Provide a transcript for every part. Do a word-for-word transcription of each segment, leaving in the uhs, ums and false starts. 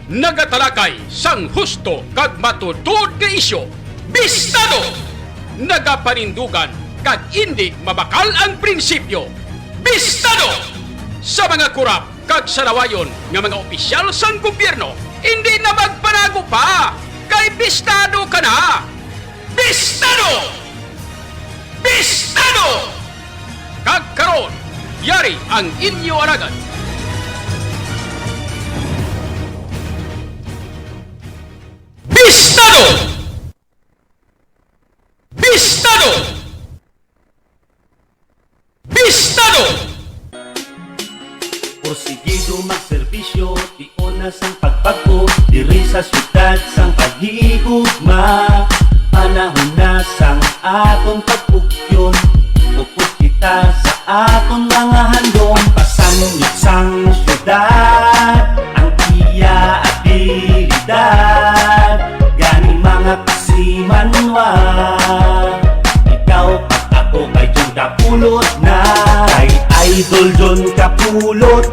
Nagatalakay sang husto kag matuod nga isyu, bistado! Nagapanindugan kag indi mabakal ang prinsipyo, bistado! Sa mga kurap kag salawayon nga mga opisyal sang gobyerno, indi na magpanago pa, kay bistado ka na! Bistado! Bistado! Kag karon, yari ang inyo alagad. Bistado! Bistado! Bistado! Porsigido magserbisyo, tion na sang pagbag-o, diri sa siyudad sang paghigugma. Panahon na sang aton pagpugyon, upod kita sa aton mga handom. Pasangyot sang siyudad ang iya abilidad, gani mga kasimanwa, ikaw kag ako kay Jun Kapulot na. Kay Idol Jun Kapulot,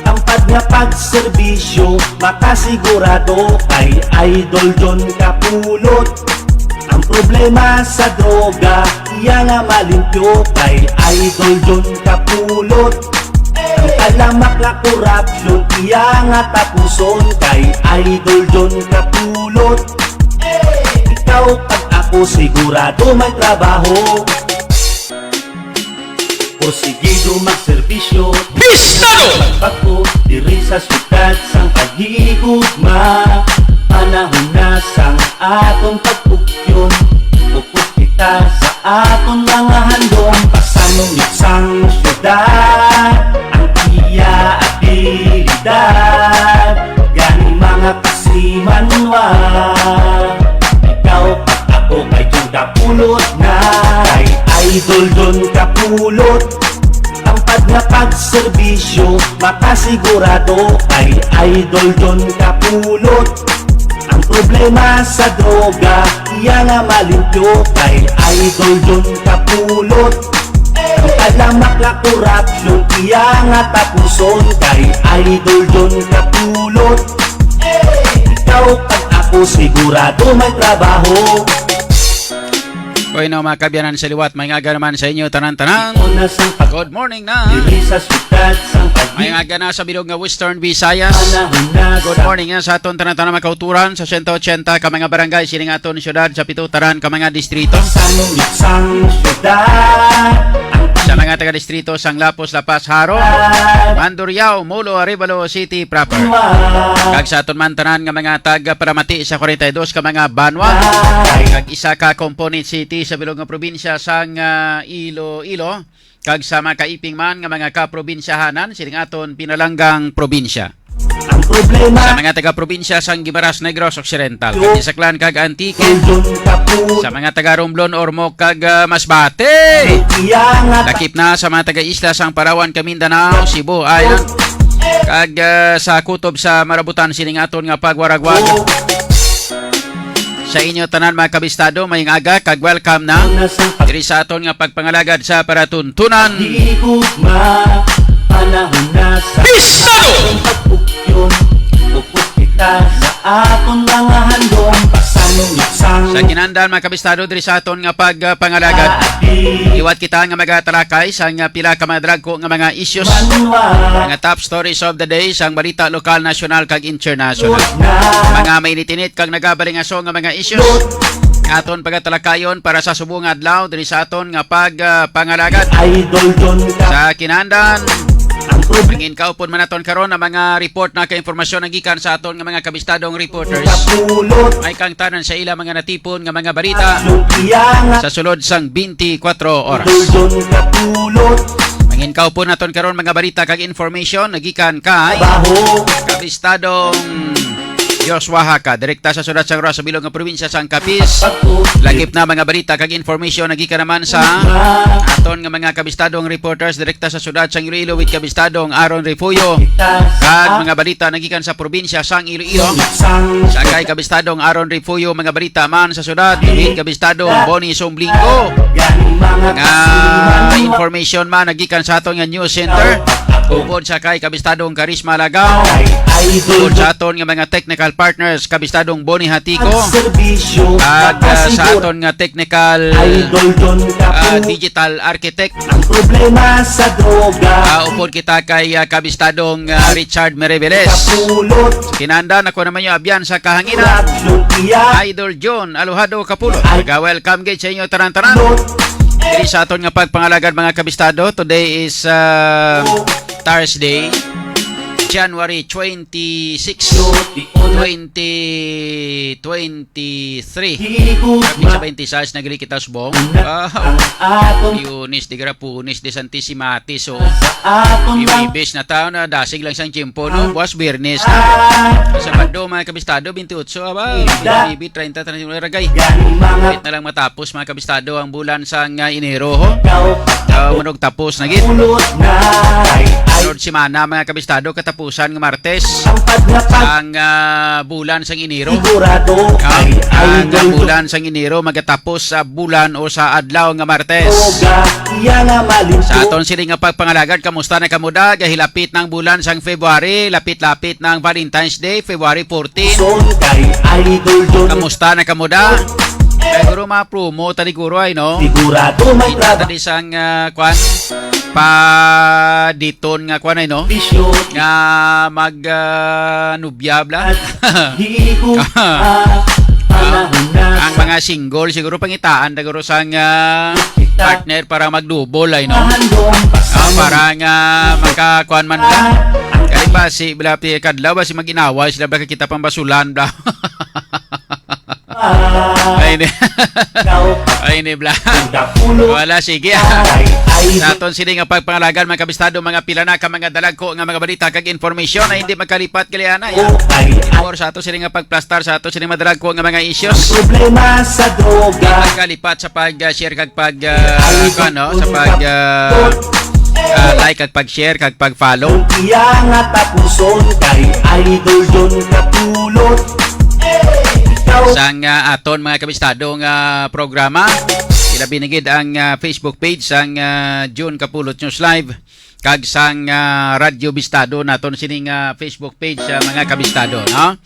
tampad nga pagserbisyo, makasigurado kay Idol Jun Kapulot. Ang problema sa droga, iya nga malimpyo kay Idol Jun Kapulot. Ang talamak nga korupsyon, iya nga tapuson kay Idol Jun Kapulot. Ikaw kag ako sigurado may trabaho. Porsigido magserbisyo, bistado! Pagpako diri sa siyudad sang paghigugma. Panahon na sang atong pagpugyon, upod kita sa aton mga handom. Pasangyot sang siyudad ang iya abilidad, gani mga kasimanwa, ikaw kag ako kay Jun Kapulot na. Kay Idol Jun Kapulot, tampad nga pagserbisyo, makasigurado kay Idol Jun Kapulot. Ang problema sa droga, iya nga malimpyo kay Idol Jun Kapulot. Ang talamak nga korupsyon, iya nga tapuson kay Idol Jun Kapulot. Ikaw kag ako sigurado may trabaho. Oy, no, mga kaabyanan sa liwat, maayong aga naman sa inyo tanan-tanan. Good morning na. Diri sa siyudad sang pag- Maayong aga na sa bilog nga Western Visayas. Good morning na sa aton tanan-tanan mga kauturan sa siyento otsenta ka mga barangay sining aton siyudad, sa pito tanan ka mga distrito. Sang siyudad. Sa mga taga-distrito sang Lapuz, La Paz, Jaro, Mandurriao, Molo, Arevalo City proper. Kag sa aton man tanan nga mga taga-Paramati sa kwarenta y dos ka mga banwa, kag isa ka component city sa bilog nga probinsya sang, ah, Iloilo, kag sa mga kaiping man nga mga kaprobinsyahanan sining aton pinalanggang probinsya. Ang problema. Sa mga taga-probinsya sang Guimaras, Negros Occidental, kag Isaklan, kag Antique. Sa mga taga-Romblon, Ormoc, kag, ah, Masbate. Lakip na sa mga taga-isla sang Palawan, kag Mindanao, Cebu Island, kag, ah, sa kutob sa Marabutan sining aton nga pagwaragwag. Sa inyo tanan, mga kabistado, maayong aga kag welcome na diri sa aton nga pagpangalagad sa palatuntunan. Higugma, panahon na sa Bistado! Atong pagpugyon, upod kita sa aton mga handom, pasangyot sang Sa kinandan, mga kabistado, diri sa aton nga pagpangalagad, liwat kita nga magatalakay sa nga pila ka mga dagko nga mga issues, mga top stories of the day, sang balita lokal, nasyonal, kag international. Mga mainit-init kag nagabalingaso nga mga issues aton pagatalakayon para sa subong nga adlaw diri sa aton nga pag, ah, pangalagad. Idol Don Cap. Sa kinandan, ang prob- mangin kaupod man naton karon ang mga report na ka impormasyon nagikan sa aton nga mga kabistadong reporters. Kapulot. May kang tanan sa ila mga natipon nga mga balita sa sulod sang twenty-four oras. Idol Don Kapulot. Mangin kaupod naton karon mga balita kag information nagikan kay Baho. Kabistadong Joshua Haka, direkta sa sulat sang Roa sa bilog nga probinsya sang Capiz. Lakip na mga balita kag information nagikan naman sa aton nga mga kabistadong reporters direkta sa sulat sang Iloilo with kabistadong Aaron Refugio. Kag mga balita nagikan sa probinsya sang Iloilo. Sa kay kabistadong Aaron Refugio, mga balita man sa sulat with kabistadong Bonnie Sumblingo. Mga information man nagikan sa aton nga news center. Upod sa kay Kabistadong Karisma Lagaw. Upod sa aton nga mga technical partners, Kabistadong Boni Hatico. Ag, ah, sa aton nga technical, ah, digital architect. Ang problema sa droga. Ah, upod kita kay, ah, Kabistadong, ah, Richard Mereveles. Kinanda na ko naman yung abyan sa kahanginan. Idol John Alojado Kapulot. Welcome gid sa inyo tanan-tanan. Diri sa aton nga pagpangalagad, mga kabistado, today is, ah, Thursday, January twenty-six, twenty twenty-three. Kami sa twenty-six, nagli kita subong. Ah, Lunes, di gara Punis, di Santisima, so, Huwebes na taon na, dasig lang sang tiyempo, no? Buwas, Biyernes na. Sa Sabado, mga kabistado, twenty-eight, aba, twenty-nine, thirty, thirty-one, ragay. Wait na lang matapos, mga kabistado, ang bulan sang, ah, Enero, ho? Ah, manog tapos na gid. Sunod semana, mga kabistado, katapusan nga Martes, ang, ah, bulan sang Enero. Ah, ang, ah, bulan sang Enero magatapos sa bulan o sa adlaw nga Martes. Sa aton sini nga pagpangalagad, kamusta na kamo da? Gahilapit na ang bulan sang February, lapit-lapit na ang Valentine's Day, February fourteen. Kamusta na kamo da? Ay, guro, mga promo, tali guro ay, no? Sigurado may trabaho. Tali sang, ah, kwan, pa diton nga kwan ay, no? Nga mag, ah, nubya, bla. Ang mga single, siguro pangitaan, siguro sang, ah, partner para magdubol ay, no? Ah, para nga makakuan man lang. Kay basi, bla, pi-, kadlaw, basi mag-inaway sila, bla, kita pang basulan, bla. Ay, ni. Ay, ni, bla. Wala, sige. Sa aton sini nga pagpangalagan, mga kabistado, mga pila na ka mga dalagko nga mga balita kag information na hindi magkalipat, gali anay, ah. Or sa ato sini nga pagplastar, sa ato sini madalagko nga mga issues. Problema sa droga. Hindi magkalipat sa pag-share kag pag, ah, ano, sa pag, ah, ah, like kag pag-share kag pag-follow. Iya nga tapuson kay Idol John Kapulot. Ikaw sang, ah, aton mga kabistado nga programa, ilabi na gid ang, ah, Facebook page sang, ah, John Kapulot News Live kag sang, ah, Radyo Bistado naton sining, ah, Facebook page, ah, mga kabistado, no?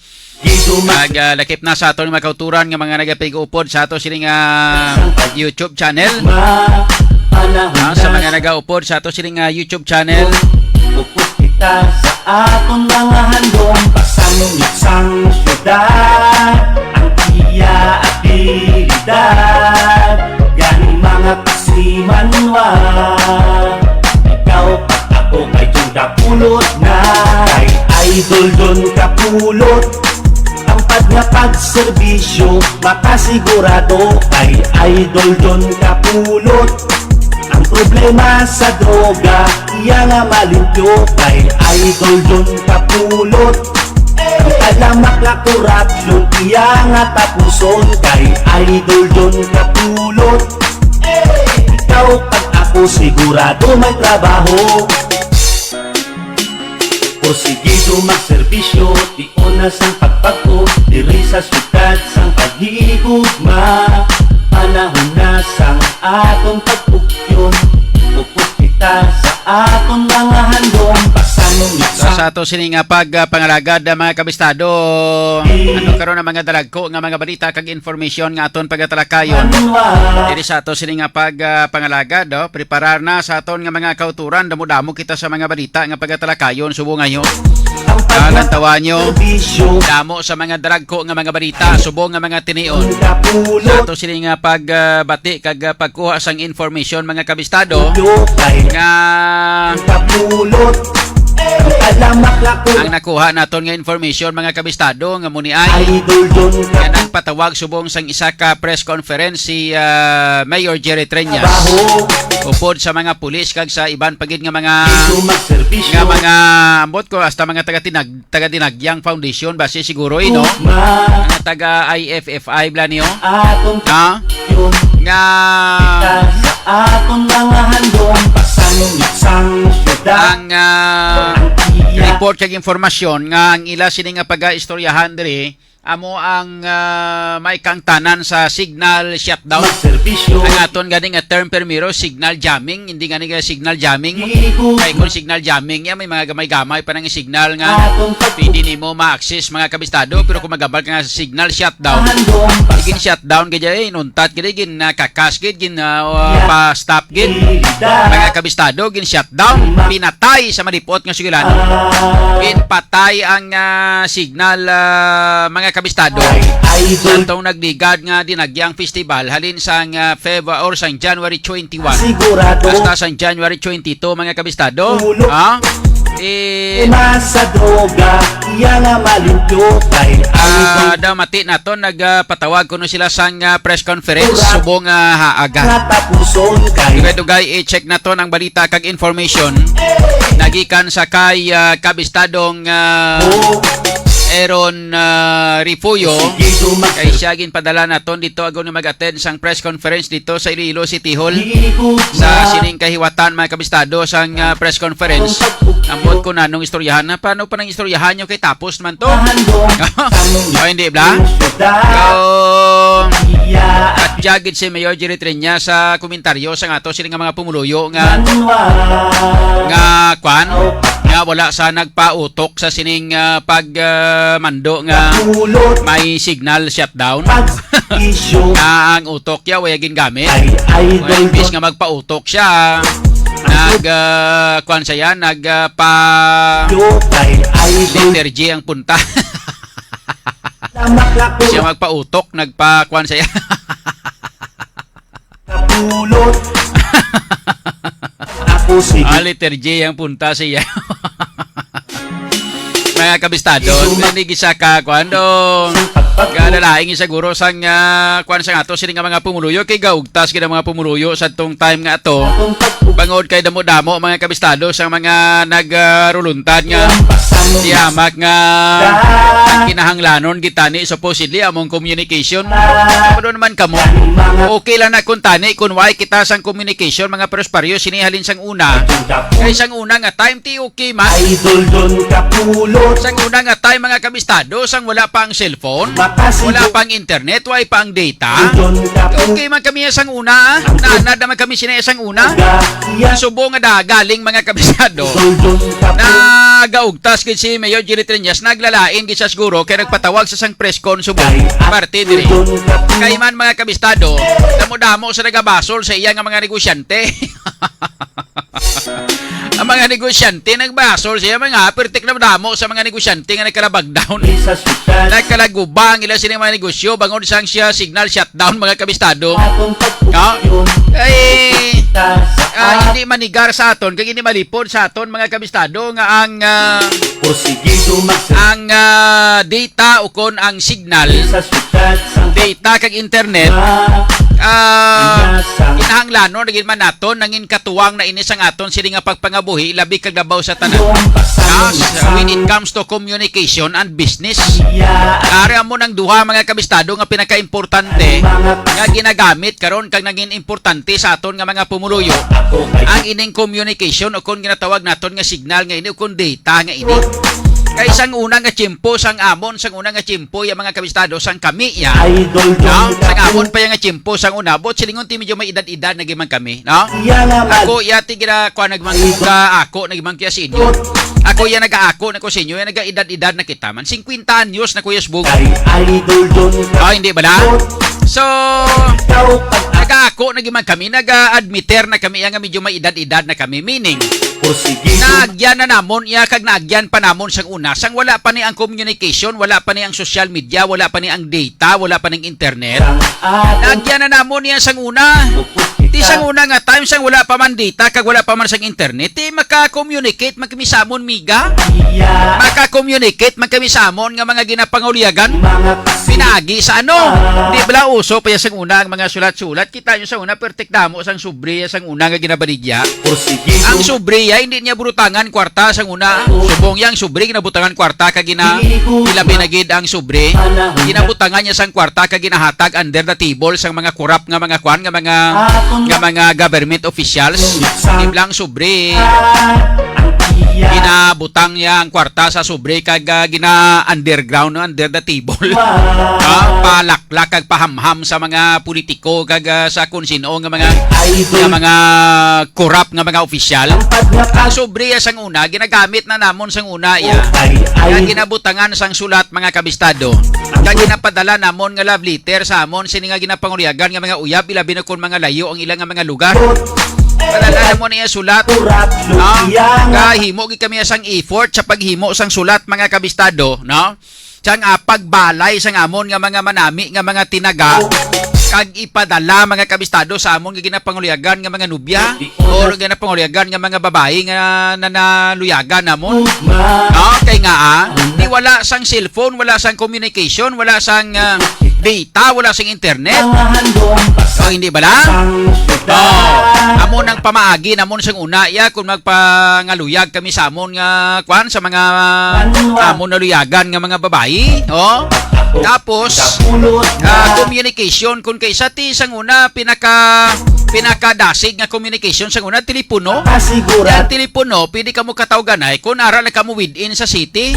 Kag, ah, lakip na sa aton mga kauturan nga mga nagapig-upod sa ato sining, ah, YouTube channel. Ah, sa mga nagaupod sa ato sining, ah, YouTube channel. Upod kita sa aton mga handom, pasangit sang syudad, ang iya abilidad, gani mga kasimanwa. Ikaw pag ako kay John Kapulot na, kay Idol John Kapulot. Tampad nga pagserbisyo, makasigurado kay Idol John Kapulot. Ang problema sa droga, iya nga malimpyo kay Idol John Kapulot. Ang kalamak nga korupsyon, iya nga tapuson kay Idol John Kapulot. Ikaw pag ako, sigurado may trabaho. Porsigido magserbisyo, tion na sang pagpag-o, diri sa syudad sang paghigugma. Panahon na sang aton pagpugyon, upod kita sa aton mga handom, pasangit. So, sa ato sini nga pag, ah, pangalagad, ah, mga kabistado, ano karon ang mga dalagko nga mga balita kag information nga aton pagatalakayon diri sa ato sini nga pag, ah, pangalagad, oh? Preparar na sa aton nga mga kauturan, damo-damo kita sa mga balita nga pagatalakayon, subong ayo. Ah, lantawan nyo, damo sa mga dalagko nga mga balita, subong nga mga tinion. Sa ato sini nga pag, ah, bati kag, ah, pagkuha sang information, mga kabistado, nga ang nakuha naton nga information, mga kabistado, nga muni ay nga nagpatawag subong sang isa ka press conference si, ah, Mayor Jerry Treñas upod sa mga pulis kag sa iban pa gid nga mga, nga mga, ambot ko, hasta mga taga-tinag-, taga-Dinagyang Foundation, basi siguro, eh, no? Mga taga I F F I, bla niyo? Ha? Nga aton mga handom, pasangit sang syudad. Ang, ah, report kag informasyon nga ang ila sini nga pagaistoryahan diri, amo ang, ah, maikangtanan sa signal shutdown. Ang aton gani nga term permiro, signal jamming, hindi gani nga signal jamming. Kay kung signal jamming, ya may mga gamay-gamay pa nang signal nga pwede nimo ma-access, mga kabistado. Pero kung magabal ka nga sa signal shutdown, gin shutdown ka dyan, eh, inuntat ka dyan, gin, ah, kakas gid, gin, ah, pa-stop gid. Mga kabistado, gin shutdown, pinatay sa malipot nga sugilanon. Ginpatay ang, ah, signal, ah, mga kabistado. Sa atong nagligad nga Dinagyang Festival, halin sang, ah, Feb or sang January twenty-one. Hasta sang January twenty-two, mga kabistado. Ha? Eh, Sa droga, iya nga malimpyo kay ah, daw mati naton nagpatawag kuno sila sang, ah, press conference subong, ah, haaga. Natapuson kay Dugay-dugay, i-check naton ang balita kag information nagikan sa kay, ah, kabistadong, ah, Aaron, ah, Refugio. Kay siya ginpadala naton dito agon nga mag-attend sang press conference dito sa Iloilo City Hall. Sa sining kahiwatan, mga kabistado, sang, ah, press conference. Ambot ko na nung istoryahan na. Paano pa nang istoryahan nyo kay tapos naman to? O, hindi bla? Yung at jagid si Mayor Jerry Triñas sa komentaryo sa nga to sila nga mga pumuluyo nga nga kwan nga wala sa nagpautok sa sining, ah, pag, ah, mando nga may signal shutdown. Nga ang utok ya wala gingamit. Ay, ay, Well, imbis nga magpautok siya, nag, ah, kwan siya yan, nag, ah, pa Yo kay idol. Letter G ang punta. Lamak ako. Siya magpautok, nagpa kwan siya. Kapulot. Ako sige. Ah, letter G ang punta siya. Mga kabistado, hindi gisa ka, kwan dong. Kalalaing siguro sang, ah, kwan sa nga to, sini nga mga pumuluyo, kay gaugtas gid ang mga pumuluyo sa tong time nga to. Bangod kay damo-damo, mga kabistado, sa mga nag, ah, ruluntad nga siyamak nga ang kinahanglanon gitani supposedly among communication. Ano naman kamo? Okay lang na kung tani, kung why kita sang communication, mga perusparyo, sini halin sang una. Kay sang una nga time, ti okay man. Idol Don Kapulot. Sang una nga time, mga kabistado, sang wala pa ang cellphone, Makasi wala Don pa ang internet, wala pa ang data. Don Kapulot. Okay man kami sang una, ah. Naanad naman kami sini sang una. Ga-, iya. Subo nga da, galing mga kabistado. Idol Don Kapulot. Nagaugtas gid si Mayor Jerry Triñas, naglalain gid siya siguro kay nagpatawag sa sang press con subo. Kay parte diri. Idol Don Kapulot. Kay man mga kabistado, damo-damo sa nagabasol sa iya nga mga negosyante. Ang mga negosyante nagbasol siya, mga pertik na damo sa mga negosyante nga nagkalabag down. Isa sudan. Nagkalagubang ila sini mga negosyo bangod sang siya signal shutdown, mga kabistado. Atong No? pagpupulyon. Ay, Kita sa ah, hindi manigar sa aton, kag hindi malipod sa aton, mga kabistado, nga ang, ah, Porsigido magsa- ang, ah, data ukon ang signal, Sa syudad sang data kag internet, ah, Nasa kinahanglanon na gid man naton nangin katuwang na ini sang aton sini nga pagpangabuhi, labi kag labaw sa tanan. Lumpasa, Ah, lumpasa. When it comes to communication and business, Iya. Ari amo nang duha, mga kabistado, nga pinakaimportante Mga nga ginagamit karon kag nangin importante sa aton nga mga pumuluyo, Ako kay ang ining communication o kon ginatawag naton nga signal nga ini o kon data nga ini. Kay sang una nga tiyempo, sang amon, sang una nga tiyempo, ya mga kabistado, sang kami ya. Idol No? Don Sang Kapu. Amon pa ya nga tiyempo, sang una, buot silingon ti medyo may edad-edad na gid man kami, no? Iya nga man. Ako, ya ti gina, kuha nagmang Idol. Ka, ako, nagmang kaya sa inyo. Ako, ya nag-aako na ko sa inyo, ya nag-edad-edad na kita man. Singkwenta anyos na, Kuya Sbug. Kay Idol Don Kapu. Ah, hindi bala? So, Ikaw pag- nag-aako na gid man kami, nag-admiter na kami, ya nga medyo may edad-edad na kami. Meaning, Porsigido. Naagyan na namon iya kag naagyan pa namon sang una. Sang wala pa ni ang communication, wala pa ni ang social media, wala pa ni ang data, wala pa ni ang internet. Sang aton Naagyan na namon iya sang una. Upos kita. Ti sang una nga time, sang wala pa man data, kag wala pa man sang internet, ti maka-communicate man kami sa amon, miga. Iya. Maka-communicate man kami sa amon nga mga ginapangaulyagan. Mga kasi- Pinaagi sa ano? Ah. Di bala uso pa iya sang una ang mga sulat-sulat? Kita nyo sa una, pertik damo sang sobre sang una nga ginabaligya. Porsigido. Ang sobre, ay, hindi niya butangan kwarta sang una. Oo. Subong yang sobre, ginabutangan kwarta kag gina-, Hindi ko ilabi na gid ang sobre. Panahon na. Ginabutangan niya sang kwarta kag ginahatag under the table sang mga kurap nga mga kwan, nga mga, Atong nga mga government officials. Sa Di lang sobre. Ah, ang Ginabutang niya ang kwarta sa sobre kag, ah, gina-underground, no, under the table. Ah, palaklak kag pahamham sa mga politiko kag, ah, sa kung sino nga mga, nga mga corrupt nga mga opisyal. Ang sobre ya sang una, ginagamit na namon sang una ya. Nga ginabutangan sang sulat, mga kabistado. Nga ginapadala namon nga love letter sa amon sini nga ginapanguliagan nga mga uyab, ilabi na kon mga layo ang ilang nga mga lugar. Padala namon iya sulat. Ah, nga himo gid kami sang effort sa paghimo sang sulat, mga kabistado, no? Sang, ah, pagbalay sang amon nga mga manami nga mga tinaga, kag ipadala, mga kabistado, sa amon nga ginapanguliagan nga mga nobya o ginapanguliagan nga mga babayi nga nanaluyagan namon. Okay nga, ah, di wala sang cellphone, wala sang communication, wala sang, ah, data, wala sang internet. O, hindi bala? Oh, amo nang pamaagi namon sang una, ya, kung magpangaluyag kami sa amon nga, kwan, sa mga amon naluyagan nga mga babayi, oh. Tapos, ah, communication, kung kaysa ti sang una, pinaka, pinakadasig nga communication sang una, telepono. Yan, telepono, pwede kamo katawganay kung ara na kamo within sa city.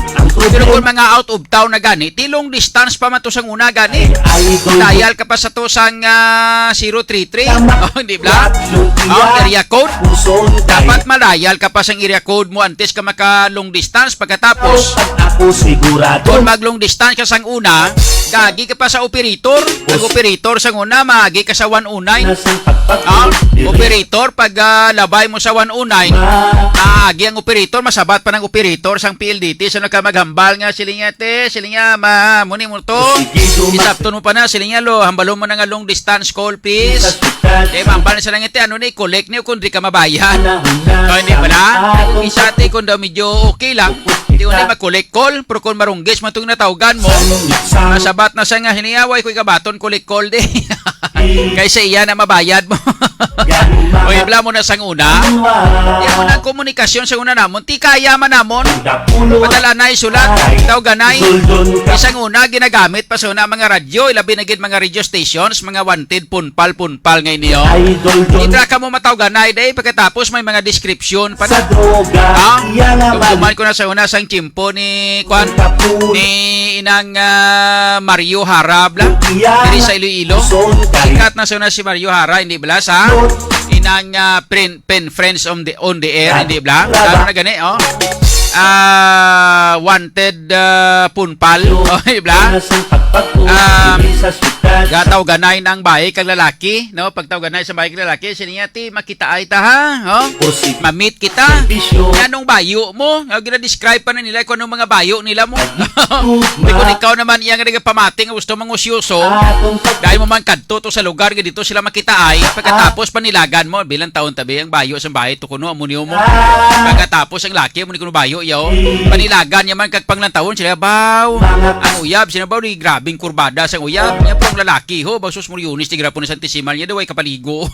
Pero kung mga out of town na gani, ti long distance pa man to sang una gani. Dial ka pa sa to sang, ah, zero three three. Oh, di ba? Oh, area code. Dapat ma-dial ka pa sang area code mo antes ka maka long distance. Pagkatapos, kung mag long distance ka sang una, gagi ka pa sa operator. Ang operator sang una, maagi ka sa one oh nine. Ah, operator, pag, ah, labay mo sa one oh nine, maagi ang operator, masabat pa ng operator sang P L D T. So, nagkamaghambal nga, siling niya, te, siling niya, ma, muni mo to. Isapton mo pa na, siling niya, lo, hambalon mo na nga long distance call, please. Kay mambal na sila nga, te, ano ni, collect niyo kung di ka mabayad. O, hindi pala. Isa, te, kung daw medyo okay lang, di ko na mag-collect call, pero kung marunggis man itong natawgan mo, masabat na siya nga, hiniaway ko ikabaton, collect call, di. Kaysa iya na mabayad mo. O, ibla mo na sang una. Iya mo na ang komunikasyon sa una namon. Ti kaya man namon. Padala na isulat. Tawganay. Isang una, ginagamit pa sa una mga radyo. Ilabi na gid mga radio stations, mga wanted, punpal, punpal nga inyo. Itra ka mo matawganay, day. Pagkatapos may mga description pa na. Ha? Dumduman ko na sa una sang tiyempo ni, kwan, ni inang, ah, Mario Harab lang. Diri sa Iloilo. Sikat na sa una si Mario Hara, hindi bala sa inang, ah, prin-, pen friends on the, on the air, hindi bala? Ano na gani, oh? Ah, wanted, ah, punpal, oh, hindi bala? Um, gataw ganay ng bayi kag lalaki, no? Pagtaw ganay sa bayi kag lalaki, siniya ti makitaay ta, ha? Oh? Ma-meet kita. Nganong bayo mo? Nga gina-describe pa na nila kung anong mga bayo nila mo. Di ko ikaw naman iya nga nagapamati nga gusto mangusyoso. Dahil mo man kadto to sa lugar nga dito sila makitaay. Pagkatapos panilagan mo, bilang taon tabi ang bayo sa bahay to kuno, amo niyo mo. Pagkatapos ang laki mo ni kuno bayo, yaw. Panilagan niya man kag panglantawon sila, baw. Ang uyab, sila baw, ni grabing kurbada sang uyab. Niya pong lalaki, ho, baw sus Muriones, di grapon ni Santisimal niya, daw ay kapaligo.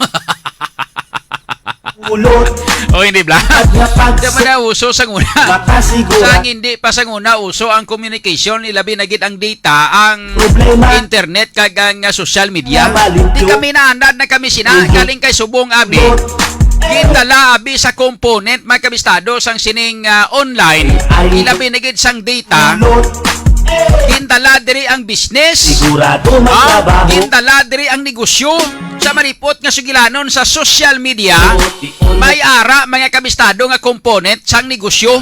Ulot. O, hindi bla. Pag napag- Di man na uso sang una. Makasigura. Sang hindi pa sang una uso ang communication, ilabi na gid ang data, ang Problema. Internet, kag ang, ah, social media. Malinto. Di kami naanad na kami sina, Ulot. Galing kay subong abi. Ulot. Gindala abi sa component, mga kabistado, sang sining, ah, online. Ay. Ilabi na gid sang data. Ulot. Gindala diri ang business. Sigurado. Ah, magtrabaho. Gindala diri ang negosyo. Sa malipot nga sugilanon sa social media, may ara, mga kabistado, nga component sang negosyo.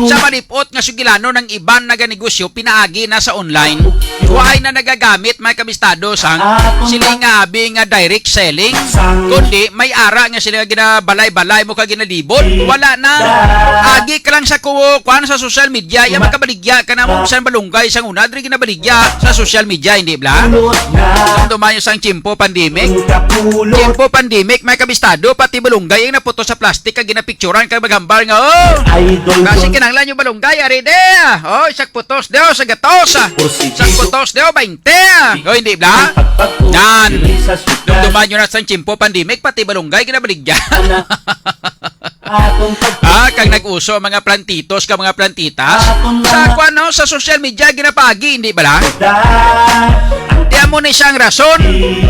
Sa malipot nga sugilanon, ang iban naganegosyo pinaagi na sa online. Waay na nagagamit, mga kabistado, sang siling nga abi nga direct selling, kundi may ara nga sila ginabalay-balay mo ka ginalibot. Wala na. Agi ka lang sa ku-, kuan sa social media, ya makabaligya ka na mo sa balunggay sang una, diri ginabaligya sa social media, hindi bla? Ang dumayo sang tiyempo pandemic. Tiyempo pandemic, may kabistado, pati balunggay ang naputo sa plastic kag ginapicturan kag maghambal nga, oh, Idol kasi John. Kinahanglan yung balunggay, ari de. Oh, isang putos daw, sa gatos, ah. Isang putos daw, bainte, ah. Oh, hindi bla? Nan. Dumduman nyo na sang tiyempo pandemic, pati balunggay ginabaligya. Atong pag- Ah, kag nag-uso ang mga plantitos ka mga plantitas. Sa kwan, no, sa social media, ginapagi, hindi bala? Di ang Amo ni siya ang rason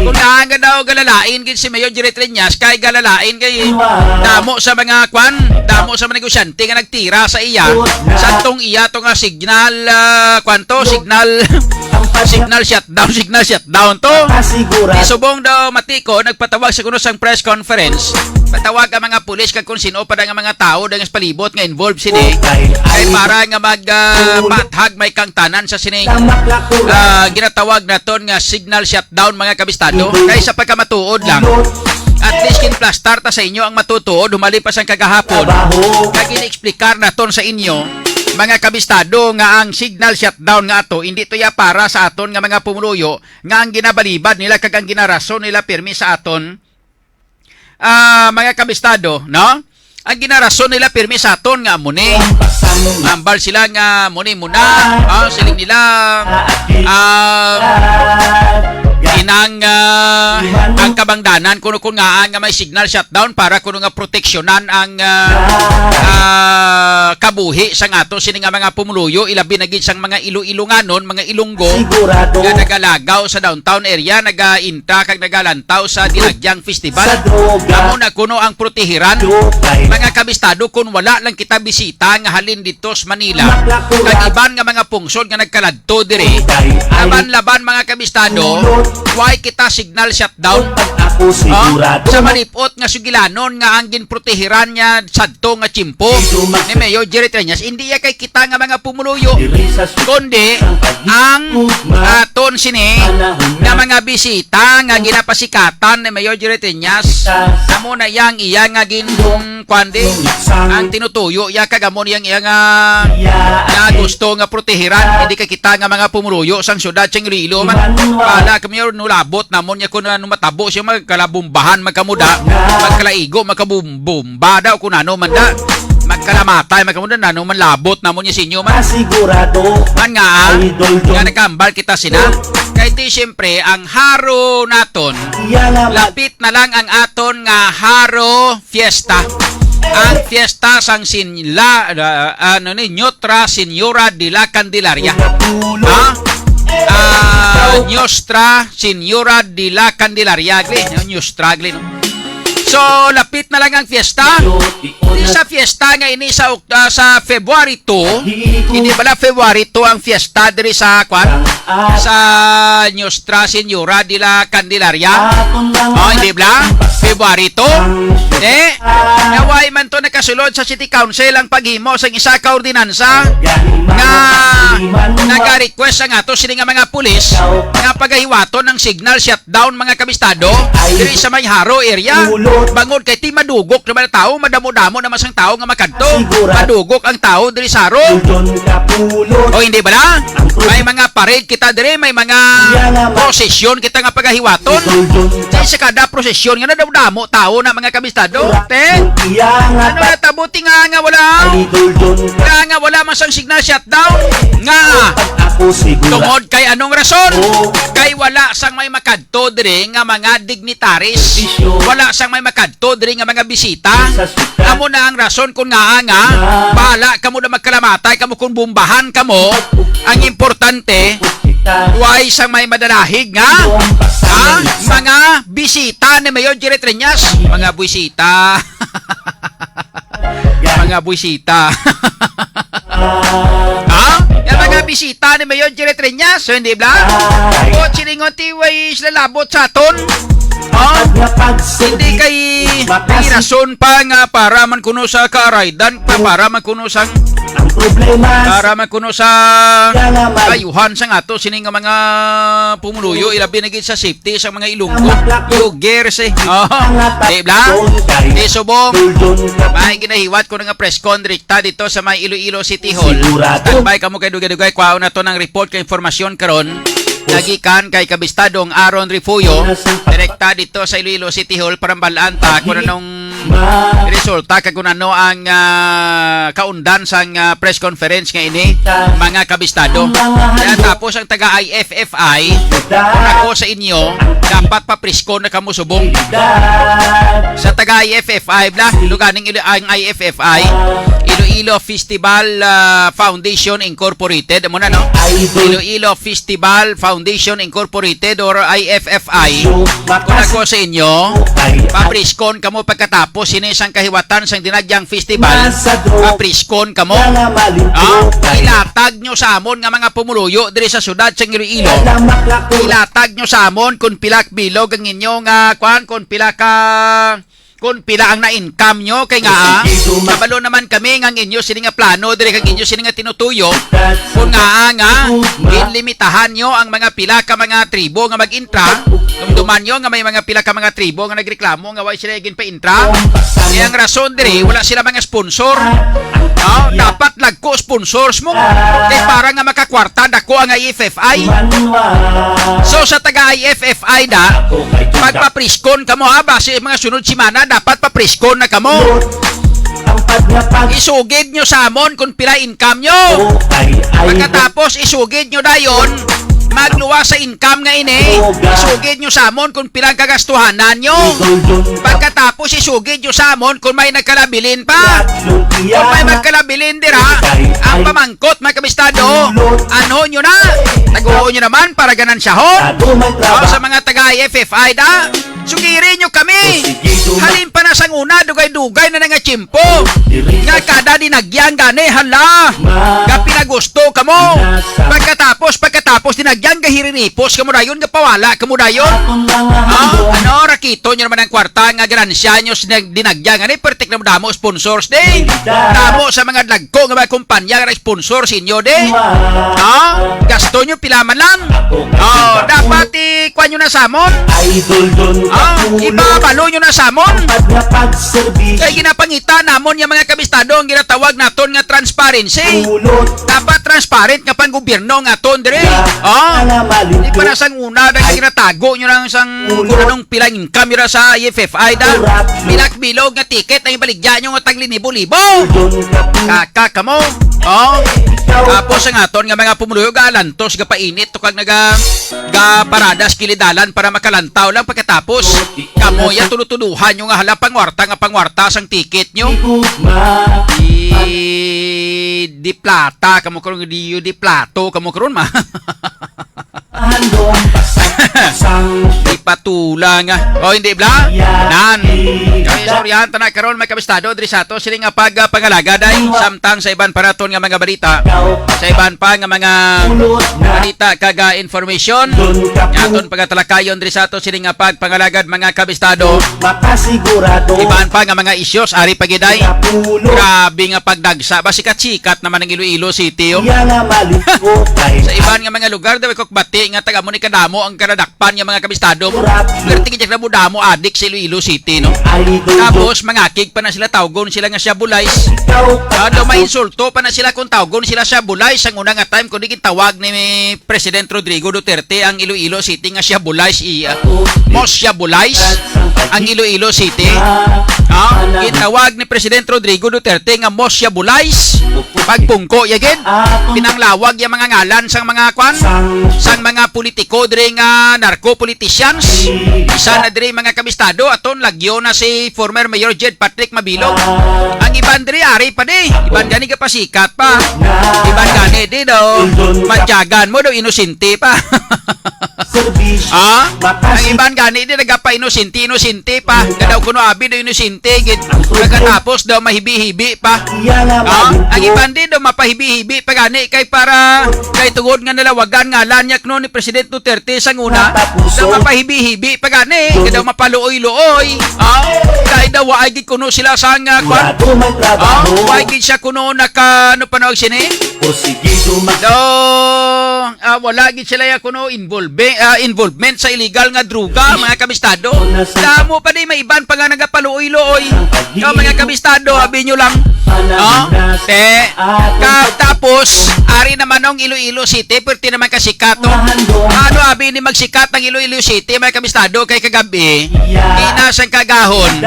kung ngaa nga daw galalain gid si Mayor Jerry Treñas, kay galalain kay damo sa mga kwan, damo sa mga negosyante nga nagtira sa iya sa tong iya to nga signal, ah, kwan to, signal, signal shutdown, signal shutdown to. Subong daw Matico nagpatawag sa kuno sang press conference, patawag ang mga pulis kag kung sino pa nga mga tawo dang sa palibot nga involved sini, kay para nga mag, ah, mathag may kangtanan sa sining, ah, ginatawag naton nga signal shutdown, mga kabistado. Kay sa pagkamatuod lang, at least ginplastar ta sa inyo ang matutuod, humali pa sang kagahapon. Kag gin-explicar naton sa inyo, mga kabistado, nga ang signal shutdown nga ato, hindi to ya para sa aton nga mga pumuluyo, nga ang ginabalibad nila kag ang ginarason nila pirmi sa aton, ah, mga kabistado, no? Ang ginarason nila pirmi sa aton nga amo ni. Ambal sila nga amo ni muna, ah, siling nila, ah, inang, ah, ang kabangdanan kuno kun ngaa nga may signal shutdown para kuno nga proteksyonan ang, ah, ah, kabuhi sang ato sini nga mga pumuluyo, ilabi na gid sang mga Iloiloanon, mga Ilonggo nga nagalagaw sa downtown area, nagainta kag nagalantaw sa Dinagyang Festival. Amo na kuno ang protehiran, mga kabistado, kun wala lang kita bisita nga halin dito sa Manila kag iban nga mga pungsod nga nagkaladto diri. Laban-laban, mga kabistado, why kita signal shutdown? Oh, sa malipot nga sugilanon nga ang ginprotehiran niya sadto nga tiyempo ni Mayor Jerry Treñas, hindi ya kay kita nga mga pumuluyo, kundi ang aton sini nga mga bisita nga ginapasikatan ni Mayor Jerry Treñas. Amo na yang iya nga gin-, kuwan di, ang tinutuyo ya, kag amo na yang iya nga, nga gusto nga protehiran. Hindi kay kita nga mga pumuluyo sang syudad sang Iloilo man. Bala kami, no, labot namon niya kung ano matabo siya, magkalabumbahan, magkamuda, magkalaigo, magkabumbumba daw kung ano man da. Magkalamatay, magkamuda, nano man labot namon niya sa inyo man. Sigurado, man nga, idol, nga nagambal kita sina. Kay ti, siyempre, ang haro naton, lapit na lang ang aton nga haro fiesta. Ang fiesta sang Sinla, ah, ano ni, Nuestra Señora de la Candelaria. Ha? Ah, Nuestra Señora de la Candelaria, gali, no? Nuestra, gali, no? So, lapit na lang ang fiesta. Di sa fiesta nga ini sa Oct-, ah, sa February two, hindi bala February two ang fiesta diri sa, kwan? Sa Nuestra Señora de la Candelaria? Oh, hindi bala? February two? Eh, naway man to nakasulod sa City Council ang paghimo sang isa ka ordinansa nga nagarequest ang ato sini nga mga pulis nga pagahiwaton ang signal shutdown, mga kabistado, diri sa may Jaro area. Bangod kay ti madugok naman ang tao, madamo-damo naman sang tao nga makadto. Madugok ang tao diri sa Jaro. O hindi bala? May mga parade kita diri, may mga prosesyon kita nga pagahiwaton. Sa kada prosesyon nga nadamo-damo tao na, mga kabistado. Te, ano na tabuti nga, nga wala? Nga, nga wala man sang signal shutdown. Nga, tungod kay anong rason? Kay wala sang may makadto diri nga mga dignitaries. Wala sang may makadto diri nga mga bisita. Amo na ang rason kung ngaa nga bahala kamo na magkalamatay kamo kung bombahan kamo. Ang importante, why sang may madalahig nga, ha? Mga bisita ni Mayor Jerry Treñas. Mga buisita. Mga buisita. Ha? Yung mga bisita ni Mayor Jerry Treñas, so hindi bla? O, silingon ti way sila labot sa aton. Oh? Hindi kay may rason pa nga para man kuno sa kaaraydan, pa, para man kuno sang, para man kuno sa kayuhan sang ato sini nga mga pumuluyo, ilabi na gid sa safety sa mga Ilonggo. Yugers eh. Oh, di bla? Di subong. May ginahiwat ko na nga press con direkta dito sa may Iloilo City Hall. Standby kamo kay dugay-dugay. Kwaon na to ng report kay informasyon karon. Nagikan kay Kabistadong Aaron Refugio, direkta dito sa Iloilo City Hall para mabalaan ta kung anong resulta kag kung ano ang, ah, kaundan sang, ah, press conference nga ini, mga kabistado. Kaya tapos ang taga I F F I, ako sa inyo, dapat paprisko na kamo subong. Sa taga I F F I, bla, luganing ilo ang I F F I, ilo Iloilo Festival, ah, Foundation Incorporated, amo na, no? Idol. Iloilo Festival Foundation Incorporated or I F F I. Kung ako sa inyo, papriskon kamo pagkatapos sini sang kahiwatan sang Dinagyang Festival. Papriskon kamo. Ah, ilatag nyo sa amon nga mga pumuluyo diri sa siyudad sa Iloilo. Ilatag nyo sa amon kung pila ka bilog ang inyo nga, kwan, kung pila ka, kung pila ang na-income nyo. Kay nga, ah, kabalo naman kami nga ang inyo sini nga plano diri kag inyo sini nga tinutuyo. Kung nga, ah, nga, ginlimitahan nyo ang mga pila ka mga tribo nga mag-intra, dumduman nyo nga may mga pila ka mga tribo nga nagreklamo nga way sila ginpa-intra. Kaya ang rason diri, wala sila mga sponsor. No? Dapat lagko sponsors mo. Kay para nga makakwarta, dako ang I F F I. So, sa taga I F F I na, pagpapriskon kamo, ha, basi mga sunod semana, dapat papriskon na kamo. Isugid nyo sa amon kung pila income nyo. Pagkatapos, isugid nyo dayon, magluwas sa income nga ini, isugid nyo sa amon kung pila ang kagastuhanan nyo. Pagkatapos, isugid nyo sa amon kung may nagkalabilin pa. Kung may magkalabilin dira, ang pamangkot, mga kabistado, anho nyo na. Taguon nyo naman para ganansyahon. O, sa mga taga I F F I da, sugiri nyo kami. Halin pa na sang una, dugay-dugay na na nga tiyempo. Nga kada dinagyan gani, hala. Nga pinagusto kamo. Pagkatapos, pagkatapos dinagyan, gahiriripos kamo dayon, gapawala kamo dayon. Ah, ano, rakito nyo naman ang kwarta nga ganansya nyo sa dinagyan gani, pertik na damo sponsors di. Damo sa mga dagko nga mga kumpanya nga sponsor sa inyo di. Ha? Gasto nyo pila man lang. Oh, dapat ikuan nyo na sa amon. Idol Don, oh, Kapulo, ibabalo nyo na sa amon. Pag nga pagserbisyo. Kay ginapangita namon nga mga kabistado ang ginatawag naton nga transparency. Ulot. Dapat transparent nga pang gobyerno nga aton diri. Oh. Di pa na sang una na nga ginatago nyo lang sang kung anong pila income nila sa I F F I da. Bilak bilog nga ticket ang ibaligya nyo nga tag linibo-libo. Kaka kamo. Oh. Tapos ang aton nga mga pumuluyo galantos gapainit to kag naga gaparada sa kilid dalan para makalantaw lang pagkatapos kamo ya tulo-tuluhan nyo nga hala pangwarta nga pangwarta sang ticket nyo. Di, di plata kamo karon, di, di plato kamo karon ma. Di patula nga. O, hindi bla? Nan. Kami istoryahan ta na karon, mga kabistado, diri sa ato sini nga pagpangalagad ay samtang sa iban pa naton nga mga balita, sa iban pa nga mga balita kag, ah, information nga aton pagatalakayon diri sa ato sini nga pagpangalagad, mga kabistado. Makasigurado. Iban pa nga mga issues, ari pa gid ay. Grabe nga pagdagsa. Basi ka sikat naman ang Iloilo City, oh. Iya nga maliko kay sa iban nga mga lugar, daw ikok bati nga taga mo ni kadamo ang kadadakpan nga mga kabistado. Grabe. Perti gid na mo damo adik sa Iloilo City, no? Idol. Tapos, mangakig pa na sila, tawgon sila nga siya bulais. Ikaw pa. Ah, daw mainsulto pa na sila kung tawgon sila siya bulais. Ang una nga time, kung di gintawag ni President Rodrigo Duterte ang Iloilo City nga siya bulais, iya. Mos siya bulais ang Iloilo City. Ah, gintawag ni President Rodrigo Duterte nga mos siya bulais. Pagpungko ya gid. Pinanglawag ya mga ngalan sang mga kwan, sang mga politiko diri nga narco politicians. Isa na diri mga kabistado, aton lagyo na si former Mayor Jed Patrick Mabilog. Ang iban diri ari pa di. Iban gani gapasikat pa. Iban gani di daw matyagan mo daw inosente pa. Serbisyo. Ah? Ang iban gani di nagapa-inosente, inosente pa. Nga daw kuno abi daw inosente gid. Pagkatapos daw mahibi-hibi pa. Ah? Ang iban di daw mapahibi-hibi pa gani kay para kay tungod nga nalawagan ngalan niya kuno ni President Duterte sang una. Daw mapahibi-hibi pa gani, kay daw mapaluoy-luoy. Ah? Kay daw waay gid kuno sila sang, ah, kwan. Ah, waay gid siya kuno naka, ano pa nawag sini? Daw, ah, wala gid sila ya kuno involve, ah, involvement sa illegal nga droga, mga kabistado. Damo pa di may iban pa nga nagapaluoy-luoy. Yo, mga kabistado, abi nyo lang. Oh, te, ka, tapos, ari naman ang Iloilo City, perti naman kasikat, oh. Ano, abi ni magsikat ang Iloilo City, mga kabistado, kay kagabi, ina sang kagahon,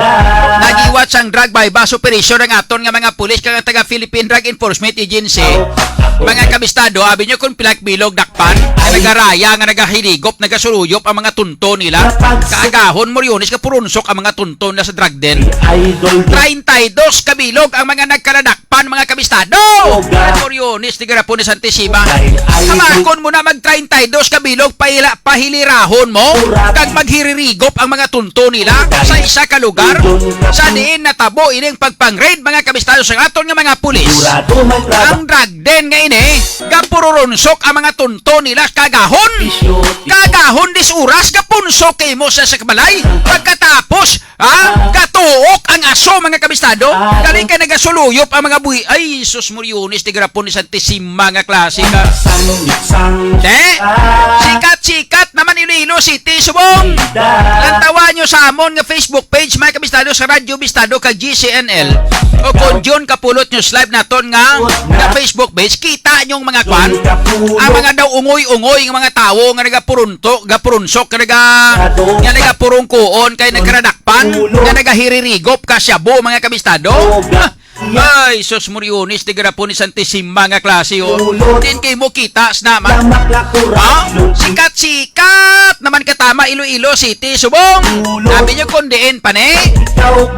nagiwat sang drug buy-bust operation ang aton nga mga pulis kag ang taga Philippine Drug Enforcement Agency. Mga kabistado, abi nyo kung pilak bilog dakpan. Nagaraya nga nagahiligop, nagasuluyop ang mga tunto nila. Kaagahon, Moriones, nga purunsok ang mga tunto na sa drug den. Treinta y dos ka bilog ang mga nagkaladakpan, mga kabistado. Moriones, di garapon ni Santissima. Hamakon mo na mag treinta y dos ka bilog, pahila-, pahilirahon mo, kag maghiririgop ang mga tunto nila sa isa ka lugar sa diin natabo ining pagpang-raid, mga kabistado, sa aton nga mga pulis. Ang drug den nga ini, gapururunsok ang mga tunto nila sa kagahon. Kagahon, dis oras, gapunsok kay mo sa, sa kabalay. Pagkatapos, ha? Gatuok ang aso, mga kabistado. Galing kay nagasuluyop ang mga buhi. Ay, Jesus, Moriones, di garapon ni Santissima nga klase ka. Te, sikat-sikat naman Iloilo City, subong. Lantawan nyo sa amon nga Facebook page, mga kabistado, sa Radyo Bistado kag G C N L. O kung John Kapulot News Live naton nga, nga Facebook page, kita nyong mga kwan, ang mga daw ungoy-ungoy nga mga tawo nga nagapurunto, gapurunsok, nga naga-, nga nagapurungkuon kay nagkaradakpan, nga nagahiririgop ka shabu, mga kabistado. Ay, sus, Moriones, di garapon ni Santissima nga klase, oh. Din kay mo kita sa naman. Ha? Sikat-sikat naman katama Iloilo City, subong. Sabi nyo kung diin pa ni?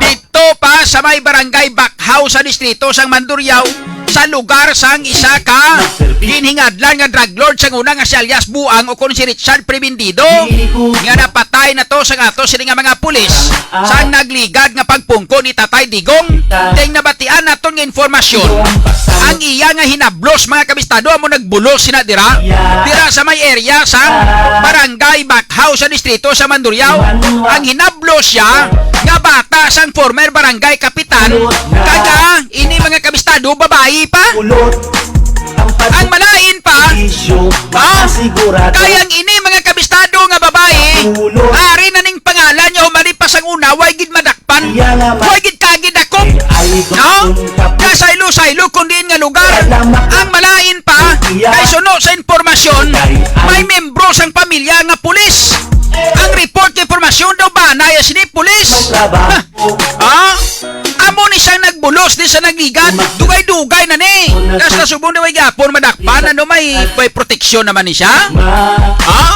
Dito pa sa may barangay Bakhaw sa distrito sang Mandurriao, sa lugar sang isa ka ginhingadlan nga drug lord sang una nga si alias Buang o kon si Richard Prebendido, nga napatay na to sang ato sini nga mga pulis sang nagligad nga pagpungko ni Tatay Digong. Ding nabatian naton nga informasyon, ang iya nga hinablos, mga kabistado, amo nagbulos sina dira, dira sa may area sang barangay Bakhaw sa distrito sa Mandurriao. Ang hinablos siya nga bata sang former barangay kapitan, kag, ah, ini, mga kabistado, babayi pa. Ang malain pa, ah, kay ang ini, mga kabistado, nga babayi, ari na ning pangalan niya, humali pa sang una, way gid madakpan, way gid kagid ako. No? Kasaylo-saylo kung diin nga lugar. Ang malain pa, kay suno sa impormasyon, may membro sang pamilya nga pulis. Ang report nga impormasyon daw ba na sini pulis? Ha? Ah? Amo ni siyang nagbulos di sa nagligad. Dugay-dugay na ni. Tapos nasubong na may gapon, madakpan. Ano, may, may proteksyon naman ni siya? Ha?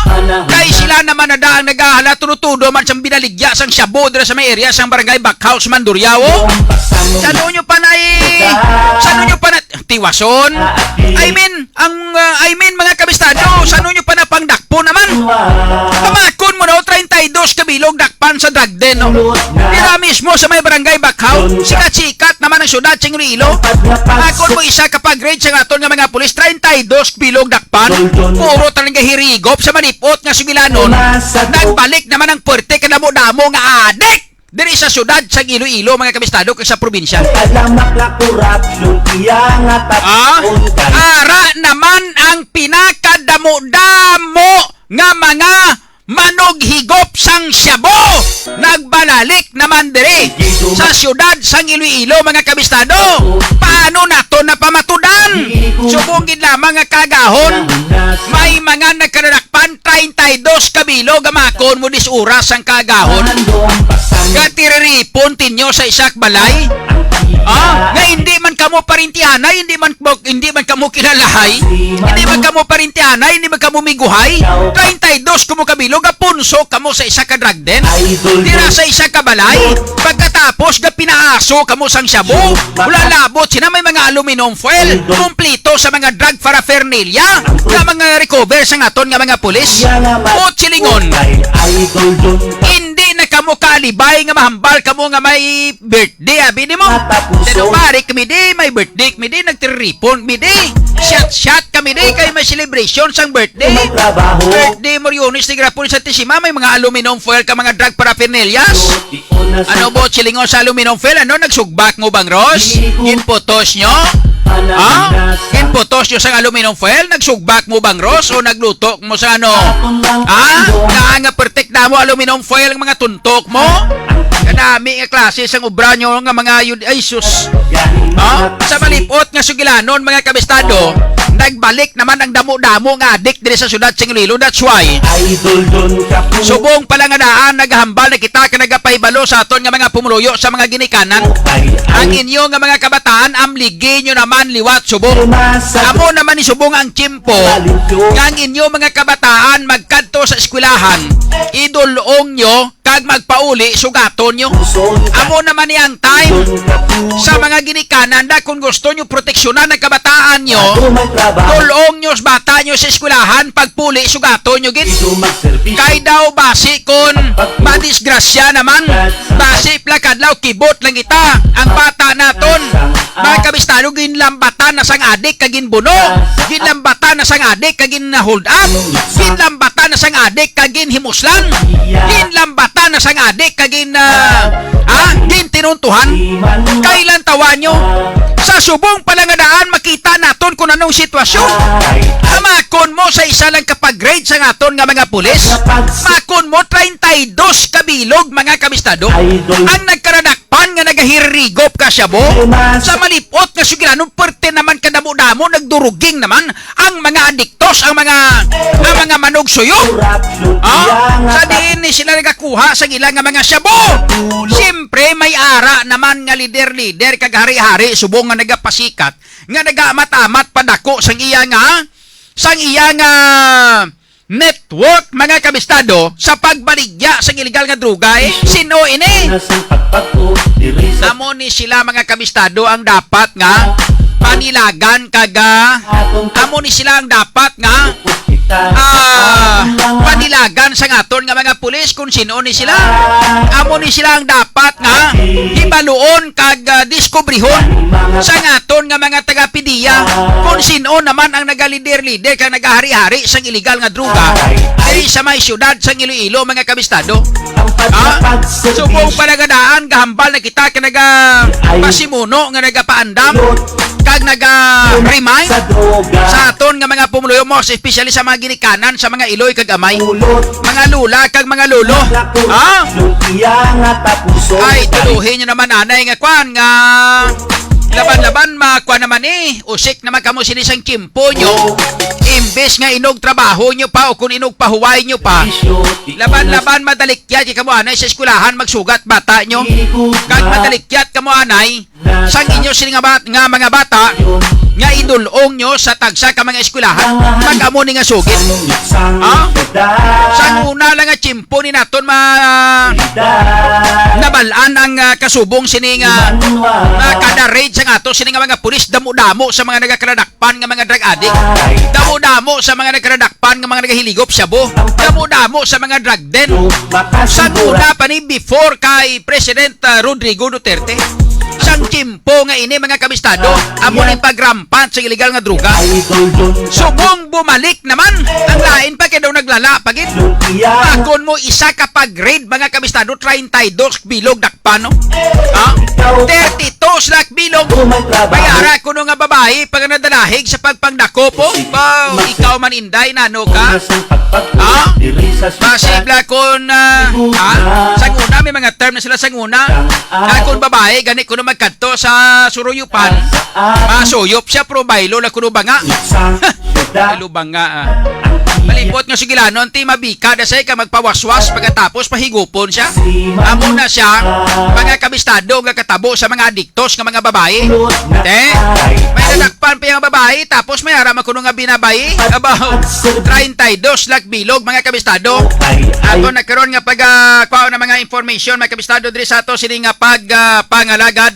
Kay sila naman na daang naghahala, tudo-tudo man siyang binaligya sang shabu dira sa may area sang barangay Bakhaw, Mandurriao. Sano nyo pa na i-, sano nyo pa na tiwason? I mean, ang, uh, I mean, mga kabistado, sano nyo pa na pangdakpo naman? Pamakon mo na, oh, treinta y dos ka bilog dakpan sa drug den, no? Dira mismo sa may barangay Bakhaw, sikat-sikat naman ang syudad sa Iloilo. Pamakon mo, isa ka pag-raid sa aton nga mga pulis, treinta y dos bilog dakpan. Puro talaga hirigop sa malipot nga sugilanon. Nagbalik naman ang puwerte ka damo-damo nga adik diri sa syudad sa Iloilo, mga kabistado, kag sa probinsya. Alamak na korupsyon, iya nga Ah? Ara naman ang pinakadamo-damo nga mga manughigop sang shabu. Nagbalalik naman diri sa syudad sang Iloilo, mga kabistado. Paano nato napamatudan? Subong gid lamang nga kagahon, may mga nagkadadakpan treinta y dos ka bilog, gamakon mo dis oras ang kagahon. Gatiriripon tinyo sa isak balay. Ah, nga hindi man kamo parintihanay, hindi man mo, hindi man kamo kilalahay, hindi man kamo parintihanay, hindi man kamo miguhay. Treinta y dos kamo ka bilog, gapunso kamo sa isa ka drug den. Dira sa isa ka balay, pagkatapos gapinaaso kamo sang shabu. Wala labot sina may mga aluminum foil, kumplito sa mga drug paraphernalia nga mga recover sa aton nga mga pulis. Bot silingon, hindi na kamo kaalibay nga mahambal kamo nga may birthday, abi nimo. January kami di, may birthday kami di, nagtiriripon kami di. Shot-shot kami di, kay may celebration sang birthday. Birthday mo, Yunis, ni Grapon sa Tisima, may mga aluminum foil ka, mga drug paraphernalias. Ano, bot silingon sa aluminum foil? Ano, nagsugba mo bang, Ros? Ginputos nyo? Ha? Ginputos nyo sang aluminum foil? Nagsugba mo bang, Ros? O nagluto mo sa ano? Ha? Nga, nga pertik na mo aluminum foil ang mga tuntok mo? Kanami nga klase sang obra nyo nga mga yun. Ay, sus. Ha? Sa malipot nga sugilanon, mga kabistado, nagbalik Balik naman ang damo-damo nga adik diri sa siyudad sa Iloilo. That's why, Idol Don Kapu. Subong pala nga daan, nagahambal na kita ka nagapahibalo sa aton nga mga pumuluyo sa mga ginikanan. Ay, ay. Ang inyo nga mga kabataan, amligi nyo naman liwat subong. Amo naman ni subong ang tiyempo nga ang inyo mga kabataan magkadto sa eskwelahan, idulong nyo kag magpauli, sugaton nyo. Amo naman ni ang time sa mga ginikanan da, kung gusto nyo proteksyonan ang kabataan nyo, dulong nyo sa bata nyo sa eskwelahan, pagpuli, sugaton nyo gid. Kay daw basi kon madisgrasya naman, basi pila kadlaw kibot lang kita, ang bata naton, mga kabistado, ginlambatan na sang adik kag ginbuno, ginlambatan na sang adik kag gin-hold up, ginlambatan na sang adik kag ginhimuslan, ginlambatan na sang adik kag gin, ah, ah, gintinuntuhan. Kailan tawa nyo? Sa subong pala nga daan, makita naton kung anong sitwasyon. Hamakon mo sa isa lang ka pag-raid sa aton nga mga pulis, makon mo treinta y dos ka bilog, mga kabistado, ang nagkaradak pan nga nagahirigop ka, shabu. Sa malipot nga sugilanon, perte naman ka, damo-damo, nagduruging naman ang mga adiktos, ang mga, ang mga manugsuyo. Ah, sa diin ni sila nagakuha sa ila nga mga shabu? Siyempre, may ara naman nga lider-lider kag hari-hari subong nga nagapasikat, nga nagaamat-amat padako sang iya nga, sang iya nga network, mga kabistado, sa pagbaligya sa iligal nga droga, eh. Sino ini? Amo ni sila, mga kabistado, ang dapat nga panilagan kag, ah, amo ni sila ang dapat nga, ah, panilagan sa aton nga mga pulis kung sino ni sila. Amo ni sila ang dapat nga hibaluon kag, ah, diskubrihon sa aton nga mga taga-PDEA kung sino naman ang nagalider-lider kag nagahari-hari sang iligal nga droga diri sa may siyudad sang Iloilo, mga kabistado. Ha? Subong pala nga daan, gahambal na kita kag nagapasimuno nga nagapaandam kag naga-remind sa aton nga mga pumuluyo, most especially sa mga ginikanan, sa mga iloy kag amay, mga lula kag mga lolo. Ha? Ay, tuluhin nyo naman, anay, nga kwan, nga laban-laban, ma-, kwan naman, eh. Usik naman kamo sini sang tiyempo nyo. Imbes nga inog trabaho nyo pa o kung inog pahuway nyo pa, laban-laban, madalikyat kamo, anay, sa eskwelahan, magsugat bata nyo. Kag madalikyat kamo, anay, sang inyo sini nga bat-, nga mga bata nga idulong nyo sa tagsa ka mga eskwelahan, mag-amo ni nga sugid. Ha? Sang una lang nga tiyempo ni naton ma-, nabal-an ang, ah, kasubong sini nga, ah, kada raid sang ato sini nga mga pulis, damo-damo sa mga nagakaladakpan nga mga drug addict, damo-damo sa mga nagkaladakpan nga mga nagahiligop shabu, damo-damo sa mga drug den. Sang una pa ni, before kay President, ah, Rodrigo Duterte. Sang tiyempo nga ini, mga kabistado, amo ni pagrampant sa iligal nga droga. Subong bumalik naman ang lain pa, kay daw naglala pa gid. Pakon mo isa ka pag-raid, mga kabistado, treinta y dos bilog dakpan, no? Ha? Thirty-two slak bilog. May ara kuno nga babayi pa nga nadalahig sa pagpangdako po. Ba, ikaw man, Inday, nano ka? Ha? Masibla kon, ah, ha? Sang una, may mga term na sila sang una. Ah, kung babae, gani kuno magkadto sa suruyupan, masuyop siya, pero baylo lang kuno banga. Baylo banga, ah. Malipot nga sugilanon, ti mabika da say ka magpawaswas, pagkatapos pahigupon siya. Amo na siya, mga kabistado, nga katabo sa mga adiktos nga mga babae. Te, may nadakpan pa yung babae, tapos may ara man kuno nga binabayi. About treinta y dos lakh bilog, mga kabistado. Ato na karon nga pag, ah, kwaon na mga information, mga kabistado, diri sa ato sini nga pag, ah, pangalagad.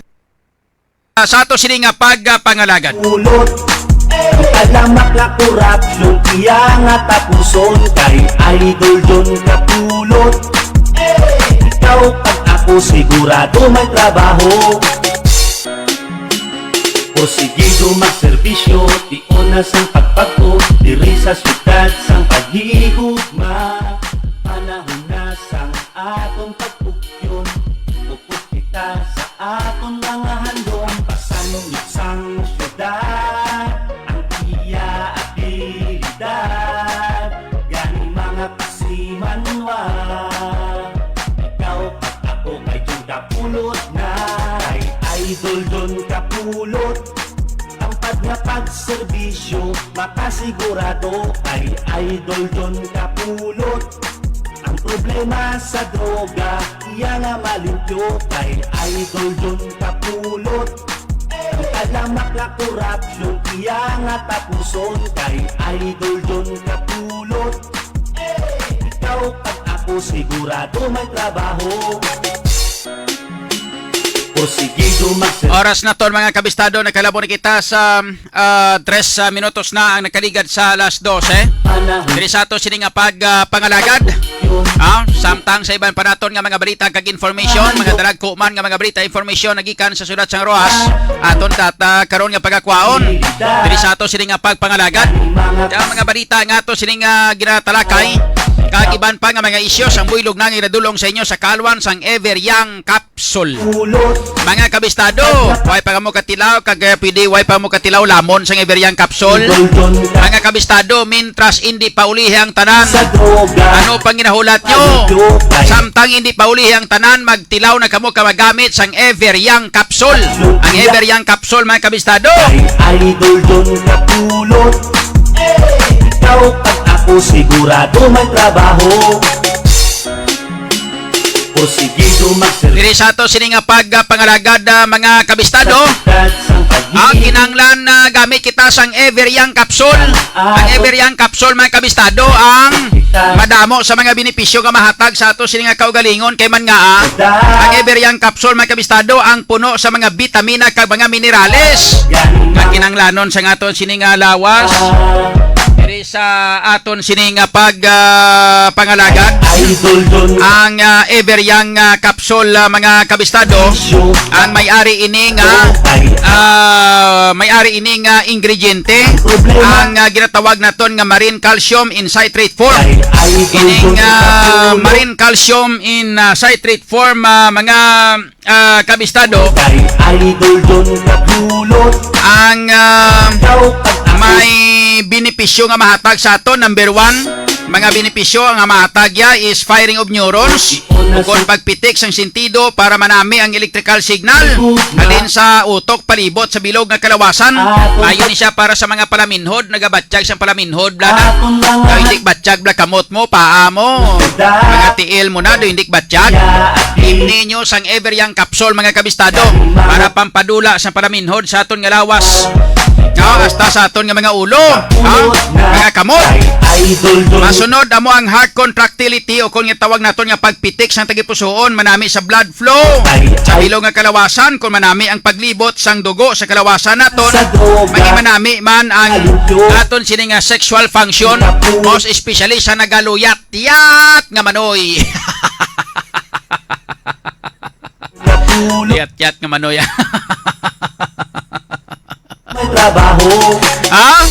Ah, sa ato sini nga pag, ah, pangalagad. Pulot. Ang kalamak nga korupsyon, iya nga tapuson kay Idol Don Kapulot. Ikaw kag ako sigurado may trabaho. Porsigido magserbisyo, ti una sang pagpagto, diri sa siyudad sang paghigugma. Panahon na sang aton pagpugyon, upod kita sa aton mga handom. Pasangyot sang siyudad, ang iya abilidad. Gani, mga kasimanwa, ikaw kag ako kay Don Kapulot na, kay Idol Don Kapulot. Tampad nga pagserbisyo, Makasigurado kay Idol John Kapulot. Ang problema sa droga, iya nga malimpyo kay Idol John Kapulot. Ang talamak nga korupsyon, iya nga tapuson kay Idol John Kapulot. Ikaw kag ako sigurado may trabaho. Porsigido magservisyo. Oras na ton, mga kabistado, nakalabo na kita sa, ah, tres, ah, minutos na ang nakaligad sa alas dose. Panahon. Diri sa ato sini nga pag, ah, pangalagad. Ah, samtang sa iban pa naton nga mga balita kag information, mga dalagko man nga mga balita, information nagikan sa syudad sang Roxas, aton data karon nga pagakwaon. Diri sa ato sini nga pagpangalagad. Ang mga balita nga ato sini nga ginatalakay, kag iban pa nga mga isyu sang buylog na nga ginadulong sa inyo sa kalwan sang Ever Young Capsule. Mga kabistado, way pa kamo katilaw, kag, eh, pwede way pa mo katilaw lamon sang Ever Young Capsule. Mga kabistado, mintras hindi pa ulihi ang tanan, ano pang ginahulat nyo? Samtang hindi pa ulihi ang tanan, magtilaw na kamo ka magamit sang Ever Young Capsule. Ang Ever Young Capsule, mga kabistado. Kay Idol John Kapulot. Ikaw at ako sigurado may trabaho. Porsigido magservisyo. Diri sa ato sini nga pagpangalagad, ah, mga kabistado, ang kinahanglan na gamit kita sang Ever Young Capsule. Ang Ever Young Capsule, mga kabistado, ang madamo sa mga benepisyo nga mahatag sa ato sini nga kaugalingon, kay man nga, ah, ang Ever Young Capsule, mga kabistado, ang puno sa mga bitamina kag mga minerales nga kinahanglanon sa aton sini nga lawas. Diri sa aton sini nga pag, ah, pangalagad. Idol John. Ang, ah, Ever Young, ah, Capsule, ah, mga kabistado, ang may-ari ini nga, ah, may-ari ini nga ingrediente, ang, ah, ginatawag naton nga marine calcium in citrate form. Ining, ah, marine calcium in, ah, citrate form, ah, mga, ah, kabistado, Kay Idol John Kapulot. Ang, ah, may benepisyo nga mahatag sa aton. Number one, mga benepisyo nga mahatag ya is firing of neurons, ukon pagpitik sang sentido para manami ang electrical signal halin sa utok palibot sa bilog nga kalawasan. Ayon ni siya para sa mga palaminhod, nagabatyag sang palaminhod, bla na. Daw hindi batyag, bla, kamot mo, paa mo, mga tiil mo na, do hindi batyag. Imni nyo sang Ever Young Capsule, mga kabistado, para pampadula sa palaminhod sa aton nga lawas. No, hasta sa aton nga mga ulo, ha? Mga kamot. Masunod amo ang heart contractility, o kung tawag naton nga pagpitik sang tagipusoon, manami sa blood flow sa bilog nga kalawasan, kung manami ang paglibot sang dugo sa kalawasan naton, maging manami man ang aton sini nga sexual function, most especially sa nagaluyat-yat nga manoy. Luyat-yat nga manoy. May trabaho. Ha?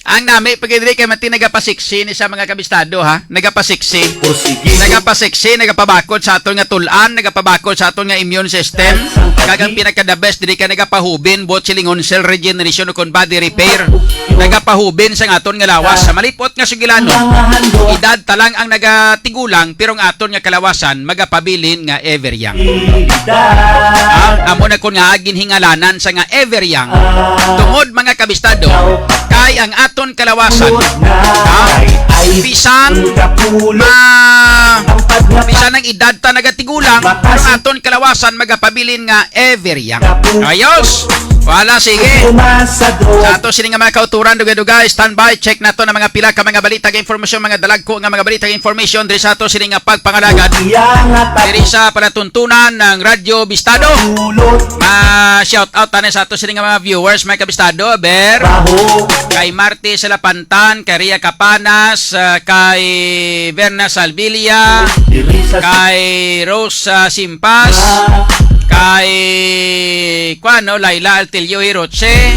Ang nami pa gid diri kay mati nagapasiksi ni sa mga kabistado, ha? Nagapasiksi. Porsigido. Nagapasiksi, nagapabakod sa aton nga tul-an, nagapabakod sa aton nga immune system. Kag ang pinaka the best diri kay nagapahubin, buot silingon, cell regeneration o kon body repair. Nagapahubin sa aton nga lawas. Sa malipot nga sugilanon, edad ta lang ang nagatigulang, pero ang aton nga kalawasan magapabilin nga ever young. Ah, amo na kon nga ginhingalanan sa nga ever young. Tungod, mga kabistado, kay ang aton kalawasan, ah, bisan ma-, bisan ang edad ta nagatigulang, pero ang aton kalawasan magapabilin nga ever young. Ayos. Wala, sige. Sa ato sini nga mga kauturan, dugay-dugay, standby, check nato na mga pila ka mga balita kag informasyon, mga dalagko nga mga balita kag information diri sa ato sini nga pagpangalagad. Diri sa palatuntunan ng Radyo Bistado. Ma-shout out tani sa ato sini nga mga viewers, mga kabistado, ber. Kay Marty Salapantan, kay Ria Capanas, ah, kay Verna Salvilla, kay Rose, ah, Simpas, kay, kuan, no, Laila Altilio Hiroche,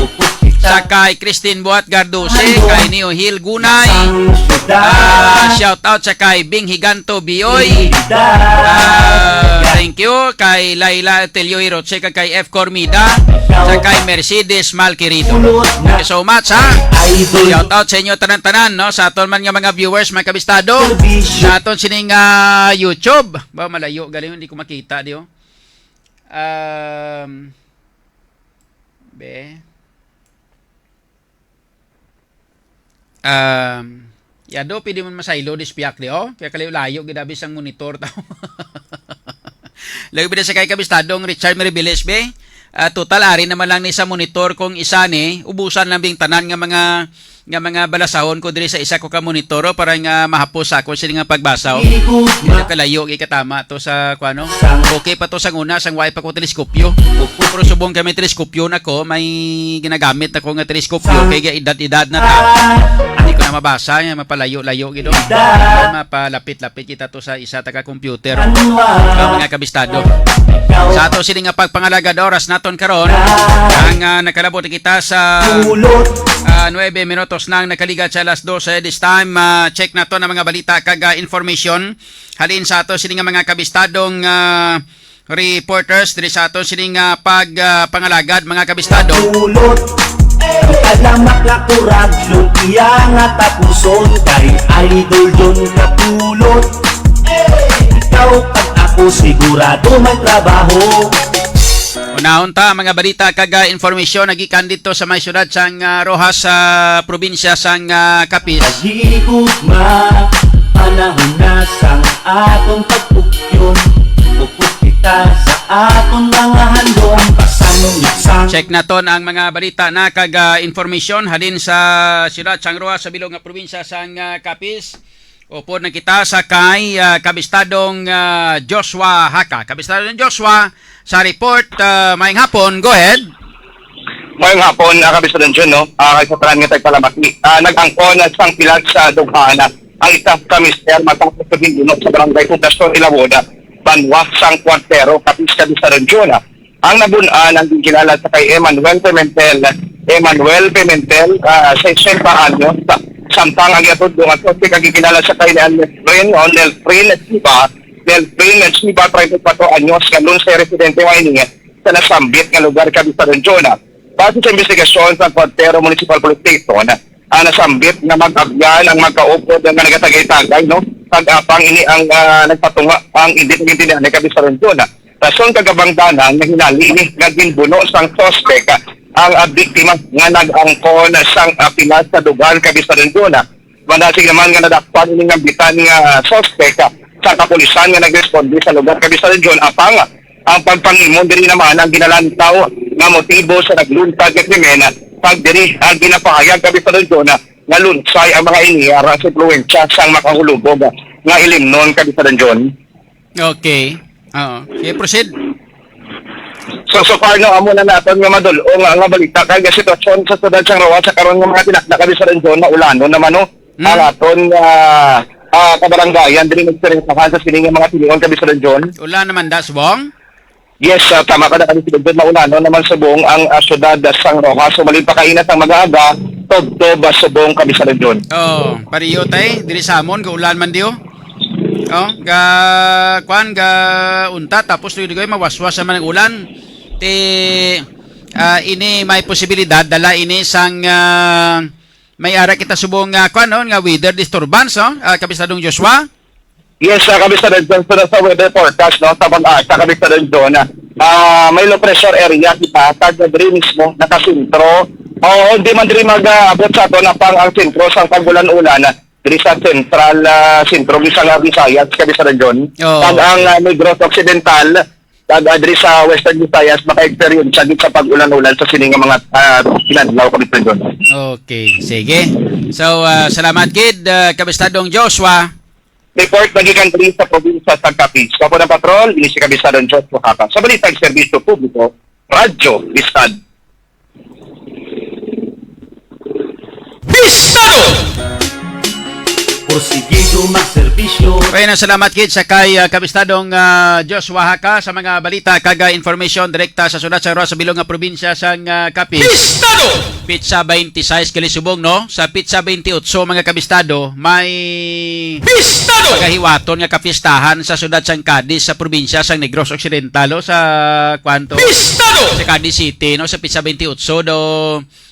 sa kay Christine Buat Gardose, kay Neo Hill Gunay. Ah, shout out sa kay Bing Higanto Bioy. Ah, thank you kay Laila Altilio Hiroche, kag kay F Cormida, sa kay Mercedes Malquerido. Thank you so much, ha? Shout out sa inyo tanan-tanan, no? Sa aton man nga mga viewers, mga kabistado, sa aton sining, ah, YouTube. Ba, malayo gali, hindi ko makita, di, oh. Um, be. Um, yado, pwede mo masaylo, dispiak di, oh. Kaya kalayo-layo, gid abi sang monitor, tao. Labi na sa kay kabistadong Richard Meribiles, be. Ah, total, ari naman lang ni sa monitor kung isa ni, ubusan lang bing tanan nga mga, nga mga balasahon ko diri sa isa ko ka monitor, oh, para nga mahapos sa ako sila nga pagbasa, oh. Ikot Dili na. Kalayo, ikatama to sa, kuano. Sang Okay pa to sang una, sang wala pa ko teleskopyo. Pero subong kami teleskopyo na ko, may ginagamit ako nga teleskopyo, kay edad-edad na ta. Hindi ko na mabasa, nga mapalayo-layo gid, oh. Mapalapit-lapit kita to sa isa taga computer. Ang mga kabistado. Sa ato sini nga pagpangalagad oras naton karon, ang, ah, nakalabot kita sa, ah, nuebe minutos nang nakaligat sa alas dose. This time, ah, check nato ang mga balita kag, ah, information halin sa ato sini nga mga kabistadong, ah, reporters diri sa aton sini nga pag, ah, pangalagad, mga kabistado. Pulot. Ang kalamak nga kurag, lumpia nga tapuson, kay Idol John Kapulot. Ikaw kag ako sigurado may trabaho. Unahon ta mga balita kag, ah, informasyon nagikan dito sa may syudad sang, ah, Roxas, sa probinsya sang, ah, Capiz. Paghigugma, panahon na sang atong pagpugyon. Upod kita sa aton mga handom. Pasangyot sang Check naton ang mga balita na kag, ah, informasyon halin sa siyudad sang Roxas sa bilog nga probinsya sang, ah, Capiz. Upod na kita sa kay, ah, Kabistadong, ah, Joshua Haka. Kabistadong Joshua, sa report, ah, maayong hapon. Go ahead. Maayong hapon, ah, Kabistadong Jun, no? Ah, kay sa tanan nga tagpalamati. Ah, nag-angkon na sang pilas sa dughan, ah, ang isa ka mister matapos sa ginbuno sa barangay Poblasyon Ilawod, ah, banwa sang Cuartero, Capiz, Kabistadong Jun, ah. Ang nabun-an ang ginkilala sa kay Emmanuel Pimentel. Emmanuel Pimentel, ah, sesenta anyos, sa-, samtang ang iyang tudlo nga suspek ang ginkilala sa kay Nelfrin o Nelfrin Chiba. Nelfrin Chiba, treinta y cuatro anyos, nga lone star residente nga ini sa nasambit nga lugar, Kabistadong Jun. Base sa investigasyon sa Cuartero Municipal Police Station, ang nasambit nga mag-abyan ang magkaupod nga nagatagay-tagay, no? Kag apang ini ang, ah, nagpatunga ang indi pag-intindihan ni, Kabistadong Jun. Rason kag kabangdanan nga hinali ini nga ginbuno sang suspek ang, ah, biktima nga nag-angkon sang, ah, pilas sa dughan, Kabistadong Jun. Madasig naman nga nadakpan ini nga bitan nga suspek sa kapulisan nga nagresponde sa lugar, Kabistadong Jun. Apang ang pagpangimon diri naman ang ginalantaw nga motibo sa nagluntad nga krimen, kag diri ang ginapahayag, Kabistadong Jun, nga lunsay ang mga ini alang sa impluwensya sang makahulubog nga ilimnon, Kabistadong Jun. Okay. Oo. Okay, proceed. So, so far, no, amo na naton nga madul-ong nga, nga balita kay ang sitwasyon sa siyudad sang Roxas sa karon nga mga tinakda, Kabistadong Jun, maulanon naman, no. Hmm. Ang aton, ah, ah, kabarangayan diri nagsiringahan sa sini nga mga tinion, Kabistadong Jun. Ulan naman, da, subong? Yes, ah, tama ka na, Kabistadong Jun, maulanon naman subong ang, ah, siyudad sang Roxas. So, malin pa kaina sang mag-aga, tubtob, ah, subong, Kabistadong Jun. Oh, pariyo tay, diri sa amon, gaulan man diyo. Oh, ga, kwan, ga unta, tapos tuloy-tuloy mawaswas naman ang ulan. Ti, ah, ini may posibilidad, dala ini sang, ah, may ara kita subong nga, kwan, no, nga weather disturbance, no? Ah, Kabistadong Joshua? Yes, ah, Kabistadong Jun, sa, sa weather forecast, no, sa pag-asa, Kabistadong Jun, ah, may low pressure area kita, kag diri mismo, nakasentro. O, hindi man diri mag-abot sa ato na pang ang sentro sa pag-ulan-ulan, diri sa central, ah, sentro, bisa nga Visayas, Kabistadong Jun. Oo. Kag ang, ah, Negros Occidental, kag, ah, diri sa Western Visayas, maka-experience gid sa pag-ulan-ulan sa sini nga mga, ah, inadlaw, Kabistadong Jun. Okay, sige. So, ah, salamat gid, ah, Kabistadong Joshua. Report nagikan diri sa probinsya sa Capiz. Kapo ng patrol, ini si Kabistadong Joshua Haka. Sa Balitang Serbisyo Publiko, Radyo Bistad. Bistado! Porsigido magserbisyo. Kaya na salamat gid sa kay, ah, Kabistadong, ah, Joshua Haka sa mga balita kag, ah, information direkta sa sulat sa Roxas sa bilog nga probinsya sang, ah, Capiz. Bistado! Pitsa twenty-six kalisubong, no? Sa pitsa twenty-eight, mga kabistado, may Bistado! Pagahiwaton nga kapistahan sa siyudad sang Cadiz sa probinsya sang Negros Occidental, o sa kwanto? Bistado! Sa Cadiz City, no? Sa pitsa twenty-eight do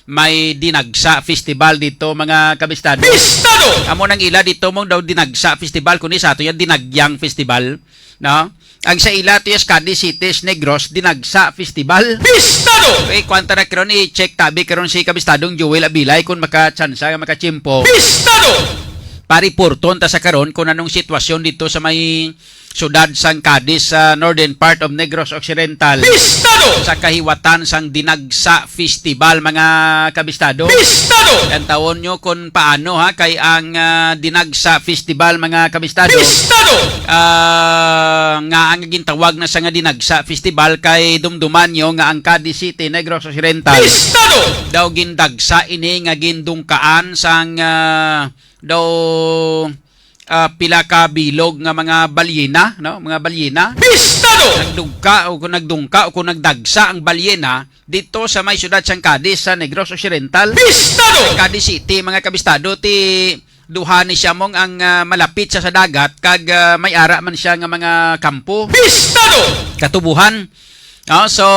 may Dinagsa Festival dito, mga kabistado. Bistado! Amo nang ila dito mong daw Dinagsa Festival, kundi sa ato yan, Dinagyang Festival, no? Ang sa ila to yes, Cadiz City, Negros, Dinagsa Festival. Bistado! Eh, kwanta na karon, i-check tabi karon si kabistadong Joel Abilay, kung makatsansa nga makatiyempo, Pistado! Pariporton ta sa karon kung anong sitwasyon dito sa may siyudad sang Cadiz, sa northern part of Negros Occidental, Pistado! Sa kahiwatan sang Dinagsa Festival, mga kabistado. Pistado! Yan taon nyo kung paano, ha, kay ang, ah, Dinagsa Festival, mga kabistado, Pistado! Ah, nga ang gintawag na sa nga Dinagsa Festival kay dumduman nyo nga ang Cadiz City, Negros Occidental, Pistado! Daw gindagsa ini nga gindungkaan sang, ah, daw, ah, pila ka bilog nga mga balyena, no? Mga balyena. Pistado! Nagdugka o kung nagdungka o kung nagdagsa ang balyena dito sa may siyudad sang Cadiz sa Negros Occidental. Pistado! Cadiz City, mga kabistado, ti duha ni siya mong ang, ah, malapit siya sa dagat kag, ah, may ara man siya nga mga kampo. Pistado! Katubuhan. Ah, so,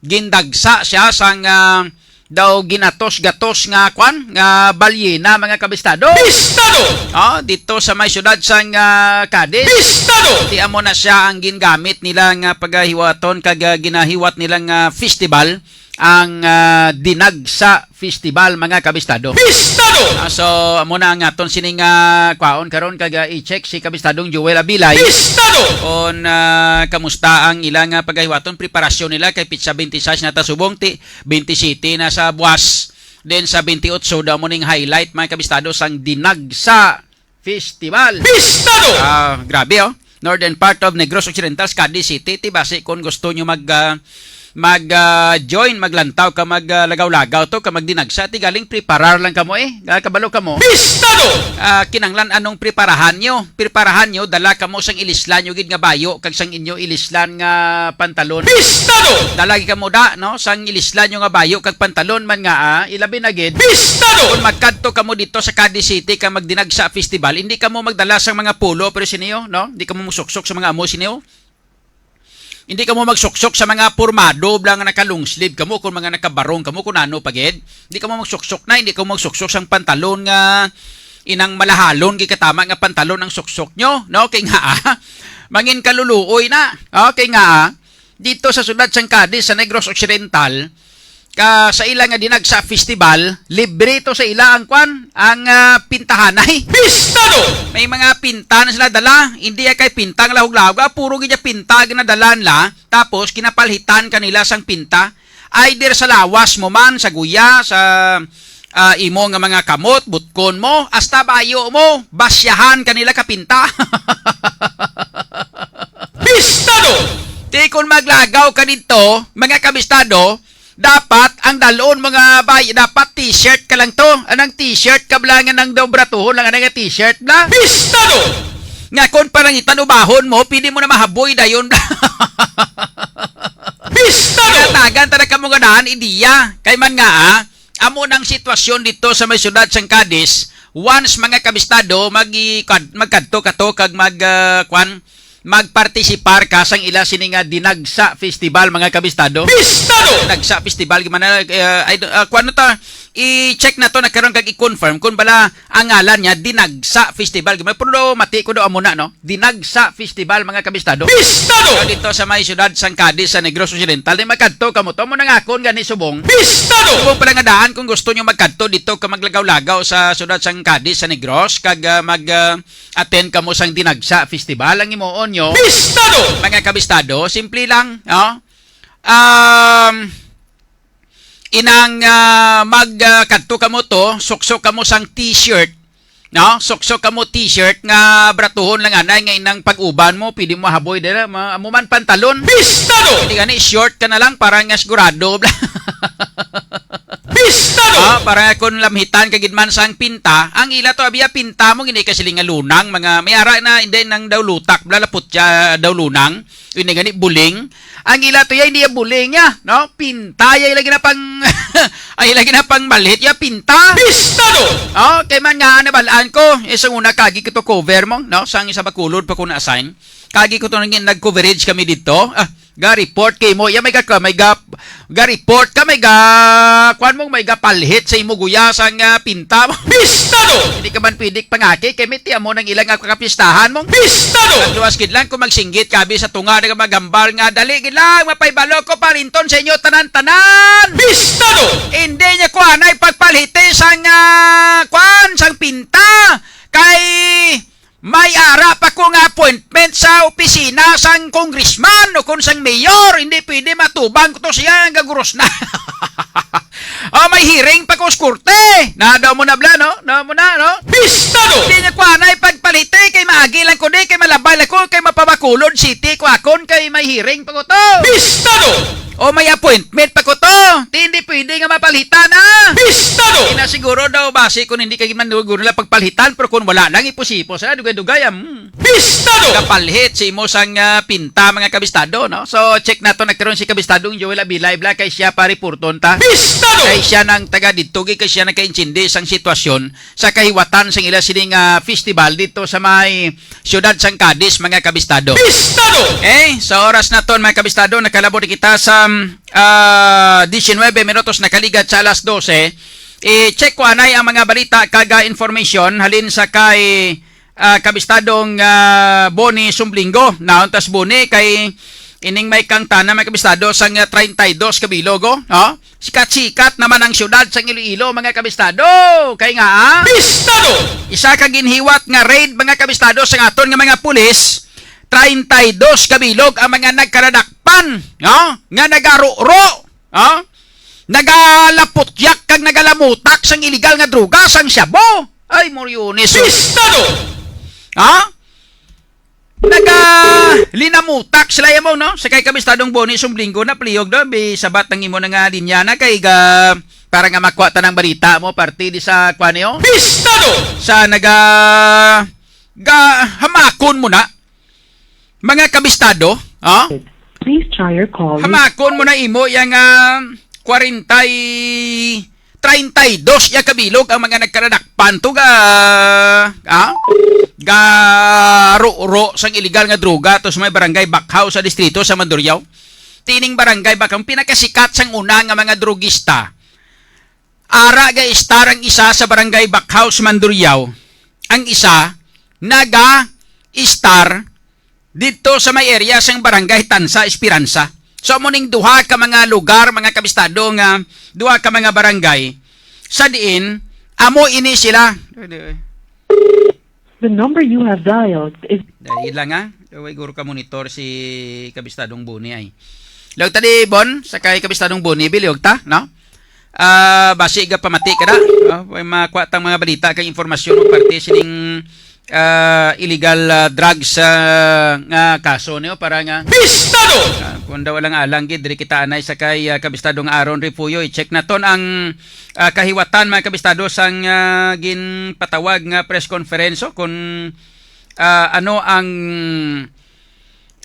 gindagsa siya sang, ah, daw ginatos-gatos nga kwan, nga balyena, mga kabistado. Pistado! Ah, dito sa may siyudad sang, ah, Cadiz. Pistado! Ti amo na siya ang gingamit nila nga pagahiwaton kag, ah, ginahiwat nila nga festival, ang, ah, Dinagsa Festival, mga kabistado. Pistado! Ah, so, amo na ang aton sining, ah, kwaon karon kag, ah, i-check si kabistadong Joel Abilay. Pistado! Kung, ah, kamusta ang ilang, ah, pagahiwaton, preparasyon nila kay pitsa twenty-six na ta subong, ti twenty-seven na sa buwas. Then sa twenty-eight daw mo ning highlight, mga kabistado, sang Dinagsa Festival. Pistado! Ah, grabe, oh. Northern part of Negros Occidental, Cadiz City. Ti basi kung gusto nyo mag, ah, mag, ah, join, maglantaw ka, mag, ah, lagaw-lagaw to, ka magdinagsa, ti galing preparar lang kamo eh. Ah, kabalo kamo. Pistado! Ah, kinanglan anong preparahan nyo? Preparahan nyo, dala kamo sang ilislan nyo gid nga bayo, kag sang inyo ilislan nga pantalon. Pistado! Dala gid kamo da, no? Sang ilislan nyo nga bayo, kag pantalon man nga, ah, ilabi na gid. Pistado! Kung magkadto kamo dito sa Cadiz City, ka magdinagsa festival, hindi kamo magdala sang mga polo, pero siniyo, no? Hindi kamo musuksok sa mga amo, siniyo. Hindi kamo magsuksok sa mga pormado bla nga naka long sleeve kamo, kung mga nakabarong kamo, kung ano pa gid. Hindi kamo magsuksok na, hindi kamo magsuksok sang pantalon nga inang malahalon gid katama nga pantalon ang suksok nyo, no? Kay nga, ah, mangin kaluluoy na. Okay nga, ah, dito sa siyudad sang Cadiz, sa Negros Occidental, ka sa ila nga dinagsa festival, libre to sa ila ang kwan, ang, ah, pintahanay. Pistado! May mga pinta na sila dala, hindi ya kay pinta nga lahog-lahog, ah, puro gid ya pinta ginadala nila, tapos kinapalhitan kanila sang pinta. Either sa lawas mo man, sa guya, sa, ah, imo nga mga kamot, butkon mo, hasta bayo mo, basyahan kanila ka pinta. Pistado! Ti kon maglagaw ka didto, mga kabistado, dapat ang dalon mo nga bay-, dapat t-shirt ka lang to. Anang t-shirt ka bala nga nang daw bratuhon lang, anang nga t-shirt bala? Pistado! Nga kon palangitan ubahon mo, pwede mo na mahaboy dayon. Pistado! Natagan ta na kamo nga daan, ideya. Kay man nga, ah, amo nang sitwasyon dito sa may siyudad sang Cadiz, once mga kabistado, mag-, magkadto ka to kag mag, ah, kwan, magpartisipar ka sang ila sini nga Dinagsa Festival, mga kabistado. Pistado! Dinagsa Festival, gimana, eh, I don't, ah, kwan, ano ta, i-check na to na karon kag i-confirm kung bala ang ngalan niya Dinagsa Festival. Gimana, pero mati ko daw amo na, no? Dinagsa Festival, mga kabistado. Pistado! So, dito sa may siyudad sang Cadiz sa Negros Occidental, di magkadto kamo to, mo nangakon gani subong. Pistado! Subong pala nga daan kung gusto nyo magkadto dito ka maglagaw-lagaw sa siyudad sang Cadiz sa Negros, kag, ah, mag, ah, attend kamo sang Dinagsa Festival. Ang himuon nyo, Pistado! Mga kabistado, simple lang, no? Um, inang, ah, mag, ah, kadto kamo to, suksok kamo sang t-shirt, no? Suksok kamo t-shirt nga bratuhon lang anay nga inang pag-uban mo, pwede mo haboy dira, ma-, amo man pantalon. Pistado! Hindi gani, short ka na lang para nga sigurado. Pistado! Ah, para kung lamhitan ka gid man sang pinta, ang ila to, abiya pinta mo, hindi ka siling nga lunang, mga, may ara na, hindi nang daw lutak, bla, lapot siya daw lunang, hindi gani, buling. Ang ila to, ya, hindi ya buling ya, no? Pinta, ya, ila ginapang, ay, ila ginapang malhit, ya, pinta. Pistado! Oh, kay man nga, nabalaan ko, isang una, kagi ko to cover mo, no? Sang isa Bacolod pa ko na-assign. Kagi ko to nag-, nag-coverage kami dito. Ah, Ga-report kay mo. Ya, may ga, may ga, ga-report ka, may ga, kuwan mo, may ga palhit sa imo guya sang, ah, pinta mo. Pistado! Hindi ka man pwede pangaki kay may tiyan mo nang ilang kapistahan mo. Pistado! Ang luwas gid lang kung magsinggit ka abi sa tunga nga magambal nga, "Dali gid lang, mapahibalo ko palinton sa inyo tanan-tanan." Pistado! Hindi niya kuanay pagpalhiti sang, ah, kuan, sang pinta kay may ara pa ko nga appointment sa opisina sang congressman o kon sang mayor. Hindi pwede, matubang ko to siya ang gaguros na. Oh, may hearing pa ko sa korte. Na, daw mo na bla, no? Daw mo na, no? Pistado! Hindi niya kuanay pagpalhiti kay maagi lang ko di, kay malabay lang ko, kay mapabakulod city ko akon, kay may hearing pa ko to. Pistado! O may appointment pa ko to. Di, hindi pwede nga mapalhitan na. Pistado! Di na siguro daw basi kung hindi kay man siguro nila pagpalhitan, pero kung wala lang, ipos-ipos na, dugay-dugay, ah, hmm. Pistado! Kapalhit si imo sang, ah, pinta, mga kabistado, no? So, check nato na karon si kabistadong Joel Abilay, bla, kay siya pa reporton ta. Pistado! Kay siya nang taga didto, kay siya nagkaintindi sang sitwasyon sa kahiwatan sang ila sining, ah, festival dito sa may siyudad sang Cadiz, mga kabistado. Pistado! Okay, sa oras naton, mga kabistado, nakalabot kita sa, ah, diecinuebe minutos nakaligat sa alas dose. I-check ko anay ang mga balita kag, ah, information halin sa kay, ah, kabistadong, ah, Boni Sumblingo. Naon tas Boni kay ining may kangtana, mga kabistado, sang, ah, treinta y dos ka bilog, oh. Sikat-sikat naman ang siyudad sang Iloilo, mga kabistado. Kay nga, ah, Pistado! Isa ka ginhiwat nga raid, mga kabistado, sa aton nga mga pulis, treinta y dos ka bilog ang mga nagkaradakpan, no? Nga nagaro-ro, no? Nagalaputyak kag nagalamutak sang iligal nga droga, sang shabu. Ay, Moriones. Pistado! Ha? Nagalinamutak sila yamo, no? Sa kay kabistadong Boni Sumblingo na pliyog do, bisabat ang imo na nga linya na kay ga, para nga makuha ta ng balita mo, parte di sa kuan niyo? Pistado! Sa naga, ga, hamakon mo na, mga kabistado, ha? Please try your call. Hamakon mo na imo yang, ah, kwarenta y, treinta y dos ya kabilog ang mga nagkaradakpan to ga, ah, ga ro-ro sang iligal nga droga to sa may barangay Bakhaw sa distrito sa Mandurriao. Tining barangay Bakhaw, ang pinakasikat sang una nga mga drugista. Ara ga istar ang isa sa barangay Bakhaw sa Mandurriao. Ang isa naga istar didto sa may area sang Barangay Tansa, Esperanza. So, amo ning duha ka mga lugar, mga kabistado, nga duha ka mga barangay sa diin amo ini sila. The number you have dialed is Dali lang, ha. Way guro ka monitor si kabistadong Boni ay. Log ta di, Bon, sa kay kabistadong Boni, biliog ta, no? Ah, basi ga pamati ka na, no? May makuha tang mga balita kag impormasyon mo parte sining, ah, illegal, ah, drugs, ah, nga kaso niyo para nga Pistado! Ah, kung daw lang alang gid, diri kita anay sa kay, ah, kabistadong Aaron Refugio, i-check naton ang, ah, kahiwatan, mga kabistado, sang, ah, ginpatawag nga press conference, oh, kung, ah, ano ang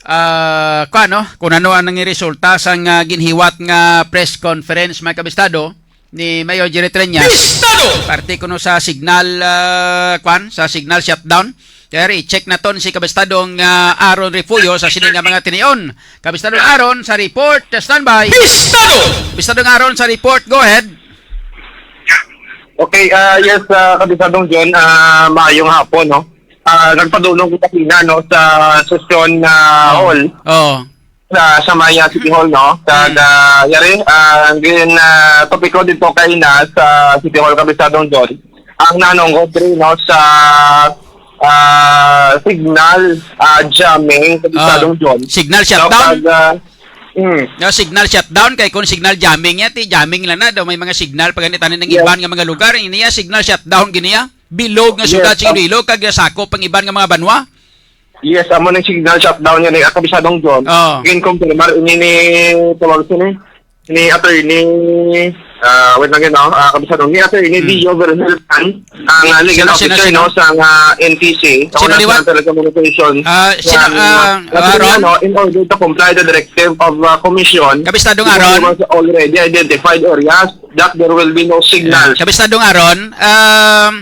ah, kuwan, no? Kung ano ang nangiresulta sang, ah, ginhiwat nga press conference, mga kabistado, ni Mayor Jerry Treñas. Pistado! Parte kuno sa signal, ah, kuwan, sa signal shutdown. Kaya i-check naton si kabistadong, ah, Aaron Refugio sa sini nga mga tinion. Kabistadong Aaron sa report, standby. Pistado! Kabistadong Aaron sa report, go ahead. Okay, ah, yes, ah, Kabistadong John, ah, maayong hapon, no? Ah, nagpadulong ko kanina, no, sa session, ah, hall Oo. sa, sa Maya City Hall, no? Sa, Mm. sa, yari, ah, ang gin, ah, topiko dito kaina sa City Hall, Kabistadong John, ang nanungod rin, no, sa, ah, signal, ah, jamming, Kabistadong Ah, John. Signal No, shutdown? pag, ah, mm. No, signal shutdown, kay kung signal jamming yan, ti jamming lang na, daw may mga signal pa ganit, ano, ng Yes. iban nga mga lugar, iniya, signal shutdown, giniya. Bilog nga Yes, syudad sa um, Iloilo, kag sakop ang iban nga mga banwa. Yes, amo ning signal shutdown nga ni Kabisadong John. Oh. Ginkonfirmar ini ni, tawag sini, ni attorney, ah, wait lang yun, no? Ah, Kabisadong, ni attorney Hmm. Dio Vergelpan, ang, ah, legal Sino, sino, officer, sino? no, sa, ah, N T C, Sino Commission liwat? on Telecommunications, Ah, sino, na, ah, na, Aaron? no, in order to comply the directive of, ah, Commission, Kabistadong because Aaron? there was already identified areas that there will be no signal. Ah, Kabistadong Aaron, um,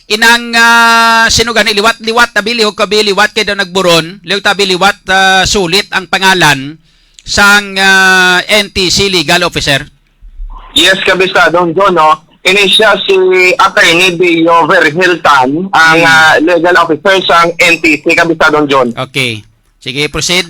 inang, ah, sino gani liwat, liwat, tabi, lihog kabi, liwat kay daw nagburon, lihog tabi, liwat, ah, sulit ang pangalan. sang, ah, N T C legal officer? Yes, Kabistadong John, no? Ini siya si Attorney Dio Virgil Tan, ang, Hmm. ah, legal officer sang N T C, Kabistadong John. Okay. Sige, proceed.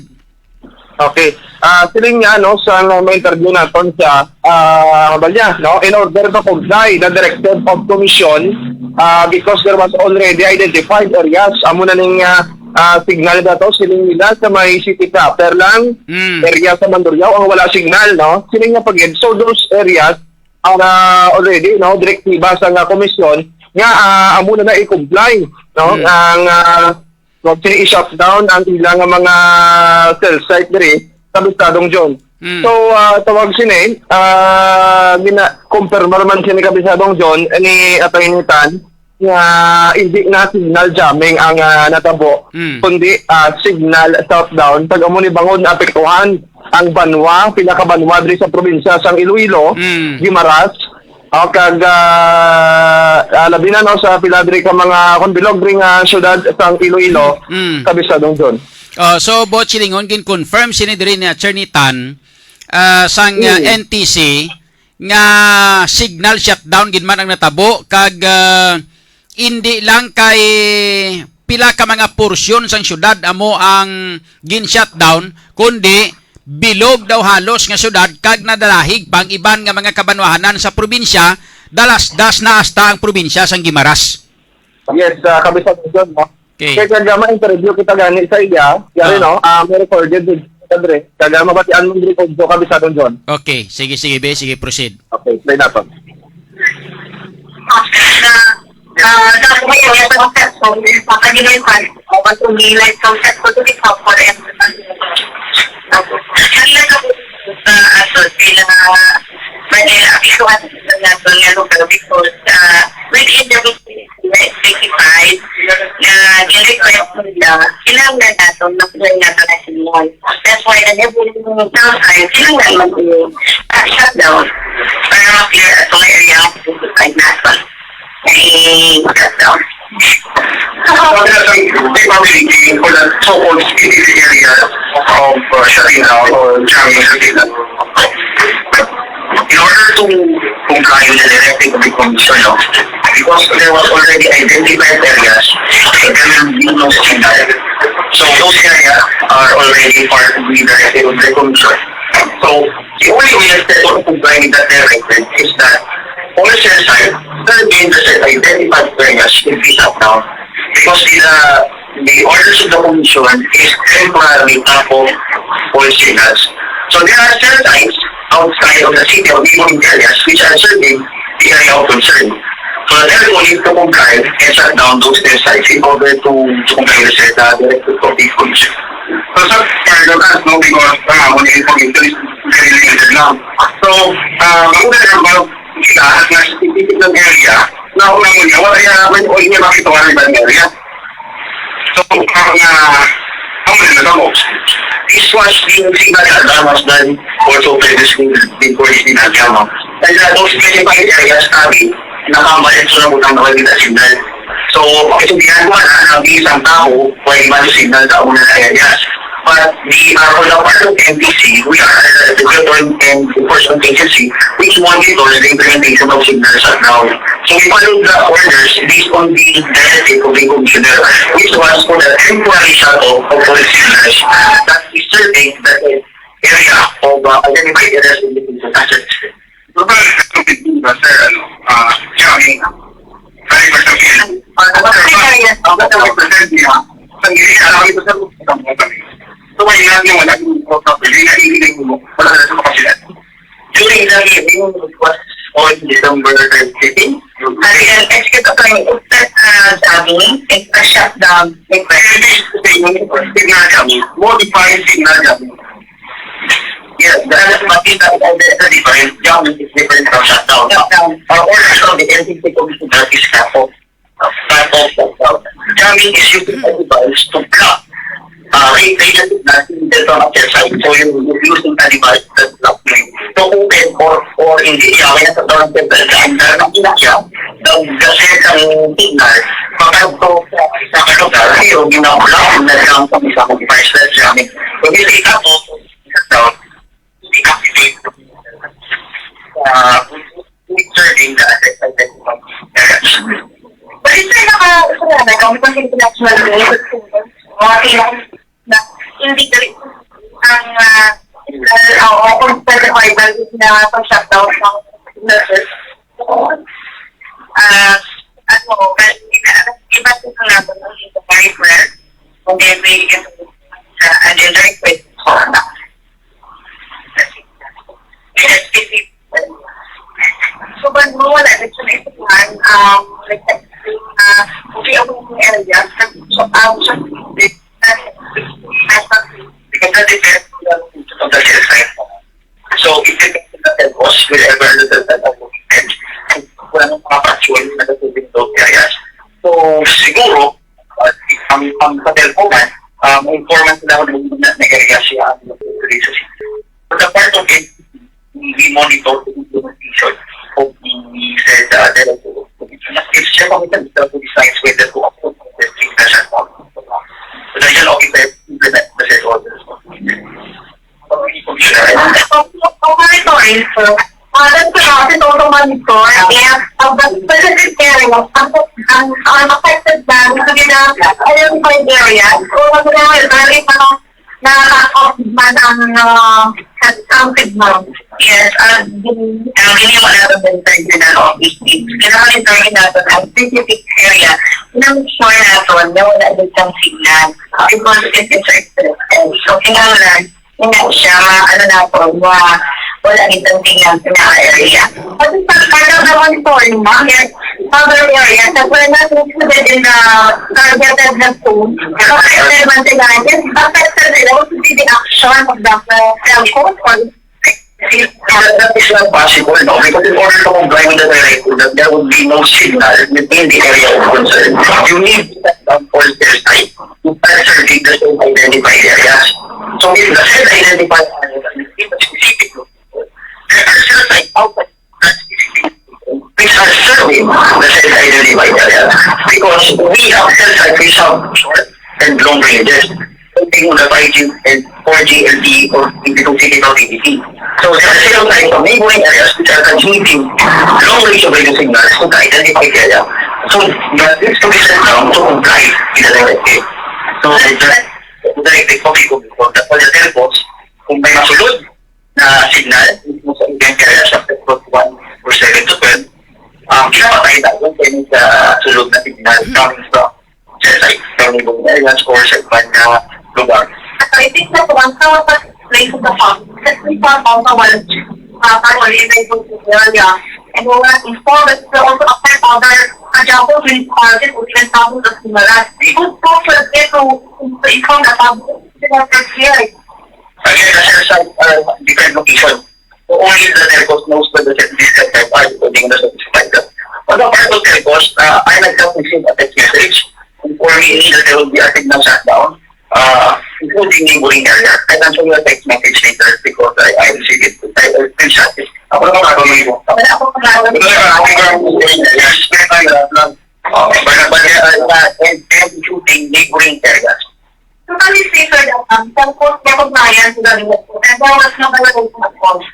Okay. Ah, siling niya, no, sa may interview naton siya, ah, Balya, no, in order to comply the directive of commission, ah, because there was already identified areas, amo na ning, ah, ah, signal na to, siling nila sa may city proper lang, Mm. area sa Mandurriao ang wala signal, no? Siling niya pag so those areas are, ah, already, no, direktiba sa nga komisyon nga, ah, amo na na i-comply, no, Mm. ang, ah, Huwag sini i-shutdown ang ila nga mga cell site diri sa Bistadong John. Mm. So, ah, tawag sini, ah, gina-, kumpirma naman sini ka Bistadong John, ni Attorney Tan, nga hindi na signal jamming ang, ah, natabo, Mm. kundi, ah, signal shutdown. Pag amo ni bangod naapektuhan ang banwa, pila ka banwa diri sa probinsya sang Iloilo, Mm. Guimaras, o kag, ah, ah, labi na, no, sa pila diri ka mga kon bilog diri nga syudad sang Iloilo, Mm. Kabistadong John. Oh, so, Boss Chilingon, gin-confirm sini diri ni Attorney Tan, ah, sang, ah, Mm. N T C nga signal shutdown gid man ang natabo kag, ah, indi lang kay pila ka mga porsyon sang syudad amo ang gin-shutdown, kundi bilog daw halos nga syudad kag nadalahig pa ang iban nga mga kabanwahanan sa probinsya, dalasdas na hasta ang probinsya sang Guimaras. Yes, ah, Kabisag John, no? Okay. Kaya kag, ah, ma-interview kita gani sa iya, yari, Ah. no? Ah, may recorded diri, Padre. Kag, ah, mabatian mo diri kung Kabisag John. Okay, sige, sige, be, sige, proceed. Okay, play naton. Ah, tapos may mga sa concept ko, sa pag-inay pa, o pag-inay sa concept ko, dito sa forever. Tapos, ang nagkabot sa aso, sila, Manila, abiso at sa nato nga lugar because, ah, within the twenty-five na gin-request nila, kinahanglan nato na sila nga pangasinan. That's why, nag-, sometimes, kinahanglan mag-, ah, shutdown para ma-clear at mga area nga twenty-five nato. Ay, shutdown. Sabi na sa, di ba, for the so-called specific area of, uh, shutting down or jamming sa sila. In order to comply with the directive of the commission, no? Because there was already identified areas, there will be no signal. So those areas are already part of the directive of the commission. So the only way that to comply with that directive is that all cell sites, the identified areas should be shut down. Because the, the orders of the commission is temporarily stop of all signals. So there are cell sites outside of the city or neighboring areas which are serving the area of concern. So therefore, need to comply and shut down those cell sites in order to, to comply with the, the directive of the commission. So, sir, for the last, no, because, uh, when the information is very limited lang. So, uh, mauna na ba sila nga specific ng area na una mo niya, wala niya, may, o niya makita ang ibang area. So, ang, ah, ang mga nagamo, this was being signaled as was done also previously before this ginagawa. And, uh, those specified areas, sabi, nakamalit sa nabutang na wala signal. So, kaintindihan ko na, na ang isang tao, pwede man signal sa una na areas. But we are on the part of N T C, we are the government and enforcement agency which monitors the implementation of signal shutdown. So we follow the orders based on the directive of the commissioner, which was for the temporary shut off of all signals. That is certain that the area of, uh, identified areas in the district. Total, sir, ano, ah, jamming. Five percent. Ah, ano, sir, ah, ano, sir, percent niya? Ang hindi siya, ano, ito, sir, ang mga kami. So, why not yung wala yung property? Hindi na, hindi na yung wala na sa kapasidad. During the hearing, it was on December fifteen. Ang execute of an express, ah, jamming, express shutdown, express. Hindi, hindi, hindi, hindi, modify, signal jamming. Yes, the, the, the different, jamming is different from shutdown. Shutdown. Our orders from the N T C Commission that is cut off. Cut off, shutdown. Jamming is using a device to block, uh, ray, ray na signal in the front of your side. So, you're using a device that blocks it. So, open or, or hindi, jamming na sa front of your side. Dahil ang ina siya, the, the second signal, makadto sa, sa lugar, pero ginablock na lang sa isang device na jamming. So, hindi ka po, shutdown. uh, serving the affected areas. But it's like naka, wala na, kami kasi international news, mga kailangan na hindi dali ang, ah, ang, ah, kung pwede ko ibalik na pag-shutdown ng businesses. Ah, ano, kasi iba sa nga po ng enterprise, kung may, ah, agenda request. So, pag mo wala na siya naisipan, um, like, uh, okay, ang mga area, ang siya, because that is the, of the sales side. So, it depends on the cost, wherever the sales side of the movement, and kung anong mga patrol na nasa window areas. So, siguro, uh, ang, ang sa cellphone, um, informant na, na, na area siya ang nasa sa city. For the part of it, we monitor the implementation of the said, uh, directive of commission. If siya pa, we can tell the signs whether to approve the signal siya. So, the regional officer implement the said orders. Ang monitoring, sir. Ah, that's the office also monitor. Yes, ang specific area, ang, ang, ang affected na, hindi na, identified area. So, ano na, very, ano, na-cut off man ang, ah, ang signal. Yes, ang, ang ginawa natin ng regional office is, kailangan ito natin ang specific area. Nang sure natin na wala din ang signal. Because it is expressed. So, kailangan nga siya, ma-, ano natin, ma-, wala din ang signal sa mga area. Kasi sa kada naman po, ma'am, yes, other areas that were not included in the targeted na zone, affected man sila, yes, affected sila also be the action of the, uh, telcos or That is not possible, no? Because in order to comply with the directive, that there would be no signal within the area of concern, you need to set up all cell site to start serving the same identified areas. So if the same identified areas are within a specific location, there are cell sites outside that specific location which are serving the same identified areas. Because we have cell sites which have short and long ranges, depending on the five G and four G L T E or P P two C P two T T C. So there are cell sites from neighboring areas which are transmitting long range of radio signals to the identified area. So that needs to be set down to comply with the directive. So the directive of the commission, that all the telcos, kung may masulod na signal mismo sa event area sa Petros one or seven to twelve, um, pinapatay na yung kanya sa sulod na signal coming from sa, sa neighboring areas or sa iban na lugar. I think that one sa place of the pump, kasi pa pump pa one, uh, parang in the area. And we're not informed that it will also affect other, uh, examples with causes or even thousands of similar. We would also get to, to inform the public in the first year. Again, the cell site are different location. So only the telcos knows where the cell, these cell sites are, depending on the service provider. On the part of telcos, uh, I myself received a text message informing me that there will be a signal shutdown, uh, including neighboring area. I can show you a text message later because I, I received it. I, I screenshot it. Ako naman ako may Wala ako pagkakaroon. Yes, may may, uh, uh, barangay, uh, and, and including neighboring areas. Totally safe for the, um, telcos recognize the, and there was no violation of course.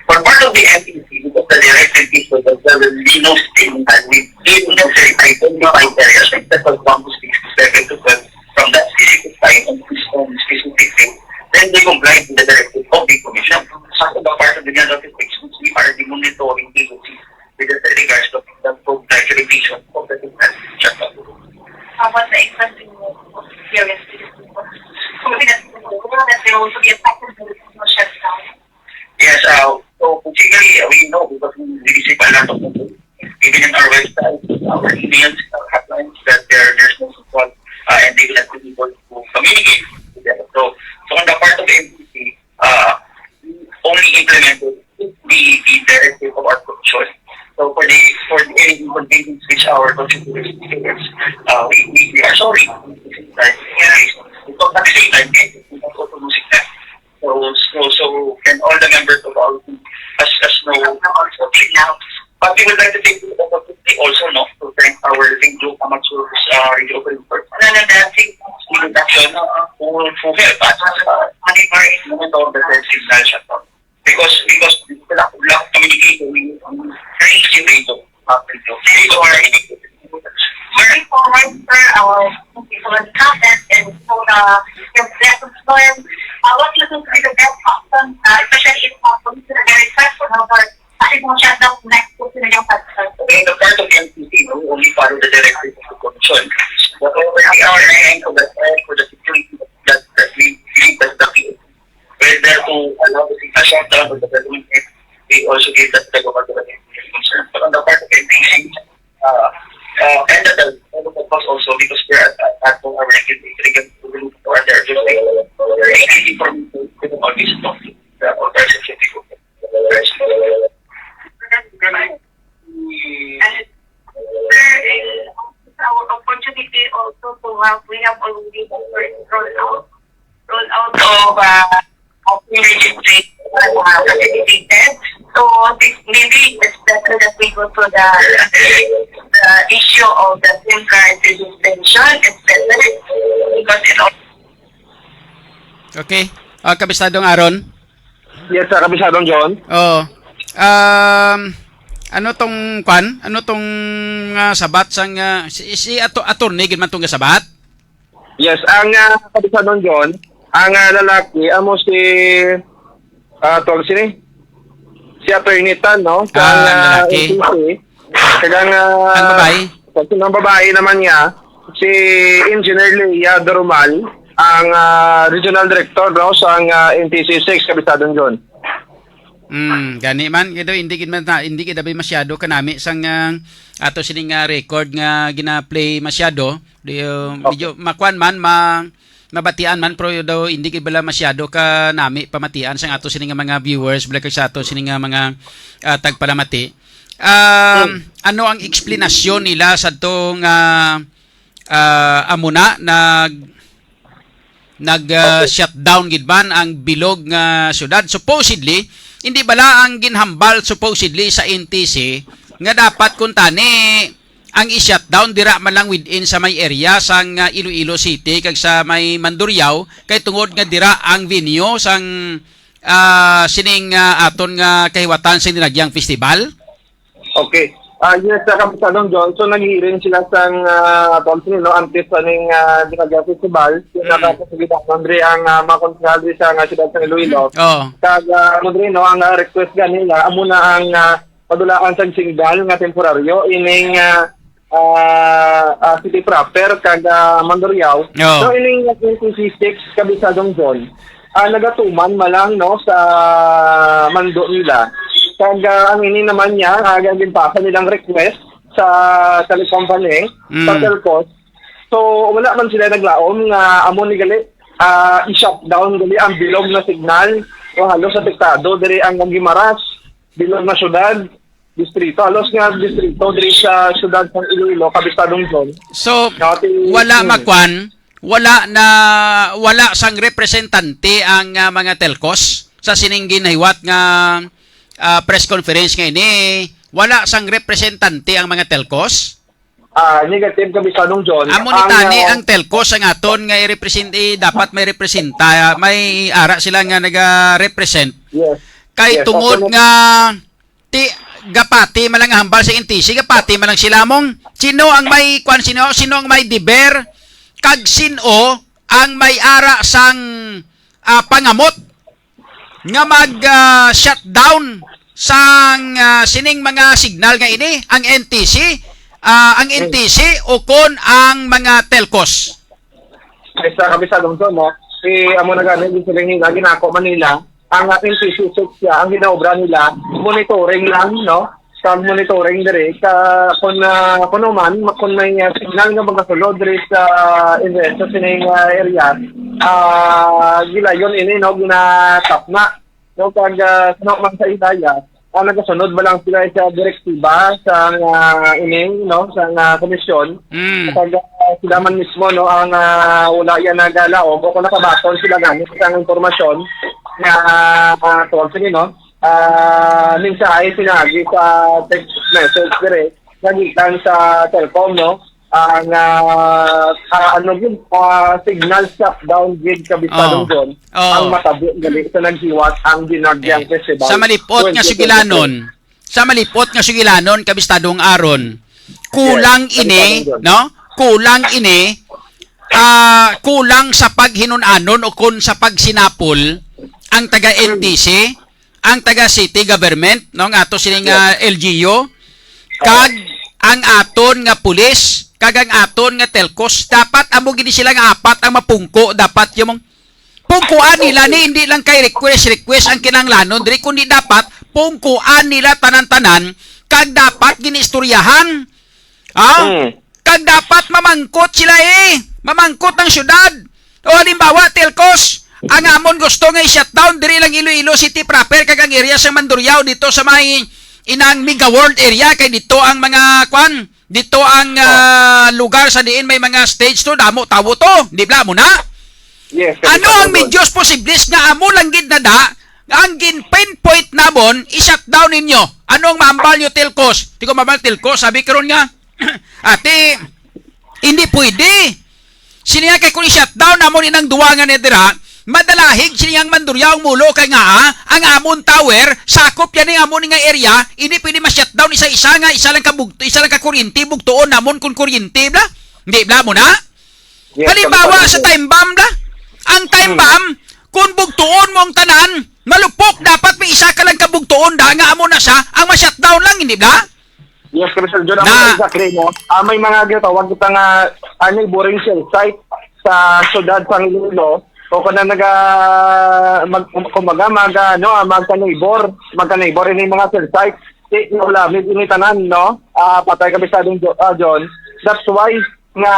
For part of the N T C, because the directive is that there will be no signal within the identified areas except for one to six, seven to twelve from that specific time and this, um, specific thing, then they comply with the directive of the commission. Sa iba part of the general jurisdictions, we are the monitoring agency with regards to the, the revision of the signal. Tapos na exam din mo, experience din mo. Kung pinag-, that they also be affected by the signal shutdown. Yes, uh, so basically, uh, we know because we receive a lot of, even in our website, our emails, our hotlines, that there, there's no support, uh, and they will not be able to communicate with them. So, so on the part of the N T C, uh, we only implemented the, the directive of our commission. So for the, for the any inconvenience which our consumers experience, uh, we, we, we are sorry. But at the same time, we also losing that. So, so, so can all the members of our team as, as know. But we would like to take the opportunity also, no, to thank our St. Joe Amateur, uh, radio operators. Ano na dati? Student Action, uh, who, who help us, uh, monitor the signal shutdown. Because, because wala, wala communication. Thank you, Rachel. Very forward, sir, our people in contact and so the, the lessons learned. Uh, what you think will be the best option, uh, especially if uh, police are very stressful over, kasi kung shutdown next week na yung pag- In the part of N C C, no, we only follow the directives of the commission. But over the hour and for the, for the security that, that we believe that the whether to allow the shutdown or the government, they also give that the government concern. But on the part of N P C, uh, uh, and the, and the cost also because we're at, at, at our regulatory or their information all these the organization. And there is our opportunity also to have, we have already rolled out, rolled out of, uh, of registration, uh, facilitated. So this, maybe it's better that we go to the, the issue of the SIM card registration, et cetera. Because it also Okay. Ah, Kapisadong Aaron? Yes, sir. Kapisadong John. Oh. Um, ano tong kwan? Ano tong ah, sabat sang ah, si, si ato attorney gid man tong gasabat? Yes, ang uh, Kapisadong John, ang uh, lalaki amo si uh, tawag sini si Attorney Tan, no? Sa Ah, ang uh, lalaki. N P C. Kag ang uh, Ang babae? Pag ang babae naman niya, si Engineer Leia Dorumal, ang ah, Regional Director, no, sa ang ah, N T C six, Kapisadong John. Mm, gani man gid, hindi gid man ta- hindi gid abi masyado kanami sang ah, ato sining nga record nga gina-play masyado. Di, uh, medyo makuan man ma mabatian man, pero daw hindi gid bala masyado kanami pamatian sang ato sining nga mga viewers bala kag sa ato sining nga mga ah, tagpalamati. Um, ano ang eksplanasyon nila sa to nga ah, amo na nag nag ah, shutdown gid man ang bilog nga syudad? Supposedly, hindi bala ang ginhambal supposedly sa N T C nga dapat kuntani ang i-shutdown dira man lang within sa may area sang ah, Iloilo City kag sa may Mandurriao, kay tungod nga dira ang venue sang ah, sining ah, aton nga kahiwatan sing Dinagyang Festival? Okay. Ah, yes, sa Kapisadong John, so nag-hearing sila sang uh, no, antes sa ning uh, Dinagyang Festival, yung nakapagalitan diri ang uh, mga konsehal diri sa nga siyudad sa Iloilo. Oh. Kag uh, ano diri, no, ang uh, request gani nila, amo na ang uh, padulaan sang signal nga temporaryo ining uh, uh, uh, city proper kag uh, Mandurriao. Oh. So ining N T C six, Kapisadong John, ah, nagatuman man lang, no, sa mando nila. Kag ah, ang ini naman niya, ah, ang ginpasa nilang request sa telecompany, Mm. sa telcos. So wala man sila naglaom nga amo ni gali ah, i-shutdown gali ang bilog na signal. O halos apektado diri ang Guimaras, bilog na syudad, distrito, halos nga distrito diri sa syudad sa Iloilo, Kapisadong John. So, Dati- wala Hmm. makwan, wala na wala sang representante ang ah, mga telcos sa sining ginahiwat nga ah, press conference nga ini. Wala sang representante ang mga telcos. Ah, negative, Kapisadong John. Amo ni tani ah, ang telcos ang aton nga i-represent eh, dapat may representa, may ara sila nga naga-represent. Yes. Kay Yes, tungod ako na- nga ti gapati man lang hambal sa N T C, gapati man lang sila mong sino ang may kwan, sino sino ang may deber kag sino ang may ara sang ah, pangamot nga mag ah, shutdown sang ah, sining mga signal nga ini, ang N T C, ah, ang N T C o kon ang mga telcos. Sa Kapisadong John, no? Si amo na gani, gusto rin nila, ginako man nila, ang ating P C six siya, ang ginaobra nila, monitoring lang, no? Sa monitoring diri, sa kung, ah, kung man, kung may ah, signal nga mga sulod diri sa invento sining ah, area, ah, gilayon ini, no? Ginatap na. No, pag ah, sino man sa Ilaya, ah, nagasunod ba lang sila sa direktiba sa ah, ining, no, sa ah, komisyon? Mm. Pag ah, sila man mismo, no, ang ah, wala yan nagalaom o kung nakabaton sila gamit sa impormasyon na uh, tawag sila, no, ah, mensahe sinabi sa text message dire nagikan sa Telcom, no, ang ah, ah, ano gid, ah, signal shutdown gid, Kapisadong Oh. John, Oh. ang matabo gali sa naghiwat ang Dinagyang Eh, Festival sa malipot nga twenty twenty-three. sugilanon, sa malipot nga sugilanon, Kabistadong Aaron, kulang Yes, ini, Kabistadong John. no? Kulang ini, ah, kulang sa paghinun-anon o kon sa pagsinapol ang taga N T C, ang taga city government, no, nga ato sining, Yes. ah, L G U, kag ang aton nga pulis, kag ang aton nga telcos, dapat amo gini sila nga apat ang mapungko, dapat yung pungkuan nila ni, hindi lang kay request, request ang kinahanglanon diri, kundi dapat pungkuan nila tanan-tanan, kag dapat giniistoryahan. Ah? Mm. Kag dapat mamangkot sila, eh. Mamangkot ang syudad. O halimbawa, telcos, ang amon gusto nga i-shutdown diri lang Iloilo City proper kag ang area sa Mandurriao dito sa may inang Mega World area, kay dito ang mga kwan, dito ang, ah, lugar sa diin may mga stage to, damo tawo to, di bala mo na? Yes, Ano ang Kabisado John. Medios posibles nga amo lang gid na da ang gin-pinpoint namon i-shutdown ninyo? Ano ang maambal nyo, telcos? Di ko maambal, telcos, sabi karon nga, ate, hindi pwede. Siniya kay kung i-shutdown namon inang duwa nga ni dira, madalahig sini ang Mandurriao ang mulo kay nga, ah, ang amon tower sakop yan ang amon nga area, hindi pwede ma-shutdown isa-isa nga isa lang ka bugto, isa lang ka kuryente, bugtuon namon kung kuryente bla. Hindi bla mo na? Yes, Halimbawa Kabisado sa John. Time bomb bla. Ang time Hmm. bomb, kung bugtuon mo ang tanan, malupok dapat may isa ka lang ka bugtuon da nga amo na siya ang ma-shutdown lang, hindi bla? Yes, Kabisado John, ako Na- exactly, no? Ah, may mga ginatawag kita nga, ah, neighboring cell site sa syudad sa Iloilo. O kung na naga, mag, kumbaga, mag, ah, ano, ah, magka-neighbor, magka-neighbor ini mga cell site. Di, wala, may initanan, no? Ah, patay, Kabisadong Jo-, ah, John. That's why nga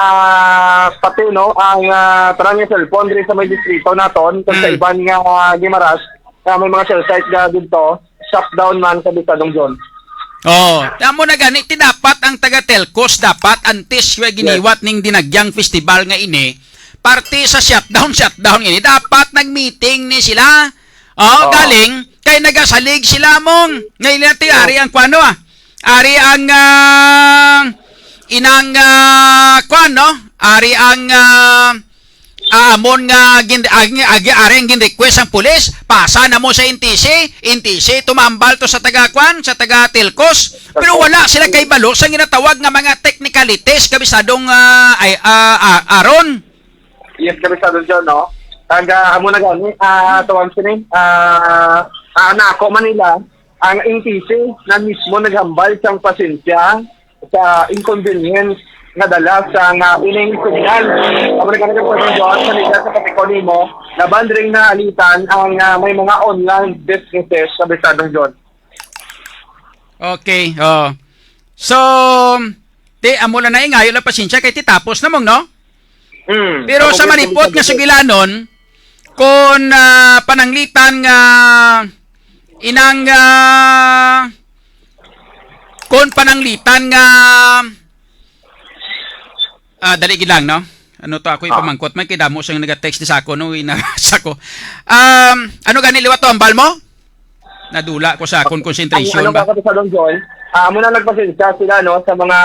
pati, no, ang, ah, tanan nga cellphone diri sa may distrito naton, kag sa Mm. iban nga, ah, Guimaras, nga may mga cell site nga dito, shutdown man, Kabisadong John. Oh, amo na gani ti dapat ang taga Telcos dapat antes nga Yes. giniwat ning Dinagyang Festival nga ini, parte sa shutdown, shutdown nga ini, dapat nag-meeting ni sila. Oh, Oo. galing kay nagasalig sila mong. Ngayon natin, Oo. ari ang kuano, ah. Ari ang, ah, inang, ah, kuan, no? Ari ang, ah, ah, amon nga gin-, ag-, ag-, ari ang gin-request ang pulis, pasa na mo sa N T C, N T C tumambal to sa taga kuan, sa taga Telcos. Pero wala sila kay balo sa ginatawag nga mga technicalities, Kabisadong, ah, ay, ah, ah, Aaron. Yes, Kabisadong John, no? Kag, ah, amo na gani, ah, tawag sini, ah, ah, nako man nila, ang N T C na mismo naghambal sang pasensya sa inconvenience nga dala sa nga ining signal. Amo na gani, Kabisadong John, sa liga sa patiko nimo, laban ring naalitan ang, ah, may mga online businesses, Kabisadong John. Okay, oh. So, ti, amo lang na, eh, ngayo lang pasensya kay ti tapos na mong, no? Mm, Pero sa malipot nga sugilanon, kung, ah, pananglitan nga inang, ah, kung pananglitan nga, ah, dali gid lang, no? Ano to, ako Ah. ipamangkot man kay damo siyang naga-text sa ako, no? Ina sa ko. Um, ano gani liwat to, ambal mo? Nadula ko sa akon Ang, concentration ano ba? Ka, Kapisadong John? Ah, amo na nagpasensya sila, no, sa mga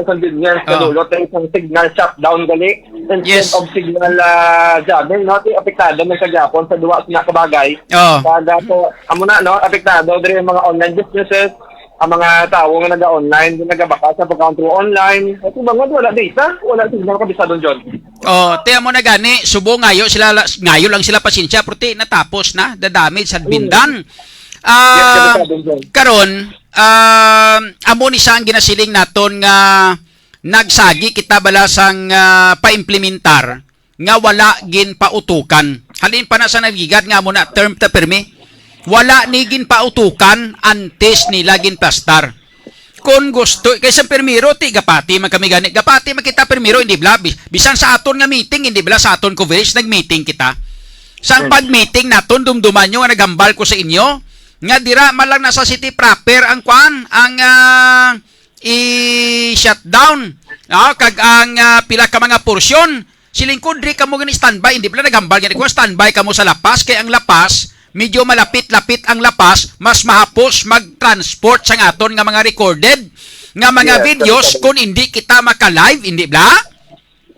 inconvenience na Oh. dulot ng isang signal shutdown gali instead Yes. of signal, ah, jamming, no? Ti apektado man sa gyapon sa duwa na kabagay. Oh. Kaya po, amo na, no, apektado diri ang mga online businesses, ang mga tawo nga naga-online, nga nagabakal sa pagkaon through online. Kasi bangod wala data, wala signal, Kapisadong John. Oh, ti amo na gani, subo ngayo sila la-, ngayo lang sila pasensya, pero ti natapos na, the damage had been Mm. done. Ah, Yes, Kapisadong John. Karon, um, amo ni sa ang ginasiling naton nga nagsagi kita bala sang, ah, paimplementar nga wala ginpautukan. Halin pa na sa nagligad nga amo na term ta permi. Wala ni ginpautukan antes nila ginplastar. Kung gusto, kay sa primero, ti, gapati man kami gani. Gapati man kita primero, hindi bla. Bi-, bisan sa aton nga meeting, hindi bla sa aton coverage, nag-meeting kita. Sang Hmm. pag-meeting naton, dumduman nyo nga naghambal ko sa inyo, nga dira man lang nasa city proper ang kwan, ang, ah, i-shutdown. Ah, kag ang, ah, pila ka mga porsyon, siling ko, diri kamo gani standby, hindi pala naghambal gani ko, standby kamo sa La Paz, kay ang La Paz, medyo malapit-lapit ang La Paz, mas mahapos mag-transport sa aton nga mga recorded nga mga Yes, videos correct. Kung hindi kita maka-live, hindi bla?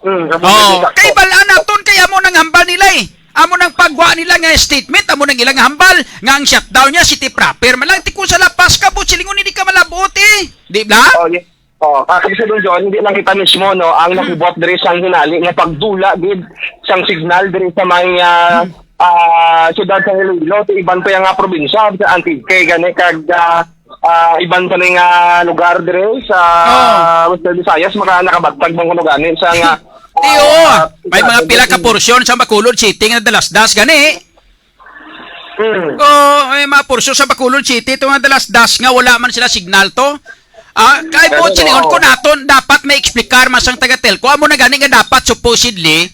Mm, Oh, kay bala naton kay amo nang hambal nila eh. Amo nang pagwa nila nga statement, amo nang ilang hambal nga ang shutdown niya city proper man lang. Ti kung sa La Paz ka, buot silingon, hindi ka malabot eh. Di ba? Oh, yes. Oh, ah, Kabisado John, hindi lang kita mismo, no, ang nakubot diri sang hinali nga pagdula gid sang signal diri sa may, ah, ah, siyudad sa Iloilo, ti iban pa yung nga probinsya sa Antique gani kag, ah, ah, iban pa ning, ah, lugar diri sa Oh. Western Visayas, maka nakabatag man kuno gani sa nga, Ti, ah, oo. ah, May mga pila ka porsyon sa Bacolod City nga dalasdas gani. Hmm. Oh, may mga porsyon sa Bacolod City to nga dalasdas nga wala man sila signal to. Ah, kay Pero, buot silingon oh. ko naton dapat may explicar man sang taga Telco. Amo na gani nga dapat supposedly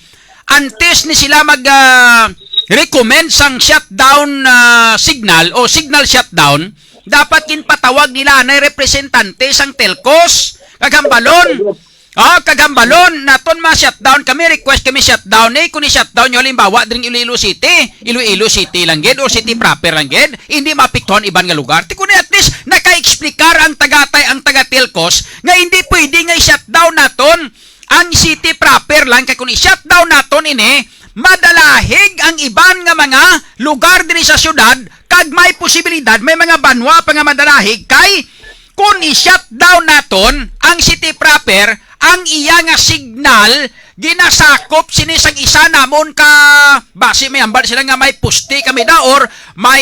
antes ni sila mag ah, recommend sang shutdown ah, signal o signal shutdown, dapat ginpatawag nila anay representante sang Telcos kag hambalon. Oh, kag hambalon naton ma-shutdown kami, request kami shutdown eh. Kung i-shutdown nyo halimbawa dring Iloilo City, Iloilo City lang gid or city proper lang gid, hindi maapektuhan iban nga lugar. Ti kuno at least naka-explicar ang tagatay, ang taga Telcos nga hindi pwede nga i-shutdown naton ang city proper lang, kay kung i-shutdown naton ini, madalahig ang iban nga mga lugar diri sa syudad kag may posibilidad may mga banwa pa nga madalahig kay kung i-shutdown naton ang city proper, ang iya nga signal ginasakop sini sang isa namon ka basi may hambal sila nga may poste kami da or may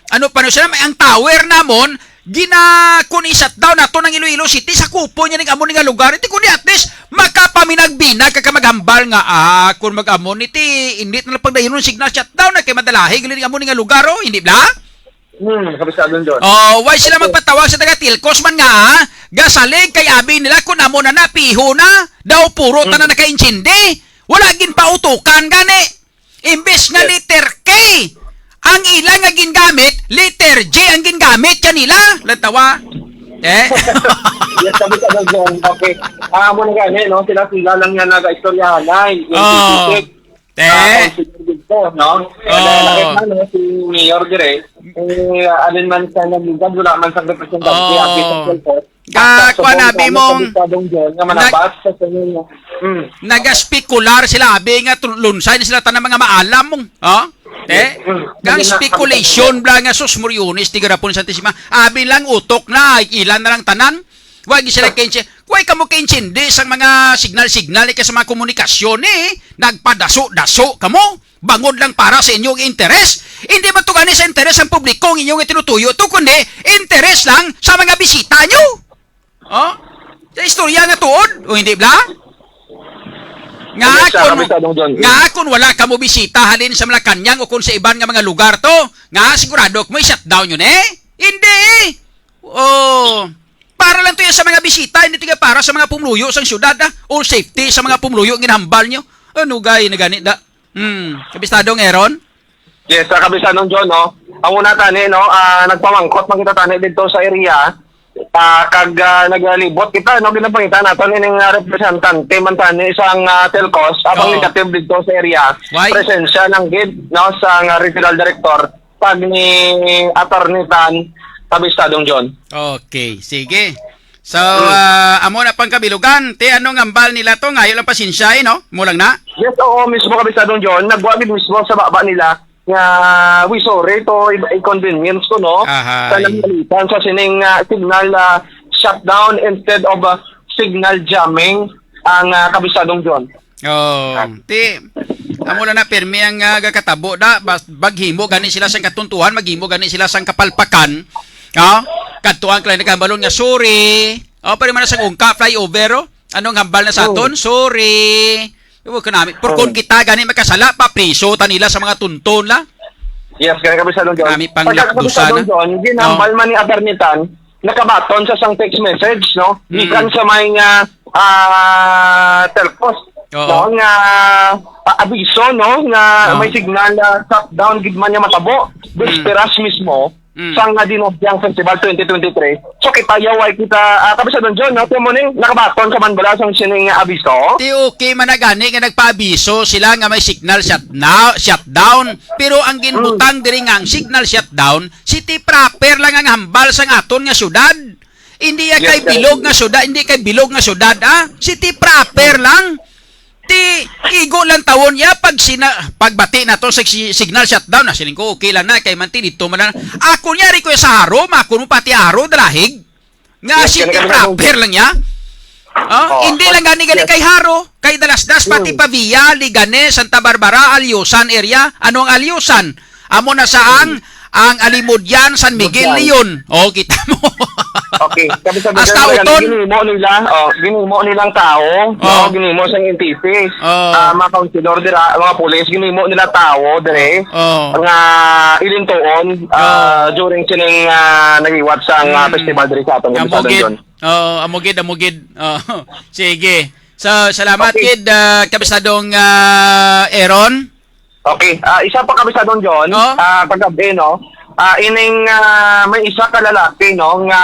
ano pa no sila may ang tower namon gina kun i-shutdown naton ang Iloilo City sa kupo niya ning amo ni nga lugar. Iti kundi at least makapaminagbinag ka, ka maghambal nga ah kun mag-amo ni ti init na lang pagdayon signal shutdown na kay madalahi gali ning amo ni nga lugar oh, hindi bla? Hmm, kabisado John. Oh, why sila magpatawag sa taga Tilcos man nga ah? Gasalig kay abi nila kun amo na na piho na daw puro tanan nakaintindi. Wala ginpautukan gani. Imbis nga Yes. letter K ang ila nga gingamit, letter J ang gingamit kanila. Latawa. Eh? Yes, sabi ka na dyan. Okay. Ah, mo na gani, no? Sila-sila lang yan nag-istoryahanay. Yung Oh. titik. Te? Ah, consider dito, no? Oh. Kaya nakita, no, si Mayor Dire, eh, alin man sa nagligad, wala man sa representante, Oh. ang Peter Tulfo. Ka, Sa kuwan, subong abi sa mong kabisado dyan, nga nag- manabas sa sunod, no? Mm. Nagaspekular sila, abi nga tun-, lunsay na sila tanang mga maalam mong. Oh? Te? Mm. Kang Hindi na speculation bla nga sus Moriones, tigarapon Santa Sima. Abi lang utok na, ilan na lang tanan. Wa gi sila Ah. kinsi-, wa kamo kinsindi sang mga signal-signal, eh, kay sa mga komunikasyon, eh. Nagpadaso-daso kamo. Bangod lang para sa inyong interes. Hindi man to gani sa interes ang publiko ang inyong itinutuyo to, kundi interes lang sa mga bisita nyo. Oh? Sa istorya nga tuod, o hindi bla? Nga Ano siya, akon, Kabisado John? nga akon wala kamo bisita halin sa Malacañang o kung sa iban nga mga lugar to, nga sigurado mo i-shutdown yun eh? Hindi eh. Oh, para lang to yan sa mga bisita, hindi to yan para sa mga pumuluyo sang syudad ah. All safety sa mga pumuluyo ginhambal nyo. Ano gay na gani da? Hmm, kabistado nga Aaron? Yes, sa kabisado John, no? Ang una tani, no, ah, nagpamangkot man kita tani dito sa area. Ah, kag ah, nagalibot kita, no, ginapangita nato ining ah, representante man tani sang ah, Telcos, abang Oh. negative dito sa area. Why? Presensya ng gid, no, sa ah, regional director, pag ni Attorney Tan, kabistado John. Okay, sige. So, Mm. ah, amo na pang kabilugan. Te, anong hambal nila to? Ngayon lang pasensya eh, no? Mo lang na? Yes, oo, mismo kabisado John. Nagwa gid mismo sa baba nila nga, "We sorry to i- inconvenience ko, no?" Ahay. Sa nanglitan sa sining ah, signal ah, shutdown instead of ah, signal jamming ang ah, kabisado John. Oh, ti, amo lang na pirmi ang ah, gakatabo da, bas- baghimo gani sila sang katuntuhan, maghimo gani sila sang kapalpakan. Oh, kadtuan ka lang naghambalon nga sorry. Oh, pwede man na sang ungka flyover, oh. Anong hambal na sa Oh. aton? Sorry. Ibo ka namin. Pero kung Oh. kita gani makasala, papriso ta nila sa mga tunton la. Yes, kaya kabisado John. Kami pang Pagka lakdusa kabisado na. John, ginambal No. man ni Abernitan, nakabaton sa sang text message, no? Mm. Gikan sa may nga ah, Telcos, Oo. no, nga ah, abiso, no, nga Oo. may signal na shutdown gid man nga matabo. Mm. Bisperas mismo Mm. sa nga Dinabyang Festival twenty twenty-three. So kita yaway kita ah, kabisado John, no, kamo ni nakabaton sa man bala sang sining nga abiso? Ti okay man na gani nga nagpaabiso sila nga may signal shut na, shutdown. Pero ang ginbutang Mm. diri nga ang signal shutdown, city proper lang ang hambal sang aton nga syudad. Hindi ya Yes, kay sir. bilog nga syudad, hindi kay bilog nga syudad, ah. City proper lang. Ti, i, igo lang tawon niya pag sina-, pagbati nato sa si-, signal shutdown. Na siling ko, okay lang na, kay manti dito man lang. Ako niya, request sa Haro, makon mo pati Haro, dalahig. Nga Yes, city kami proper lang niya. Oh, hindi lang gani gani kay Haro, kay Dalasdas, pati Mm. Pavia, Ligane, Santa Barbara, Alyusan area. Ano ang Alyusan? Amo na sa ang, Mm. ang Alimodian, San Miguel, Modian. Leon. Oh, kita mo. Okay, sabi sa Hasta Miguel, Uton. Ginimo nila, oh, ginimo nilang tao, no? Oh. Ginimo sang N T P. Oh. Ah, mga councilor dira, mga pulis, ginimo nila tao dire. Oh. Nga ilintuon, ah, Oh. during sining, ah, nahiwat sang, ah, Mm. festival diri sa aton, Amo Kabisado gid. John. Oh, amo gid, amo gid. Oh, sige. So, salamat Okay. gid, ah, Kabisadong, ah, Aaron. Okay. Ah, isa pa, Kabisadong John, Oh. ah, kagabi, no? Ah, ining, ah, may isa ka lalaki, no, nga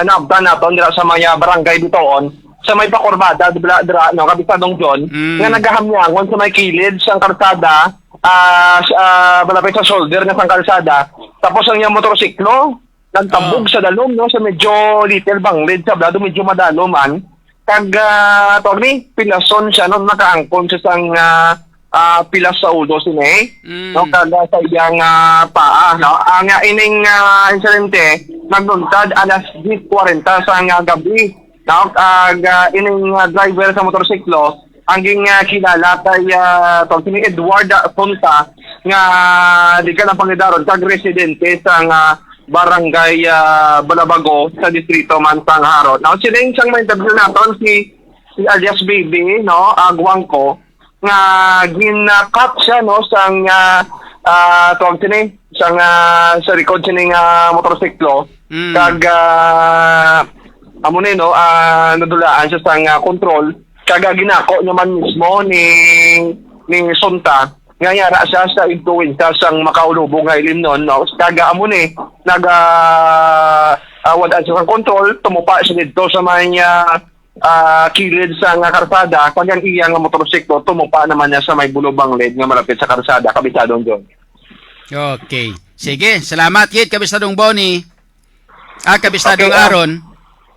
naabtan naton dira sa may, ah, barangay Bitoon, sa may pakurbada, dira, dira, no, Kabisadong John, Mm. nga nagahamyangon sa may kilid sang kalsada, ah, sa, ah, malapit sa shoulder nga sang kalsada. Tapos ang iyang motorsiklo, nagtabog Oh. sa dalom, no, sa medyo little banglid sa blado, medyo madaloman. Kag, ah, tawag ni, pilason siya, no, nakaangkon siya sang, ah, ah, pilas sa ulo sini. Mm. No, kag, ah, sa iyang, ah, paa, no. Ang, ah, ining, ah, insidente nagluntad alas diyes kwarenta sang, ah, gabi. No, kag, ah, ining, ah, driver sa motorsiklo, ang ging, ah, kilala kay, ah, tawag sini Edward, ah, Punta, nga di ka lang pangidaron, kag residente sang, ah, barangay, ah, Balabago sa distrito man sang Haro. Now, siling sang may interview naton si, si alias Baby, no, Aguangco, nga gin-cut siya, no, sang, ah, ah, tawag sini, sang, ah, sa likod sini nga motorsiklo. Mm. Kag, ah, amo ni, no, ah, nadulaan siya sang, ah, control. Kag, ah, ginako niya man mismo ni, ni Sunta nga yara siya sa influensya sang makaulubong nga ilimnon, no? Kag, ah, amo ni, nag, ah, ah, wad-an siya sang control, tumupa siya didto sa may, ah, ah, kilid sa nga karsada, kag ang iya nga motorsiklo tumupa naman niya sa may bulubang led nga malapit sa karsada, Kabisadong John. Okay. Sige, salamat gid, Kabisadong Bonnie. Ah, Kabisadong Okay, ah, Aaron.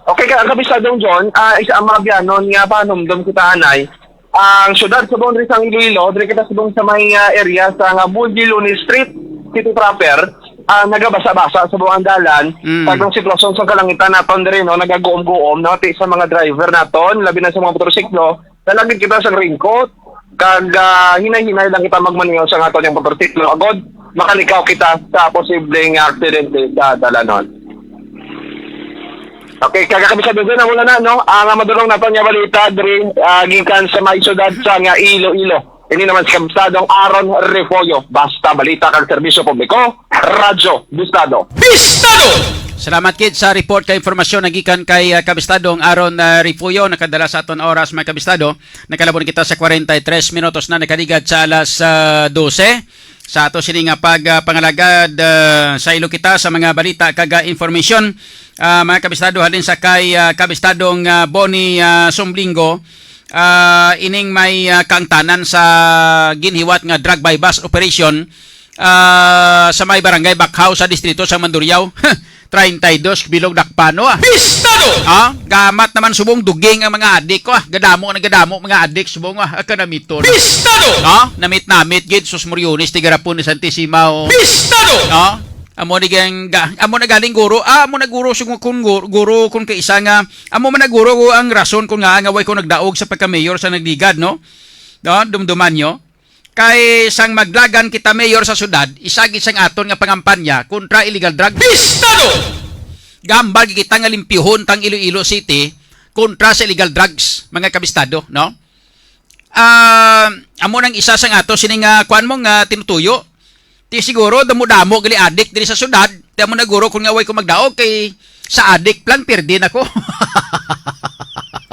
Okay, ka, Kabisadong John, ah, isa ang mga biyanon nga panumdom kita anay. Ang syudad subong diri sa Iloilo, diri kita subong sa may, ah, area sa nga Bulgi Luni Street, City Proper, ah, nagabasa-basa subong ang dalan. Mm. Kag ang sitwasyon sa kalangitan naton diri, no, nagaguom-guom, no, ti sa mga driver naton, labi na sa mga motorsiklo, nalagid kita sa raincoat. Kag, ah, hinay-hinay lang kita magmaneho sa aton nga motorsiklo, agod makalikaw kita sa posibleng aksidente sa dalanon. Okay, kag Kabisadong John, wala na, no? Ang madulong naton nga balita diri, ah, gikan sa may syudad sa nga Iloilo. Ini naman si Kabisadong Aaron Refollo. Basta balita kag serbisyo publiko, Radyo Bistado. Bistado! Salamat gid sa report kag impormasyon nagikan kay, ah, Kabistadong Aaron, ah, Refollo. Nakadala sa aton oras, mga kabistado. Nakalabon kita sa kwarenta y tres minutos na nakaligad sa alas, ah, dose. Sa ato sini nga pag, ah, pangalagad, ah, saylo kita sa mga balita kag, ah, information. Ah, mga kabistado, halin sa kay, ah, Kabistadong, ah, Bonnie, ah, Sumblingo, ah, ining may, ah, kaangtanan sa ginhiwat nga drug buy-bust operation, ah, sa may barangay Bakhaw sa distrito sa Mandurriao. Treinta y dos bilog dakpano, ah. Pistado! Ah, gamat naman subong duging ang mga adik, ah. Gadamo na gadamo mga adik subong, ah. Aka namito na. Pistado! Ah, namit-namit gid, sus, Moriones, tigarapon ni Santisimaw. Pistado! Ah, amo ni gang ga-, amo na galing guro. Ah, amo na guro sung-, kun gur-, guro kun kay isa nga, amo man na guro ang rason kun nga nga way ko nagdaog sa pagka-mayor sa Nagligad, no? No, dumduman nyo. Kay sang maglagan kita mayor sa syudad, isa gid sang aton nga pangampanya kontra illegal drug. Pistado! Gambal gid kita nga limpyuhon tang Iloilo City kontra sa illegal drugs, mga kabistado, no? Ah, amo nang isa sang ato sini nga kuan mo nga tinutuyo. Ti siguro damo-damo gali adik diri sa syudad. Ti amo na guro kun nga way ko magdaog kay sa adik plan pirdi na ko.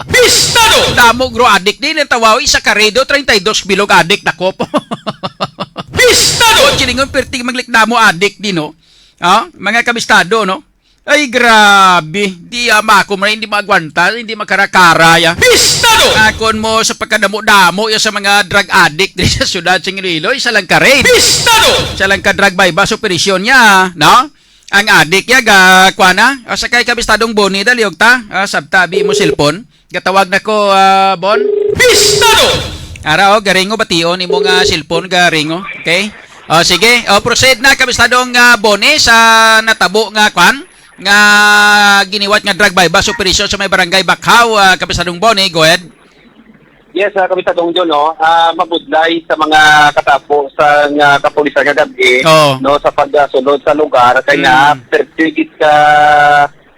Pistado! Damo gro adik din ang tawaw isa ka redo treinta y dos bilog adik na ko. Pistado! Chilingon pirti maglikdamo adik din, no? Ah, mga kabistado, no? Ay, grabe. Di, ah, mako man, hindi maagwanta, hindi makarakara, ya. Pistado! Akon mo sa pagkadamo-damo, ya, sa mga drug addict diri sa syudad sa Iloilo, isa lang ka raid. Pistado! Isa lang ka drug buy-bust operation niya, no? Ang adik, ya, ga, kwa na? Ah, sa kay kabistadong Boni, dali, og ta? Ah, sabta, abi mo cellphone. Gatawag na ko, ah, Bon. Pistado! Ara, oh, garingo bation imo nga cellphone, garingo. Okay? Oh, sige. Oh, proceed na, Kabistadong, ah, Bonnie, sa natabo nga, kwan, nga giniwat nga drug buy-bust operation sa may barangay Bakhaw, ah, Kabistadong Bonnie. Go ahead. Yes, ah, Kabistadong John, no? Ah, mabudlay sa mga katapo sa nga kapulisan nga gabi, Oo. no, sa pagsulod sa lugar, kay Mm. nga, pertigit ka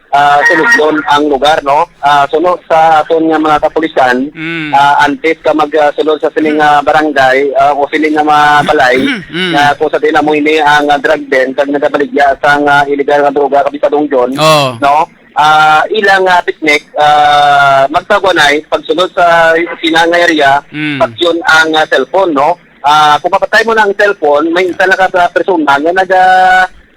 ah, sulodon ang lugar, no? Ah, suno sa aton nga mga kapulisan, Mm. ah, antes ka magsulod sa sining, Mm. ah, barangay, ah, o sining nga mga balay, Mm. nga kung sa diin amo ini ang, ah, drug den, kag nagabaligya sa nga illegal nga droga, Kabistadong John, Oh. no? Ah, ilang, ah, teknik, ah, magtaguanay, pagsulod sa opisina nga area, Mm. patyon ang, ah, cellphone, no? Ah, kung mapatay mo na ang cellphone, may isa na ka sa persona nga naga,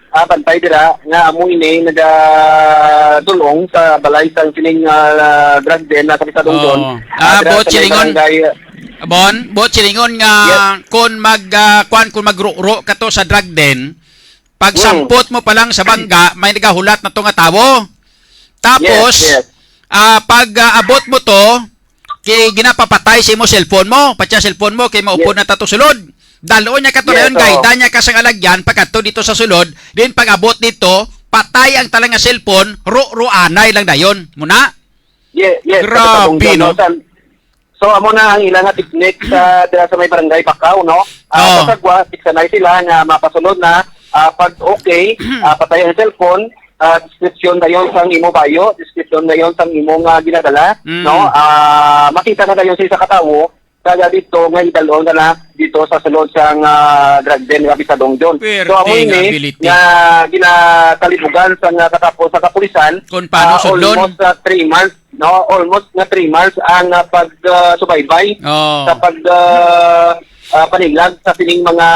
ah, bantay dira nga amo ini nagadulong sa balay sang sining, ah, drug den na Kabistadong John. Oo. Ah, Ah, dira Bo sa may Chilingon. barangay, Bon, Bo Chilingon nga Yes. kon mag, ah, kwan, kon magruro ka to sa drug den, pag Hmm. sampot mo pa lang sa bangga, may nagahulat na to nga tawo. Tapos, Yes, yes. ah, pag, ah, abot mo to, kay ginapapatay sa imo cellphone mo, pati ang cellphone mo, kay maupod Yes. na tato sulod. Dalon niya ka to Yes, dayon, oo. Gayda niya ka sang alagyan, pagkadto dito sa sulod, din pag-abot dito, patay ang talang nga cellphone, ro-, ro-anay lang dayon. Muna? Ye-, yes, Grabe, Kabistadong John, no? no? San-, so, amo na ang ilang nga teknik sa, dira sa may barangay Bakaw, no? Ah, Oo. Sa sagwa, tiksanay sila nga mapasulod na, ah, pag okay, ah, patay ang cellphone, ah, description dayon sang imo bayo, description dayon sang imo nga ginadala, Mm. no? Ah, makita na dayon sa isa ka tawo, kaya dito nga idalon ka na dito sa sulod sang, ah, drug den nga Kabistadong John. So, amo Pwerte nga ini ability. nga ginakalibugan sa nga katapo sa kapulisan, Kung paano ah, sudlon? almost, ah, three months, no? Almost nga three months ang, ah, pag, ah, subaybay Oh. sa pag, ah, ah, panilag sa sining mga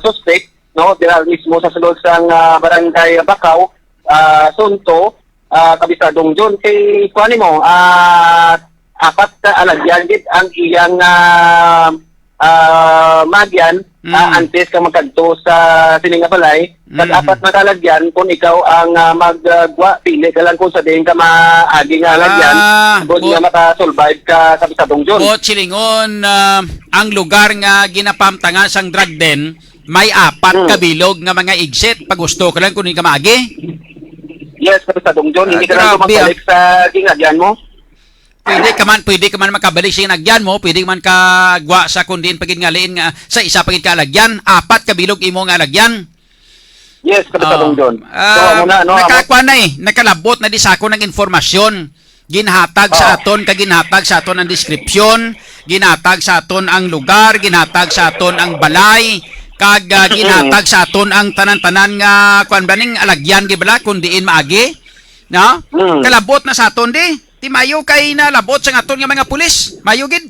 suspect, no? Dira mismo sa sulod sang, ah, barangay Bakaw, ah, Sunto, ah, Kabistadong John. Kay kuan nimo, ah, apat ka alagyan gid ang iyang, ah, ah, maagyan, ah, Mm. antes ka magkadto sa sini nga balay. Kag Mm. apat na ka alagyan, kung ikaw ang, ah, mag, ah, gwa, pili ka lang kung sa diin ka maagi nga alagyan, Ah, good but nga makasurvive ka, Kabistadong John. But silingon, ah, ang lugar nga ginapamtangan sang drug den, may apat Hmm. ka bilog nga mga exit. Pag gusto ka lang kung di ka maagi. Yes, Kabistadong John, Ah, hindi ka lang grabe, ah. makabalik sa ginagyan mo. Pwede ka man, pwede ka man makabalik sa ginagyan mo, pwede man ka gwa sa kung diin pa gid nga liin nga sa isa pa gid ka alagyan, apat ka bilog imo nga alagyan. Yes, Kabistadong Oh. John. So, Ah, amo na, no, amo. nakakuha na eh, nakalabot na di sa akon ang informasyon. Ginhatag sa Oh. aton, kag ginhatag sa aton ang description, ginhatag sa aton ang lugar, ginhatag sa aton ang balay, kag, ah, Mm. ginhatag sa aton ang tanan-tanan nga, kuwan ba ning alagyan, di ba, kung diin maagi? No? Mm. Kalabot na sa aton, di? Ti mayo kay nalabot sa aton nga mga pulis. Mayo gid.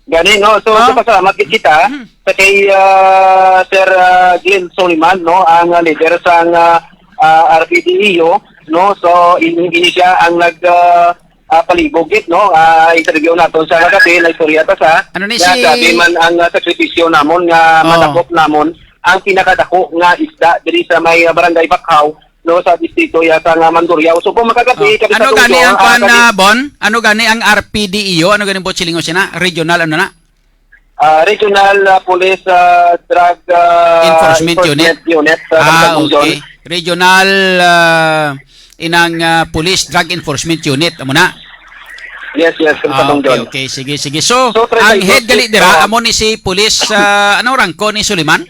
Gani, no? So, Ah. nagpasalamat gid kita Mm. sa kay, ah, Sir, ah, Glenn Soliman, no? Ang, ah, leader sang, ah, ah, R P D E O, no? So, in-, ini siya ang nag, ah, ah, palibog gid, no? Ah, interview naton sa kagabi, na istorya ta sa Ano ni nga si grabe man ang, ah, sakripisyo namon nga Oh. madakop namon ang pinakadako nga isda diri sa may, ah, Barangay Bakhaw, no, sa distrito ya sa nga Mandurriao. So, kung makagabi, Oh. Ano gani ang kwan, ah, Bon? Ano gani ang R P D E O? Ano gani po silingon siya na? Regional, ano na? Ah, Regional, ah, Police, ah, Drug, ah, Enforcement Enforcement Unit. Unit, ah, Ah, Kabistadong John. okay. Regional, ah, inang, ah, Police Drug Enforcement Unit. Amo na? Yes, yes, Ah, Kabistadong okay, John. okay. Sige, sige. So, So, ang head treinta y dos gali dira, ah, amo ni si Police, ah, ano rangko ni Suliman?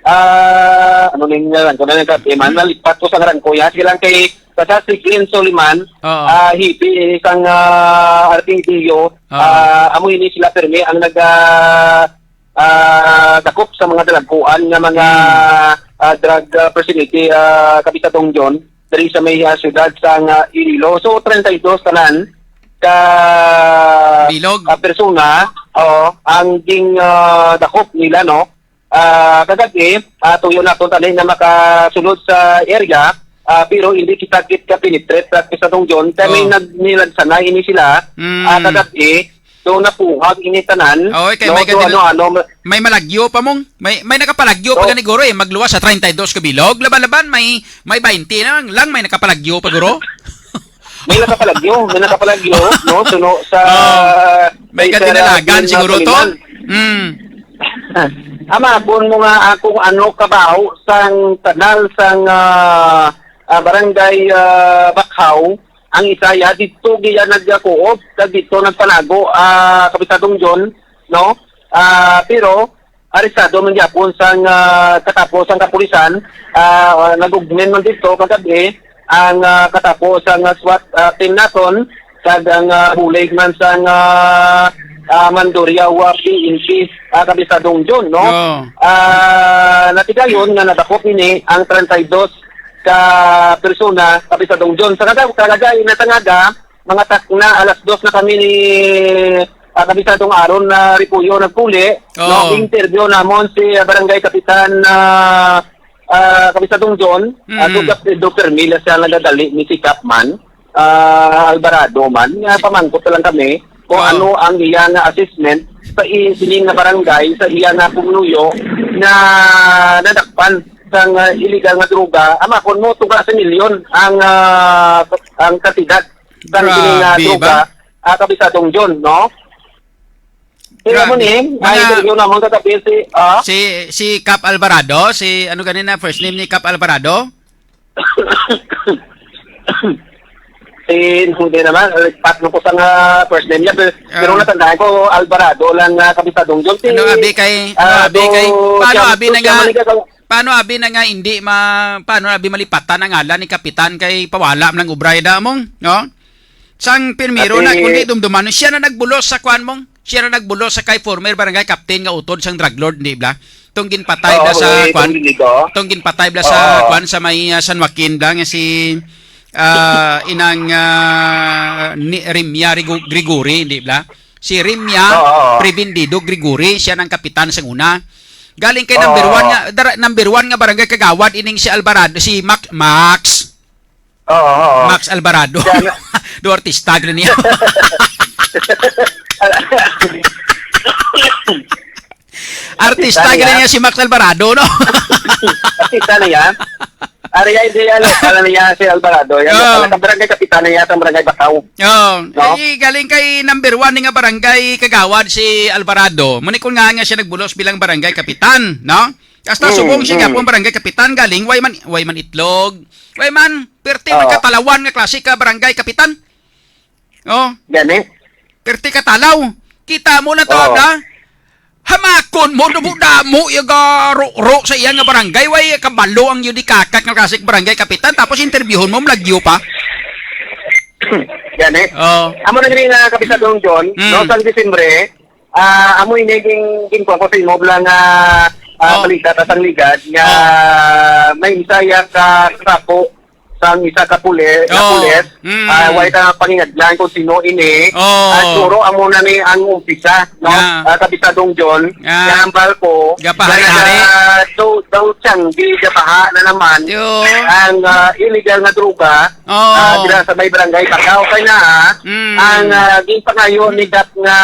Ah, ano ning nga lang, kung ano yung sabi, man, Hmm. nalipat ko sa rangko yan. Sige lang kay, basta si Glenn Soliman, Oo. ah, hibi, isang, ah, R P D O, Oo. ah, amo ini sila pirmi ang nag, ah, ah, dakop sa mga dalagkuan nga mga, Hmm. ah, drug, ah, facility, ah, Kabistadong John, diri sa may, ah, siyudad sa nga Iloilo. So, treinta y dos tanan ka, Bilog. ah, persona, oo, ang ging, ah, dakop nila, no? Ah, kagab-i, ah, tuyo naton tani nga makasulod sa area, ah, pero hindi kita gid ka-penetrate sa Kabistadong John, kay may Oh. nag-, nilagsanay ini sila, Mm. ah, kagab-i, so napuhag ini tanan, Oy, kay no? may So, gani-, ano, ano, ma- may malagyo pa mong, may, may nakapalagyo pa Oh. gani guro eh, magluwas sa treinta y dos ka bilog, laban-laban, may, may baynte na lang, may nakapalagyo pa guro. May nakapalagyo, may nakapalagyo, no? Suno sa Oh. May sa katinalagan Isabel na siguro to? Pangilinan. Mm. Ama, kung mo nga akong ano kabaw sang kanal sang, ah, ah, barangay, ah, Bakhaw, ang isaya dito giya nagkuop, kag dito nagpanago, ah, Kapisadong John, no? Ah, pero arestado man gyapon sang, ah, katapo sang kapulisan, ah, nag-ugmen man dito kagabi ang, ah, katapo sang, ah, SWAT, ah, team naton, kag ang, ah, bulig man sang, ah, ah, Mandurriao, ah, P N P, ah, Kapisadong John, no? Oo. Ah, natigayon nga nadakop ini ang treinta y dos ka persona, Kapisadong John. Sa kada, kalagay na tangaga, mga takna, alas dos na kami ni, ah, Kapisadong Aaron na Repollo nagpuli, Oo. no, interview namon si, ah, Barangay Kapitan, ah, ah, Kapisadong John, ah, Mm. Tugap ni Doktor Mila siya nagadali ni si Capman, ah, Alvarado man, nga pamangkot na lang kami kung Oo. ano ang iya nga assessment sa i-, sining nga barangay, sa iya nga pumuluyo na nadakpan sang, ah, illegal nga droga. Ama, kung mo, tuga sa milyon ang, ah, ang kantidad sang Grabe sining nga ba? droga, ah, Kapisadong John, no? Kaya Grabe. mo ni, Mga ay, interview namon kagabi si, ah? Si, si Cap Alvarado, si, ano ganina, first name ni Cap Alvarado? Si, hindi naman, eh, pat mo ko sa nga first name niya, pero, Ah. pero natandaan ko, Alvarado lang nga Kapisadong John. Si, Ano, abi kay, ano, ah, abi kay, do, paano siya, abi na siya nga, man ang gagaw- paano abi na nga hindi ma-, paano abi malipatan ang ngalan ni Kapitan kay pawala man ang ubra, da mong, no? Sang primero na, Ate kundi dumduman, siya na nagbulos sa kwan mong, siya na nagbulos sa kay former barangay captain nga utod sang drug lord, di ba? Tong ginpatay Oo, na sa eh, kwan, tong dito. tong ginpatay bla sa Oo. kwan sa may, ah, San Joaquin bla nga si, ah, inang, ah, ni Rimia Rigo-, Gregory, di ba? Si Rimia Oo, oo. Prebendido Gregory, siya nang kapitan sang una. Galing kay number Oo, one oo. nga, dara-, number one nga barangay kagawad ining si Alvarado, si Mac-, Max. Oo, oo. Max Alvarado. Siya, ano? Do artista gani niya. Artista Artista gani niya. niya si Max Alvarado, no? Artista niya. Ari, ay, di, ano, pala niya si Alvarado. Yan, Oo. pala, kabarangay kapitan niya, sa barangay Bakaw. Oo. No? Ay, galing kay number one ni nga barangay kagawad si Alvarado. Muni kun nga nga siya nagbulos bilang barangay kapitan, no? Hasta Mm, subong siya mm. nga pong barangay kapitan galing, way man, way man itlog, way man, perti Oo. magkatalawan nga klase ka barangay kapitan. Oh, Gani? perti katalaw. Kita mo lang to, Oo. abla. Hamakon mo, damo-damo, yung ro-, ro sa iya nga barangay, way kabalo ang yun di kakak nga klase ka barangay kapitan, tapos interviewon mo, malagyo pa. Gani? Oh. Amo na gani nga, Kapisadong John, Mm. no, sang Disyembre, ah, amo ini ging, ging ko sa imo lang nga, ah, Oh. balita ta sang ligad nga Oh. may isa ya ka kapo sang isa ka puli-, ka Oh. pulis, Mm. ah, way ta pangingadlan kung sino ini. Oh. Ah, siguro amo na ni ang umpisa, no? Yeah. Ah, Kapisadong John, Yeah. nga ang barko, Gapaha na rin. naga-, daw, daw siyang di gapaha na naman Yo. ang, ah, illegal nga droga, Oh. ah, dira sa may barangay Bakaw. Kaya na, ah, Mm. ang, ah, ginpangayo ni Kap nga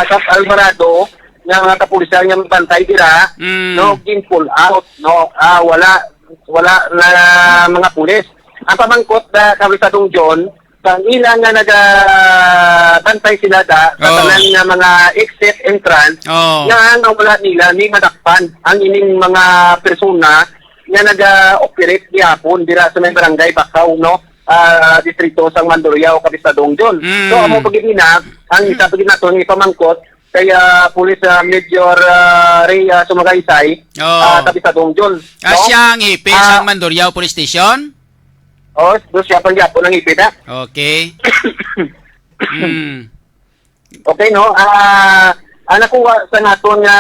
Kap Alvarado, nga mga kapulisan nga magbantay dira, Mm. no, gin-pull out, no, ah, wala, wala na mga pulis. Ang pamangkot na Kapisadong John, sa ila nga nagabantay sila da, sa Oh. tanan nga mga exit entrance, Oh. nga nawala nila ni madakpan ang ining mga persona nga naga-operate gihapon dira sa may barangay Bakaw, no? Ah, distrito sang Mandurriao, Kapisadong John. Mm. So, amo pa gid ina, ang isa pa gid naton ipamangkot kay, ah, Police, ah, Major, ah, Ray, ah, Sumagaysay, Oh. ah, Kapisadong John, Ah, no? siya ang ipi Ah. sang Mandurriao Police Station? Oh, do siya pa gyapon ang ipi na. Okay. Mm. Okay, no? Ah, ang nakuha sa naton nga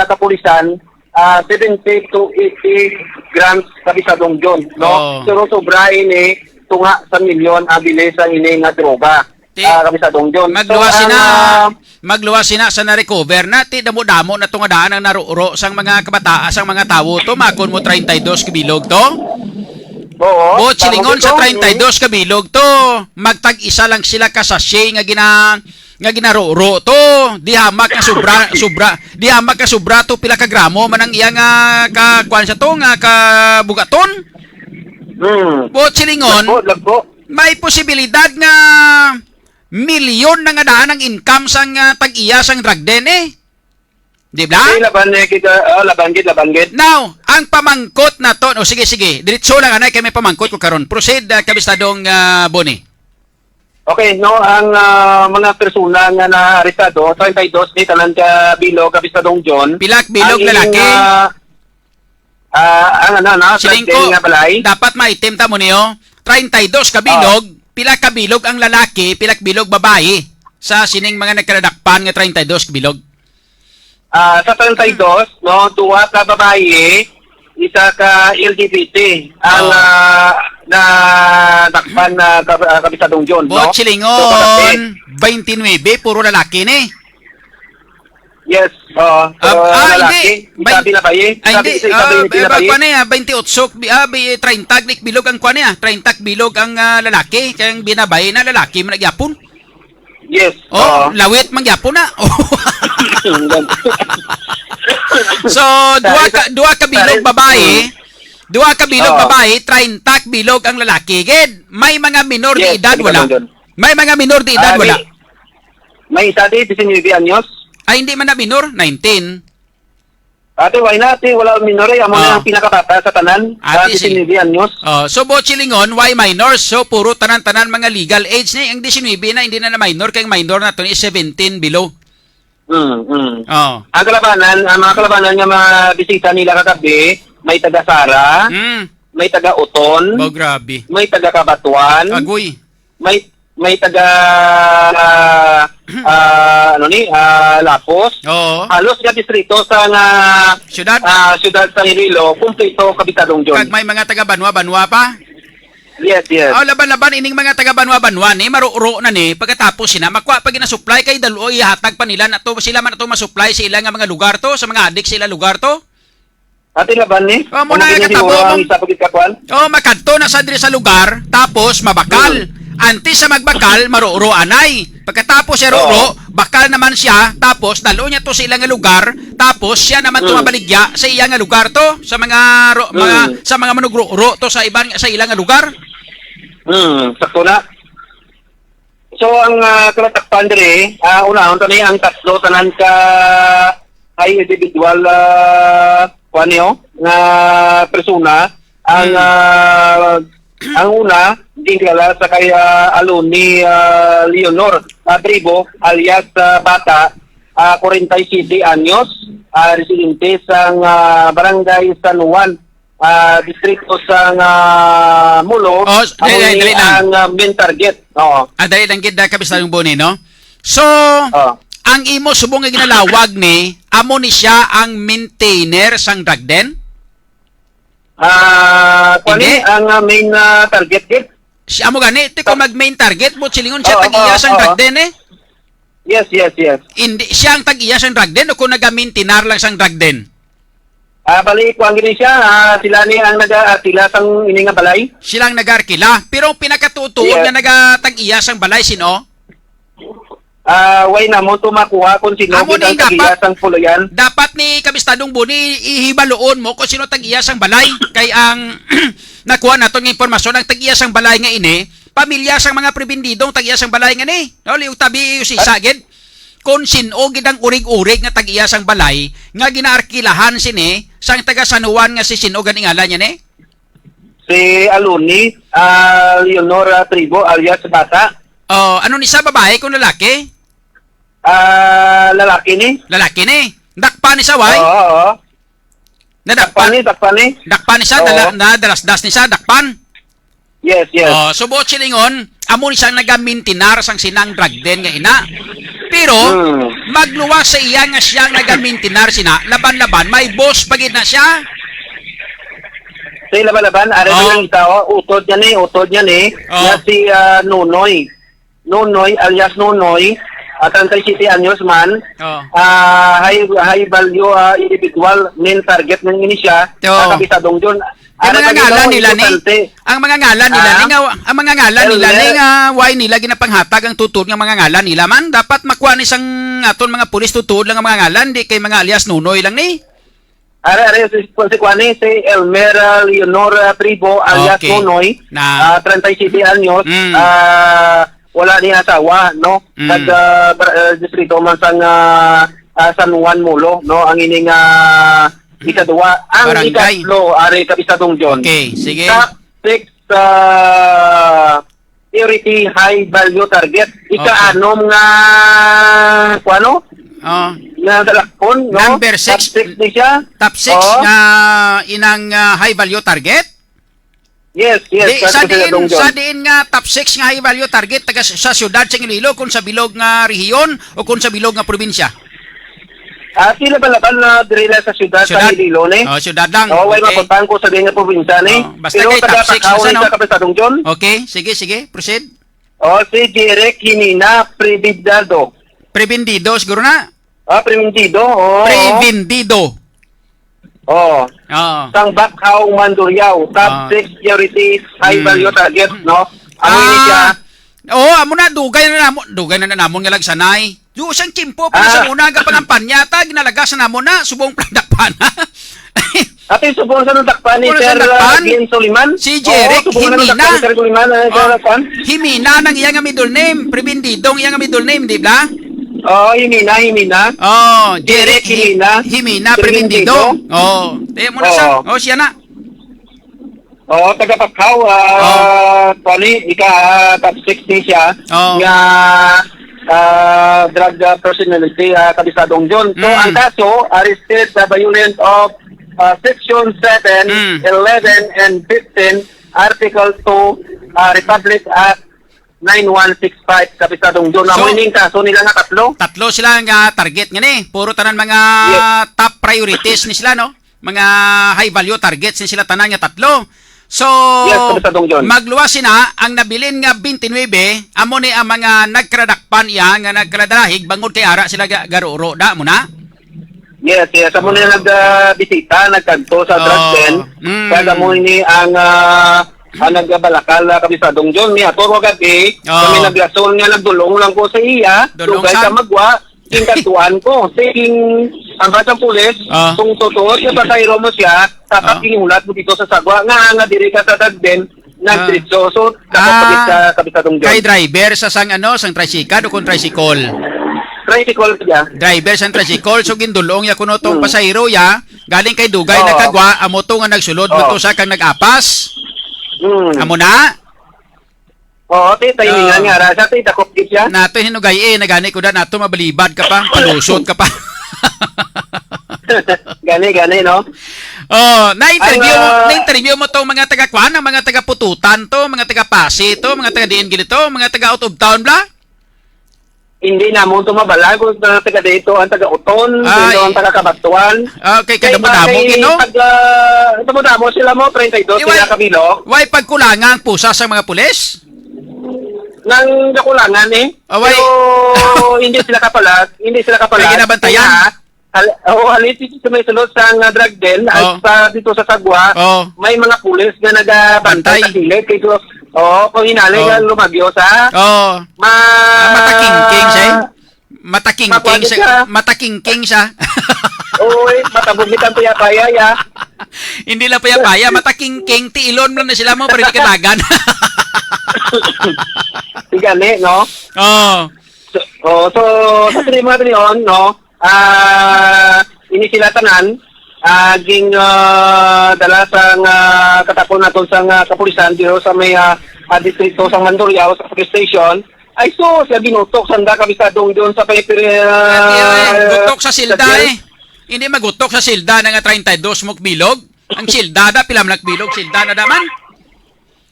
kapulisan, ah, seventy to eighty grams, Kapisadong John, no? Oo. Pero sobra ini, tunga sa milyon ang bilis sang ini nga droga, Ti-, ah, Kapisadong John. So, magluwas ang, sina, ah, magluwas sina sa na-recover na, ti damo-damo na to nga daan ang naruro sang mga kabataan, sang mga tawo to, makon mo treinta y dos ka bilog to? Oo, Buot tama silingon sa to. treinta y dos ka bilog to, magtag-isa lang sila ka sachet nga gina-, nga ginaruro to. Di hamak nga sobra, sobra, di hamak nga sobra to pila ka gramo man ang iya nga ka, kuwan sa to, nga kabugaton. Hmm. Buot silingon, Lagko, lagko. may posibilidad nga milyon na nga daan ang income sang, ah, tag-iya sang drug den, eh. Di ba? Di, laban, eh, kita, oh, laban gid, laban gid. Now, ang pamangkot nato, o sige, sige, diretso lang, anay, kay may pamangkot ko karon. Proceed, ah, Kabistadong, ah, Boni. Okay, no, ang, ah, mga persona nga naarestado, treinta y dos ni tanan ka bilog, Kabistadong John. Pila ka bilog, ang, lalaki? Ah, ah, ang ano, no, Siling ko, nga balay? Dapat maitim ta mo niyo. Treinta y dos ka bilog, pila ka bilog ang lalaki, pila ka bilog babayi sa sining mga nagkadakpan nga treinta y dos ka bilog? Ah, sa treinta y dos, no, duha ka babayi, isa ka L G B T ang, ah, nadakpan na kab-, ah, Kabistadong John, no? Buot silingon, So, kagabi. Twenty-nine, puro lalaki ni. Yes, oo. Ah, So, ah, lalaki, hindi. Isa Bain-, binabayi. ah, Isa hindi. bi-, isa Ah, bi-, eh, binabayi. Kuwan niya, twenty-eight, bi-, ah, bi-, treinta, bilog ang kuwan niya. Treinta bilog ang, ah, lalaki. Kaya ang binabayi na lalaki man nagyapon. Yes. Oh, oo. Lawit man gyapon na. So, duha ka, duha ka bilog Dahil, babayi, mm. duha ka bilog Oo. babayi, treinta bilog ang lalaki. Gid, may mga minor de Yes, edad, hindi wala. ka nandun. May mga minor de edad, Ah, wala. may, may isa di, diecinuebe anyos. Ay, hindi man na minor, nineteen. Ate, why not? Ate, wala ang minor, eh. Amo na Oh. ang pinakabata sa tanan. Ate, Ah, si diecinuebe anyos. Oh, so, buot silingon, why minors? So, puro tanan-tanan mga legal age ni. Ang diecinuebe na, hindi na na minor, kay ang minor nato ni seventeen below. Mm, mm. Oh. Ang kalabanan, ang mga kalabanan nga mga bisita nila kagabi, may taga Sara, Mm. may taga Oton, Oh, grabe. may taga Cabatuan, Agoy. may, may taga, ah, ah, ano ni, ah, Lapos. Oo. Halos nga distrito sa nga, Siyudad. ah, siyudad sa Iloilo, kumpleto, Kabistadong John. Kag may mga taga Banwa-Banwa pa? Yes, yes. Oh, laban-laban ining mga taga Banwa-Banwa ni, maruro na ni, pagkatapos sina, makuha pa ginasupply kay dalo, ihatag pa nila na to, sila man to masupply sa ila nga mga lugar to, sa mga adik sa ila lugar to. Ate, laban ni. Oh, mo Amo na din nga siguro katabo, ang ma'am. isa pa gid ka kuan. Oh, makadto na sa diri sa lugar, tapos mabakal. Hmm. Antes sa magbakal, maruro anay. Pagkatapos siya ruro, Oo. bakal naman siya, tapos dalo niya to sa ila nga lugar, tapos siya naman to Hmm. mabaligya sa iya nga lugar to, sa mga ro-, mga, Hmm. sa mga manugro-ro to sa iban, sa ila nga lugar. Hmm, sakto na. So, ang, ah, kalatakpan diri, ah, unahon ta ni ang tatlo tanan ka high individual, ah, kuwan niyo, nga persona. Ang, Hmm. ah, ang una, ginkilala sa kay, ah, Aloni, ah, Leonor, ah, Tribo, alias, ah, Bata, ah, forty-seven anyos, ah, residente sa, ah, Barangay San Juan, ah, distrito sa nga Molo, Oh, s-, amo dali, ni dali lang. ang, ah, main target. Oo. Ah, dali lang gid, ah, Kabistadong Boni, no? So, Oh. ang imo subong nga ginalawag ni, amo ni siya ang maintainer sang drug den? Ah, kuwan Hindi. ni, ang, ah, main, ah, target gid. Si amo gani, ti kung Oh. mag-main target, buot silingon siya, Oo, tag-iya oo, sang oo. drug den, eh. Yes, yes, yes. Hindi, siya ang tag-iya sang drug den o kung naga-maintainer lang sang drug den? Ah, bali, kuwan gini siya, ah, sila ni ang naga-arkila sang ini nga balay. Sila ang nag-arkila. Pero ang pinakatutuod Yes. nga nagatag-iya sang balay, sino? Ah, way namo to makuha kung sino Amo gid ang ni tag-iya dapat, sang pulayan. dapat ni Kabistadong Boni, ihibaloon mo kung sino tag-iya sang balay. Kay ang nakuha naton nga impormasyon, ang tag-iya sang balay nga ini, pamilya sang mga prebendidong tag-iya sang balay nga ni. No, liw tabi usisa Ah. gid. Kung sin-o gid ang urig-urig nga tag-iya sang balay nga ginaarkilahan sini sang taga San Juan nga si sin-o gani ngalan niya ni? Si Aloni, ah, Leonora Tribo alias Bata. Oh, ano ni sa babae kung lalaki? Ah, lalaki ni. Lalaki ni. Dakpan ni sa way? Oo, oo. Nadakpan Dakpan ni, dakpan ni. Dakpan ni sa, Oo. dala-, na, dalasdas ni sa, dakpan. Yes, yes. Oh, so buot silingon, amo ni sang nagamintinar sang sinang drug den nga ina. Pero, Hmm. magluwas sa iya nga siya ang nagamintinar sina, laban-laban, may boss pa gid na siya. Sa laban-laban, ari Oh. lang ito, oh, utod niya ni, utod niya ni, Oh. na si, ah, Nonoy. Nonoy, alias Nonoy, ah, treinta y siete anyos man. Oh. Ah, high, high value, ah, individual, main target ng ini siya, To. ah, Kapisadong John. Ang Ano mga pa dito, ngalan nila ni, importante? ang mga ngalan nila Ah? ni nga, ang mga ngalan nila ni Elmer. nga, why nila ginapanghatag ang tutuod nga mga ngalan nila man? Dapat makuha ni sang aton mga pulis tutuod lang ang mga ngalan, di kay mga alias Nonoy lang ni. Are, are, si, si kuan ni, si Elmer, ah, Leonor, ah, Tribo, alias Okay. Nonoy, Na ah, treinta y siete anyos, Mm. ah, wala ni asawa, no? Mm. Nag, ah, bar-, ah, distrito man sang, ah, ah, San Juan Molo, no? Ang ining, ah, Mm. ikaduwa, ang Barangay. ikatlo, are, Kapisadong John. Okay, sige. Top six, ah, priority high value target. Okay. Ikaanom nga, kuano? Oh. Nga dalakpon, no? Number six. Top six ni siya. Top six Oo. nga inang, ah, high value target? Yes, yes, Di, sa sa diin, Kapisadong John. sa diin nga top six nga high value target taga s-, sa siyudad sa Iloilo, kung sa bilog nga rehiyon o kung sa bilog nga probinsya? Ah, sila ba laban na diri lang sa siyudad sa Siyudad? Iloilo, ni? Oh, siyudad lang. Oh, way Okay. mabutang ko sa diin nga probinsya, ni? Oh, basta Pero kay taga top six na Takao siya, ni no? sa Kapisadong John. Okay, sige, sige, proceed. Oh, si Jeric Hinina Prebendado. Prebendado, siguro na? Ah, Prebendado, oo. Prebendado. Oo. Oo. Sang Bacau, Mandurriao, top Ah. six priorities, high Mm. value target, no? Amo ini siya. Ah. Oo, amo na, dugay na namon, dugay na namon nga lagsanay. Yo, siyang tiyempo pa Ah. sa una nga pangampanya ta, ginalagas na namon na, subong pa dakpan. Ate, subong sa nadakpan ni Subong sa Sir, nadakpan? uh, Glenn Soliman. Si Jeric Oo, subong na Himina. nadakpan ni Sir Soliman, uh, Oh, Sir Juan. Himina nang iya nga middle name, Prebendado ang iya nga middle name, di ba? Oo, Himina, Himina. Oh, Jeric Jeric Hi-, Himina. Himina Prebendado. Prebendado. Oh, tayo mo na sa. Oo. Oh, siya na. Oo, taga Bacau, ah, Oh. Tony, ika, ah, top six ni siya Oh. nga, ah, drug, ah, personality, ah, Kapisadong John. So, Mm. ang kaso, arrested sa violent of, ah, Section seven, Mm. eleven, and fifteen, Article two, ah, Republic Act nine one six five, Kapisadong John. Amo So, ining kaso nila nga tatlo. Tatlo sila nga target nga ni. Puro tanan mga Yes. top priorities ni sila, no? Mga high value targets ni sila tanan nga tatlo. So, Yes, Kapisadong John. magluwas sina ang nabilin nga twenty-nine, amo ni ang mga nagkaradakpan iya nga nagkaradalahig bangod kay ara sila ga-, garuro da mo na. Yes, yes. Amo na Oh. nag, ah, bisita, nagkadto sa Oh. drug den. Mm. Kag amo ini ang, ah, ang nagabalakal na Kapisadong John. Ni ato ko gabi, Oh. kami naglasol nga nagdulong lang ko sa iya, Dulong dugay sa? ka magwa, ginkaduan ko. Sige, ang batang pulis, Ah. kung totoo siya, pasahero mo siya, dapat Ah. ginhulat mo dito sa sagwa. Nga, nga diri ka sa dagden, Ah. nagdiretso. So, dapat Ah. pagit sa Kapisadong John. Kay driver sa sang, ano, sang tricycle o kung tricycle? Tricycle siya. Driver sang tricycle, so gindulong ya kuno tong Hmm. pasahero ya, galing kay dugay Oo. nagkagwa, amo to nga nagsulod mo Oo. to sa kang nag-apas. Hmm. Amo na? Oo, ti, timing Oo. nga, ara, sa ti, dakop gid siya. Nato hinugay, eh, nagani ko na nato, mabalibad ka pa, palusot ka pa. Gani, gani, no? Oh, na-interview Ang, mo, ah, na-interview mo tong mga taga Kwan, ang mga taga Pututan to, mga taga Pasi to, mga taga diin gili to, mga taga out of town bla? Hindi namon to mabala kung taga dito ang taga Uton, Ay. dito ang taga Cabatuan. Ah, kay Kay kadamo-damo, bagay, gid, no? Taga, kadamo-damo sila mo, treinta y dos Eh, sila why, kabilog. why pagkulanga ang pusa sa mga pulis? Nang kakulangan, eh. Ah, why? Pero hindi sila kapalag, hindi sila kapalag. Kay ginabantayan? Kaya, hal-, oo, halit dito sa may sulod sa nga drug den, at Oh. sa, dito sa Sagwa, Oh. may mga pulis na nagabantay Bantay. sa kilid. Kay, oo, kung hinali Oh. nga lumagyo sa Oh. ma- Ah, matakingking siya, eh. Matakingking Makuha siya, siya. matakingking siya. Uy, matabog ni Tanto Yapaya, ya. Hindi lang payapaya, matakingking, tiilon mo lang na sila mo, pero hindi ka dagan. Gani, no? Oh. So, oh, so, sa three mga tinion, no? Ah, ini sila tanan, ah, ging, ah, dala sa nga katapon naton sa nga kapulisan, dito sa may, ah, ah, distrito sa Mandurriao, sa police station. Ay, sus, nga ginutok sanda Kapisadong John sa pay-, Ati, ay, ah, gutok sa silda, sa jail. eh. Hindi magutok sa silda na nga treinta y dos mo kabilog. Ang silda da, pila man ang kabilog, silda na da man.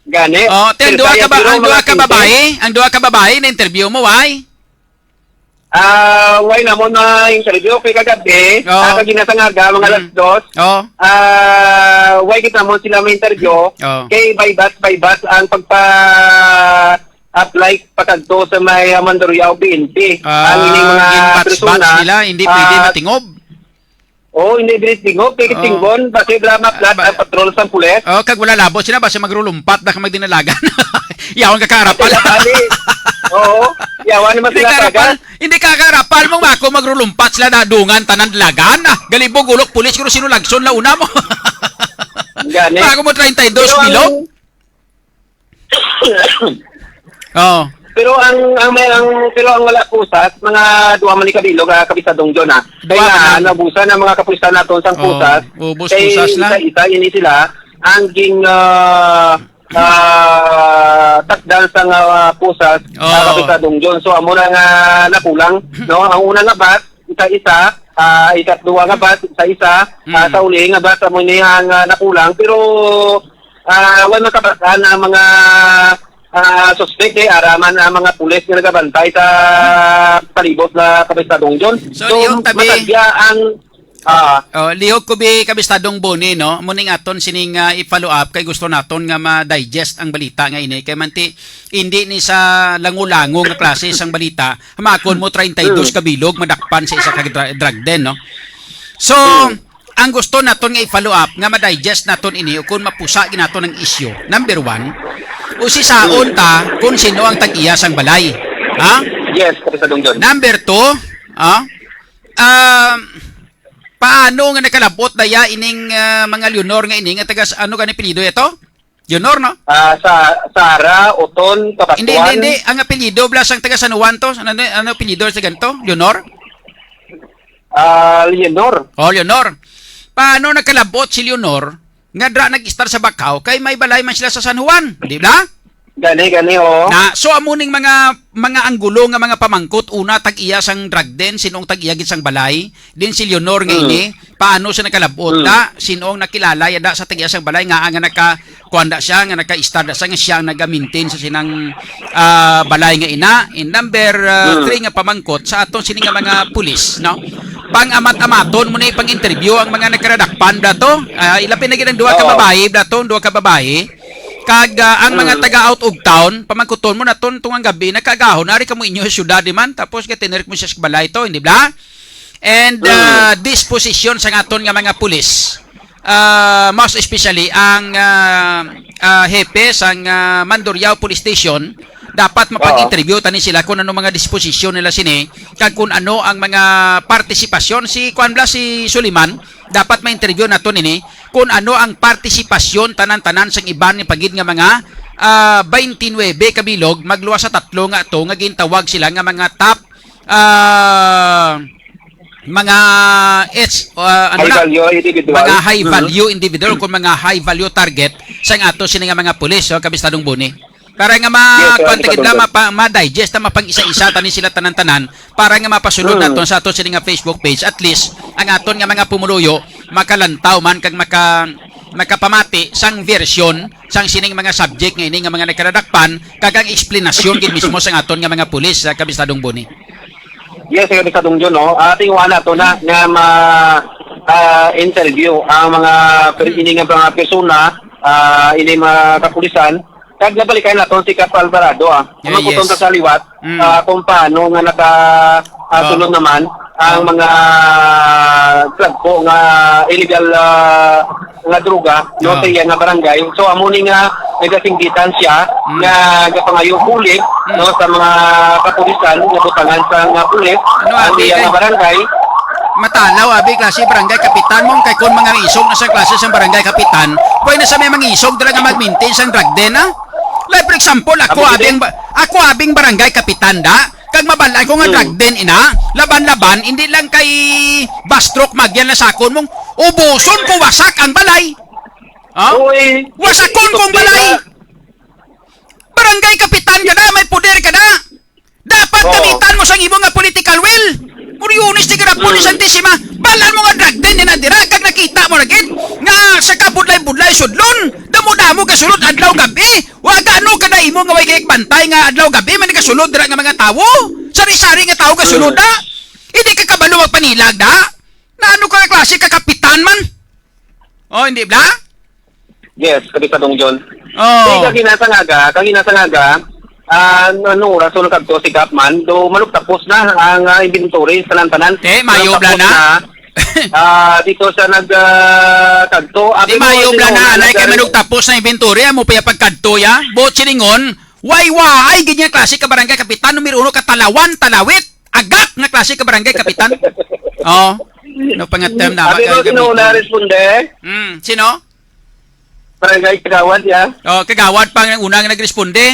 Gani. Oh, te, ang Silda duha ka yan, ba-, pero ang duha mga ka twenty. babae, ang duha ka babae na interview mo, why? Ah, why namon na interview kay kagabi, Oh. ah, kag ginasangaga, mga Mm. alas dos. Oh. Ah, why kita mo sila may interview? Oh. Kay by bus, by bus ang pagpa-apply pakadto sa may, ah, Mandurriao B N P. Ah, Ang ining mga ginbats-bats persona, nila, hindi pwede ah, matingob. Oh, hindi diri tingog, kay Oh. tinggon, basi drama Ah, flat ba-, ang patrol sa pulis. Oh, kag wala labot sila, basi magrulumpat na ka magdinalagan. Yawan ka karapal. Sila bali. Oo. Yawan naman Hindi sila karapal. Taga. Hindi ka karapal mo, ako magrulumpat sila na dungan tanan dalagan. Ah, galibog ulok pulis, kung sino lagson la una mo. Gani. Bago mo treinta y dos Pero ang bilog? Oh. Pero ang, ang may, ang, pero ang wala pusas, mga duha man ni kabilog, ah, Kapisadong John, ah. Duha Kaya man na, lang. Nabusan ang mga kapulisan naton sang Oh, pusas. Ubos Kay pusas lang. Isa-isa, ini sila, ang ging, ah, ah, takdan sang, ah, pusas, Oh. ah, Kapisadong John. So, amo na nga nakulang, no? Ang una nga bat, isa-isa, ah, ikatduwa nga bat, isa-isa, ah, Mm. sa uli nga bat, amo ni ang, ah, nakulang. Pero, ah, wala man kabatan ang mga, ah, suspek, eh, araman ang mga pulis nga nagabantay sa palibot na Kapisadong John. So, So, lihog tabi. Matagya ang, ah, Oh, lihog ko bi, Kabistadong Boni, no? Muning aton sining, ah, i-follow up kay gusto naton nga ma-digest ang balita nga ini. Kay manti, hindi ni sa lango-lango nga klase sang balita. Hamakon mo, treinta y dos Mm. ka bilog madakpan sa isa ka dra-, drug den, no? So, Mm. ang gusto naton nga i-follow up, nga ma-digest naton ini, o kung mapusa gid naton ang isyu. Number one, usisaon Mm. ta kung sino ang tag-iya sang balay. Ha? Yes, Kapisadong John. Number two, ah, um, paano nga nakalabot daya ining, ah, mga Leonor nga ini nga taga s-, ano gani apelyido ito? Leonor, no? Ah, sa Sara, Oton, Hindi, hindi, Kabatuan. Hindi. Ang apelyido bala sang taga San Juan to. Ano, ano, ano apelyido sa ganito? Leonor? Ah, Leonor. Oh, Leonor. Paano nakalabot si Leonor nga dra nag-istar sa Bacau kay may balay man sila sa San Juan, di ba? Gani, gani, oo. Na, so amo ning mga, mga anggulo nga mga pamangkot, una tag-iya sang drug den, sinong tag-iya gid sang balay, din si Leonor nga Mm. ini, paano siya nakalabot Mm. da, sinong nakilala ya da sa tag-iya sang balay nga, nga naka kuan da siya, nga naka-istar da siya, nga siya ang naga-maintain sa sinang, ah, balay nga ina. And number, ah, Mm. three nga pamangkot sa aton sini nga mga pulis, no? Pang-amat-amaton mo ni pang-interview ang mga nagkaradakpan da to. Ah, ilapin na gid ang duha ka Oo. babayi da to, ang duha ka babayi. Kag, ah, ang mga Mm. taga out of town, pamangkuton mo na ton tungang gabi, nakaagahon, ari kamo inyo sa syudad di man, tapos gatinerik mo siya sa balay to, hindi bla? And, Mm. ah, disposition sa aton nga mga pulis. Ah, most especially ang, ah, ah, hepe sang, ah, Mandurriao Police Station, dapat Oo. mapag-interview tani sila kung ano mga disposisyon nila sini, kag kung ano ang mga partisipasyon. Si, kuan bla, si Suliman, dapat ma-interview nato nini kung ano ang partisipasyon tanan-tanan sang iban ni pagid nga mga, ah, twenty-nine ka bilog, magluwas sa tatlo nga to nga gintawag sila nga mga top, ah, mga it's, ah, ano High na? value individual. Mga high Mhm. value individual, kung mga high value target sang ato sini nga mga pulis, so, Kabistadong Boni. Para nga ma-, Yes, sir, kuwan ta gid lang, Kabistadong. mapa-, ma-digest, na mapang-isa-isa tani sila tanan-tanan, para nga mapasulod Hmm. naton sa aton sini nga Facebook page. At least, ang aton nga mga pumuluyo, makalantaw man kag maka-, makapamati sang version sang sining mga subject nga ini nga mga nagkaradakpan, kag ang eksplanasyon gid mismo sang aton nga mga pulis, sa Kabistadong Boni. Yes, Kabistadong John, no? Ating wala to na nga ma-, ah, interview ang mga per-, Hmm. ini nga mga persona, ah, ini mga kapulisan. Kag nabalikan naton si Kap Alvarado, ah. Yeah, Ang yes. Sa liwat, Mm. ah, kung paano nga naka, ah, Oh. sulod naman ang Oh. mga drug po nga illegal, ah, nga droga, no, Oh. sa iya nga barangay. So, amo ni nga nagasinggitan siya Mm. nga gapangayo bulig, Mm. no, sa mga kapulisan nga butangan sa nga pulis, Ano, ang abi, iya kay nga barangay. Matalaw, abi, klase barangay kapitan mo, kay kung mga isog na sa klase sa barangay kapitan, pwede na sa may mga isog dala nga mag-maintain sang drug den, ah? Like, for example, ako, Abi, abing ba-, ako, abing barangay kapitan, da? Kag mabalaan ko nga Hmm. drug den, ina, laban-laban, hindi lang kay bastrok magyan na sakon mong ubuson ko wasak ang balay. Ha? Uy, Wasakon ito kong balay. Barangay kapitan ka na, may poder ka na. Dapat Oo. gamitan mo sang imo nga political will. Muriones di ka na, Puli Mm. Santisima. Balan mo nga drug den na dira, kag nakita mo na gid nga sa kabudlay-budlay sudlon, damo-damo ka sulod adlaw gabi. Wa gano ka na imo nga way kay bantay nga adlaw gabi man ka sulod dira nga mga tawo. Sari-sari nga tawo ka sulod Mm. da. Hindi ka kabalo magpanilag da. Na ano ka klase ka kapitan man? Oh, hindi bla? Yes, Kapisadong John. Oh. Di, kagina sa ngaga, kagina sa ngaga, ah, ano, ano oras ulo kadto si Gapman? Do, manugtapos na ang, ah, inventory, tanan-tanan. Te, mayo Manugtapos bla na? na. Ah, dito sa nag, ah, kadto. Di Abi mo, mayo sino bla na, na anay kay nag- manugtapos na inventory, amo pa ya pagkadto ya. Buot silingon, Way waay gid nga klase ka barangay kapitan, numero uno ka talawan, talawit, agak nga klase ka barangay kapitan. Oh, no pangatem na. Abi mo, sino una responde? Hmm, sino? Barangay Kagawad, ya. Oh, Kagawad pa ang una nga nagresponde.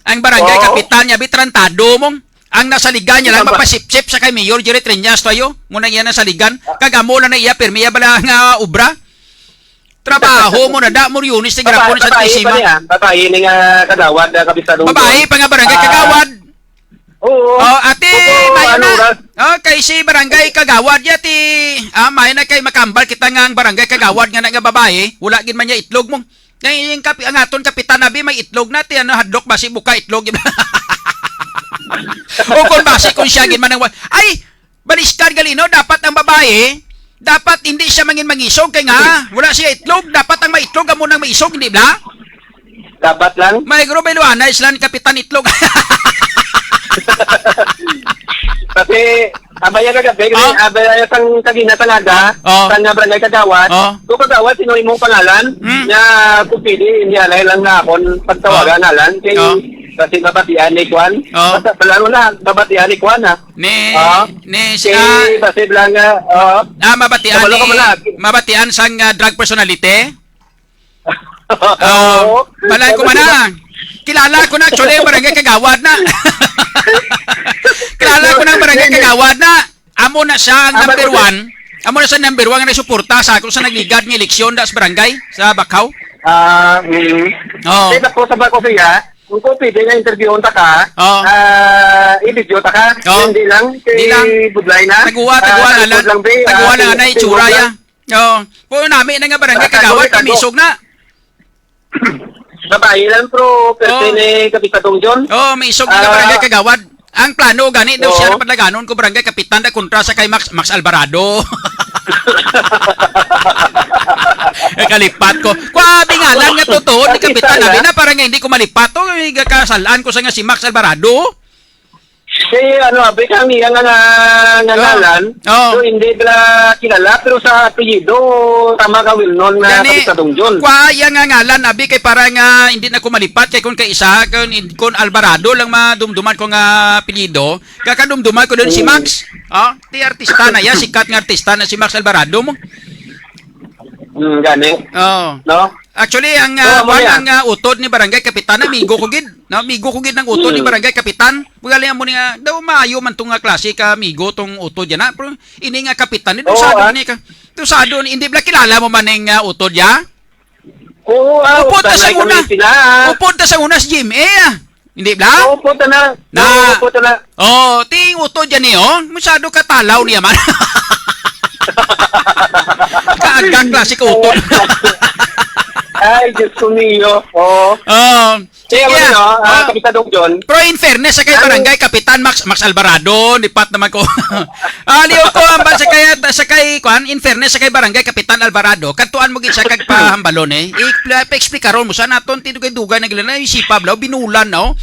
Ang barangay Oo. kapitan niya, bitrantado mong. Ang nasaligan niya lang, Tama. mapasipsip sa kay Mayor Jerry Triñas to ayo. Muna iya nasaligan. Kag amo lang na iya, pirmi iya bala nga obra. Trabaho mo na da, Muriones, ni Garapon, Babae, babae Santissima. pa niya. Babae ni nga Kagawad, ah, kabisado. Babae pa nga barangay Ah, Kagawad. Oo. Oh, ate, Oo, mayo ano na. oras? Oh, kay si barangay Kagawad ya, ti, ah, mayo na kay makambal kita nga ang barangay Kagawad nga na nga babae, wala gid man niya itlog mo. Kay yung kapi-, ang aton kapitan abi may itlog na, ti, ano, hadlok basi buka itlog. O kung basi kung siya gid man ang wa-, ay, baliskad gali, no? Dapat ang babae, dapat hindi siya mangin mangisog kay nga wala siya itlog. Dapat ang maitlog amo nang maisog, hindi ba? Dapat lang. May guro may luanay sila ni Kapitan Itlog. Kasi, abaya ka gabi, Oh. abaya sang kagina talaga, Oh. sa nga barangay Kagawad, Oh. kung Kagawad, sino imong pangalan, Mm. nga kung pili, hindi alay lang na akon pagtawagan, Oh. Alan, kay, Oh. kasi mabatian ni Kwan. Oh. Basta, wala mo na, mabatian ni Kwan, ha? Ni, Ah? ni, si, Kay, ah, basta lang, ah, oh. ah, mabatian Kabalo ka ni, mo na. mabatian sang, ah, drug personality? Ah, Oo. balay ko man na. Kilala ko na, actually, barangay Kagawad na. Kilala ko ng barangay Kagawad na. Amo na siya ang Ah, number barangay. one. Amo na siya number one nga nagsuporta sa ako sa nagligad nga eleksyon da sa barangay, sa Bakaw. Ah, mm. Oo. Kaya po sa Bakaw siya, kung po pwede nga interviewon ta ka, Oo. ah, i-video ta ka. Oo. Hindi lang, kay Hindi lang. Budlay na. Taguwa, Ah, taguwa na lang. Lang, be. Taguwa Ah, lang, anay, itsura, ya. Oo. Puno nami na nga barangay Kagawad, kamisog na. Babae lang, pero pwerte ni Kapitadong John. Oo, may isog nga barangay Kagawad. Ang plano gani daw siya na padlaganon ko barangay kapitan na kontra sa kay Max, Max Alvarado. Eh, kalipat ko. Kwa, bingalan nga totoo ni Kapitan, abi na, para nga hindi ko malipat to, eh, kasalaan ko sa nga si Max Alvarado. Si ano, abi kang iya nga, nga, nga Oh. ngalan, Oh. so hindi pala kilala, pero sa apelyido, tama ka, well known na Gani, sa Kadungjon. Kwa iya nga ngalan, abi kay para nga hindi na ko malipat, kay kung kay isa, kung, kung Alvarado lang madumduman ko nga apelyido, kakadumduman ko doon si Mm. Max. Oh, ti artista na ya, sikat nga artista na si Max Alvarado mo. Mm, gani. Oh. No? Actually, ang, So, ah, amo kuwan, niya. ang, ah, utod ni Barangay Kapitan, amigo ko gid. No, amigo ko gid ng utod ni Hmm. Barangay Kapitan. Bugali mo niya, daw maayo man tong, ah, klase ka amigo tong utod yan, ha? Pero ini nga Kapitan, ito Oo, sa ah. ni ka. Ito sa ni, hindi bala kilala mo man ning, ah, utod ya? Oo, ah, Upod ta utod sa na una. kami sila. Upod ta sa una sa G M A, ah. Hindi bala? Oo, puta na. Na. Oo, puta na. Oh, ting utod yan eh, oh. Masyado ka talaw niya man. Kaagak klase ka utod. Ay, Diyos ko niyo. Oo. Oh. Kaya mo Sige, na, no? Ah, ah. Kapitan Dong John. Pero in fairness sa kay Ano? Barangay Kapitan Max, Max Alvarado, nipat naman ko. Ah, liw ko, ang ba sa kay, sa kay, kwan, in fairness sa kay Barangay Kapitan Alvarado, kantuan mo gid siya kag pahambalon eh. I-, pa-explikaron mo sa naton, ti dugay-dugay na gila na, isipa bla, binulan na, oh.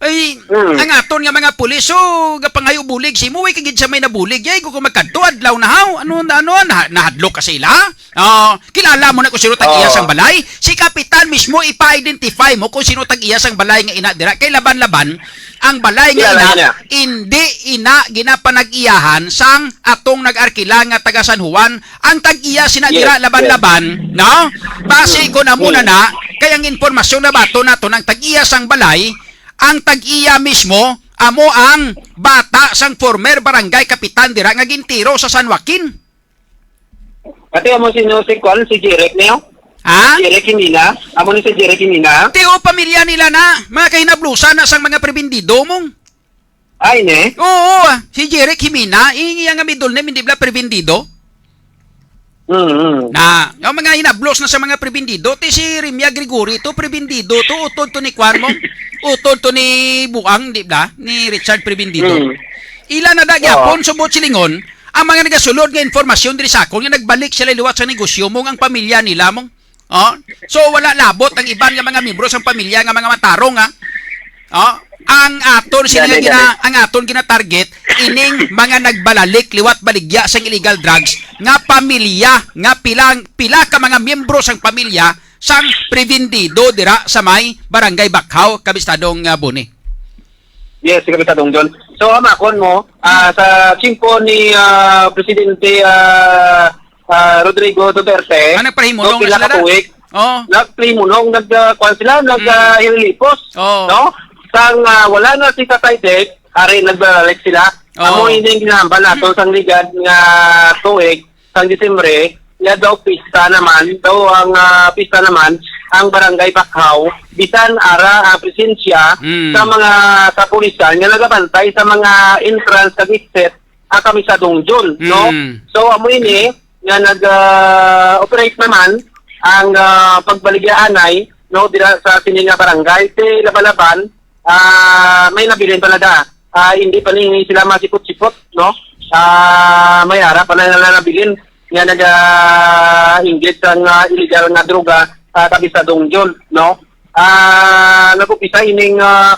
Ay, Hmm. ang aton nga mga pulis, oh, gapangayo bulig, si mo, way ka gid sa may nabulig, yay, kung magkadto, adlaw na, haw. Ano, ano, na, nahadlok ka sila? Oh, kilala mo na kung sino tag-iya Oh. sang balay? Si Kapitan mismo, ipa-identify mo kung sino tag-iya sang balay nga ina dira. Kay laban-laban, ang balay nga Kilala ina, niya. hindi ina ginapanag-iyahan sang atong nag-arkila nga taga San Juan. Ang tag-iya sina Yes, dira yes. laban-laban, no? Base Mm. ko na muna Mm. na, kay ang impormasyon na bato nato ng tag-iya sang balay, ang tag-iya mismo, amo ang bata sang former barangay kapitan dira nga gintiro sa San Joaquin. Ate, amo sino si Kwan, si Jirek niyo? Ha? Jirek Himina? Amo ni si Jirek Himina? Ti, o, pamilya nila na. Mga kahinablusan na sang mga prebendido mong. Ay, ne? Oo, ah. Si Jirek Himina, ing iya nga middle name, hindi bala prebendido? Mm, mm. Na, ang mga hinablos na sa mga prebendido, ti si Rimia Gregory to, prebendido to, utod to ni Kwan mo. Utod to ni Buang, di ba? Ni Richard Prebendido. Mm. Ila na da gyapon, Oo. subot silingon, ang mga nagasulod nga impormasyon diri sa akon nga nagbalik sila liwat sa negosyo mo nga ang pamilya nila mo. Oh? So, wala labot ang iban nga mga miyembro sang pamilya nga mga matarong, ha? Oh? Ang aton sila Gani, nga gina-, gani. ang aton gina-target, ining mga nagbalalik liwat baligya sang illegal drugs nga pamilya, nga pila, pila ka mga miyembro sang pamilya sang prebindido dira sa may Barangay Bakhaw, Kabistadong, ah, Boni. Yes, Kabistadong John. So, hamakon mo, ah, sa tiyempo ni, ah, Presidente, ah, ah, Rodrigo Duterte, Ah, nagpahimulong no, na pila sila ka na. tuig, Oh. nagpahimulong, nag, ah, kuwan sila, nag, Mm. ah, hililipos, Oh. no? Sang, ah, wala na si Tatay Dek, ari nagbalik sila. Oh. Amo ini ang ginahambal nato sang ligad nga tuig, sang Disyembre, nga daw pista naman, daw ang, ah, pista naman ang Barangay Bakhaw, bisan ara ang presensya Mm. sa mga kapulisan nga nagabantay sa mga entrance kag exit, ah, Kabistadong John, no? Mm. So, amo ini nga nag, ah, operate naman ang, ah, pagbaligyaanay, no, dira sa sini nga barangay, si Labalaban, ah, may nabilin pa na da. Ah, hindi pa ni sila masipot-sipot, no? Ah, may ara pa na nila nabilin nga naga-inggit sang, ah, illegal nga droga, ah, Kabistadong John, no? Ah, nag-umpisa ining, ah,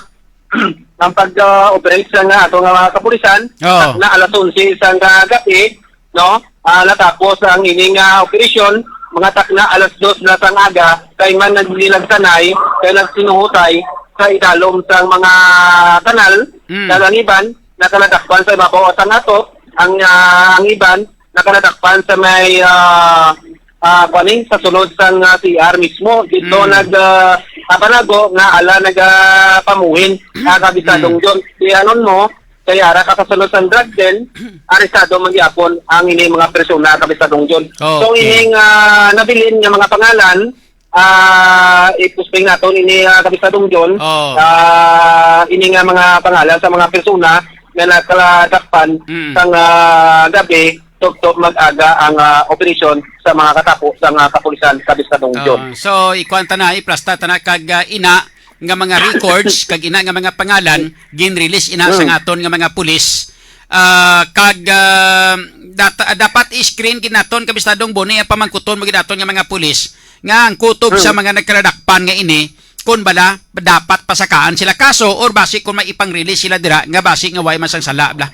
ang pag, ah, operate sa nga ato nga mga kapulisan, Oh. na alas onse sang, ah, gabi, no? Ah, natapos ang ining, ah, operasyon, mga takna alas dos na sang aga, kay man naglinagsanay, kay nagsinuhutay sa idalom sang mga kanal, Mm. kag ang iban, nakaladakpan sa ibabaw sang atop, ang, ah, ang iban, nakaladakpan sa may, ah, ah, kuwan ni, sa sulod sang, ah, C R mismo. Dito Mm. nag, ah, ah, panago nga ala nagapamuhin, ah, Kabistadong Mm. John. Di anon mo, kay ara ka sa sulod sang drug den, arestado man gyapon ang ini mga persona, Kabistadong John. So, Okay. ining, ah, nabilin nga mga pangalan, ah, iposting naton ini, ah, Kabistadong John. Oh. Ah, ini nga mga pangalan sa mga persona nga nakaladakpan Mm. sang, ah, gabi, tubtob mag-aga ang, ah, operasyon sa mga katapo sang, ah, kapulisan, Kabistadong John. Ah, so, ikuan ta na, iplasta ta na kag, ah, ina nga mga records, kag ina nga mga pangalan, ginrelease ina sa Mm. aton nga mga pulis. Ah, kag, ah, dat-, dapat i-screen gid naton, Kabistadong Boni, ang pamangkuton mo gid naton nga mga pulis nga ang kutob sa Mm. mga nagkaladakpan nga ini, kun bala, dapat pasakaan sila kaso or basi kung may ipang-release sila dira nga basi nga way man sang sala, bla.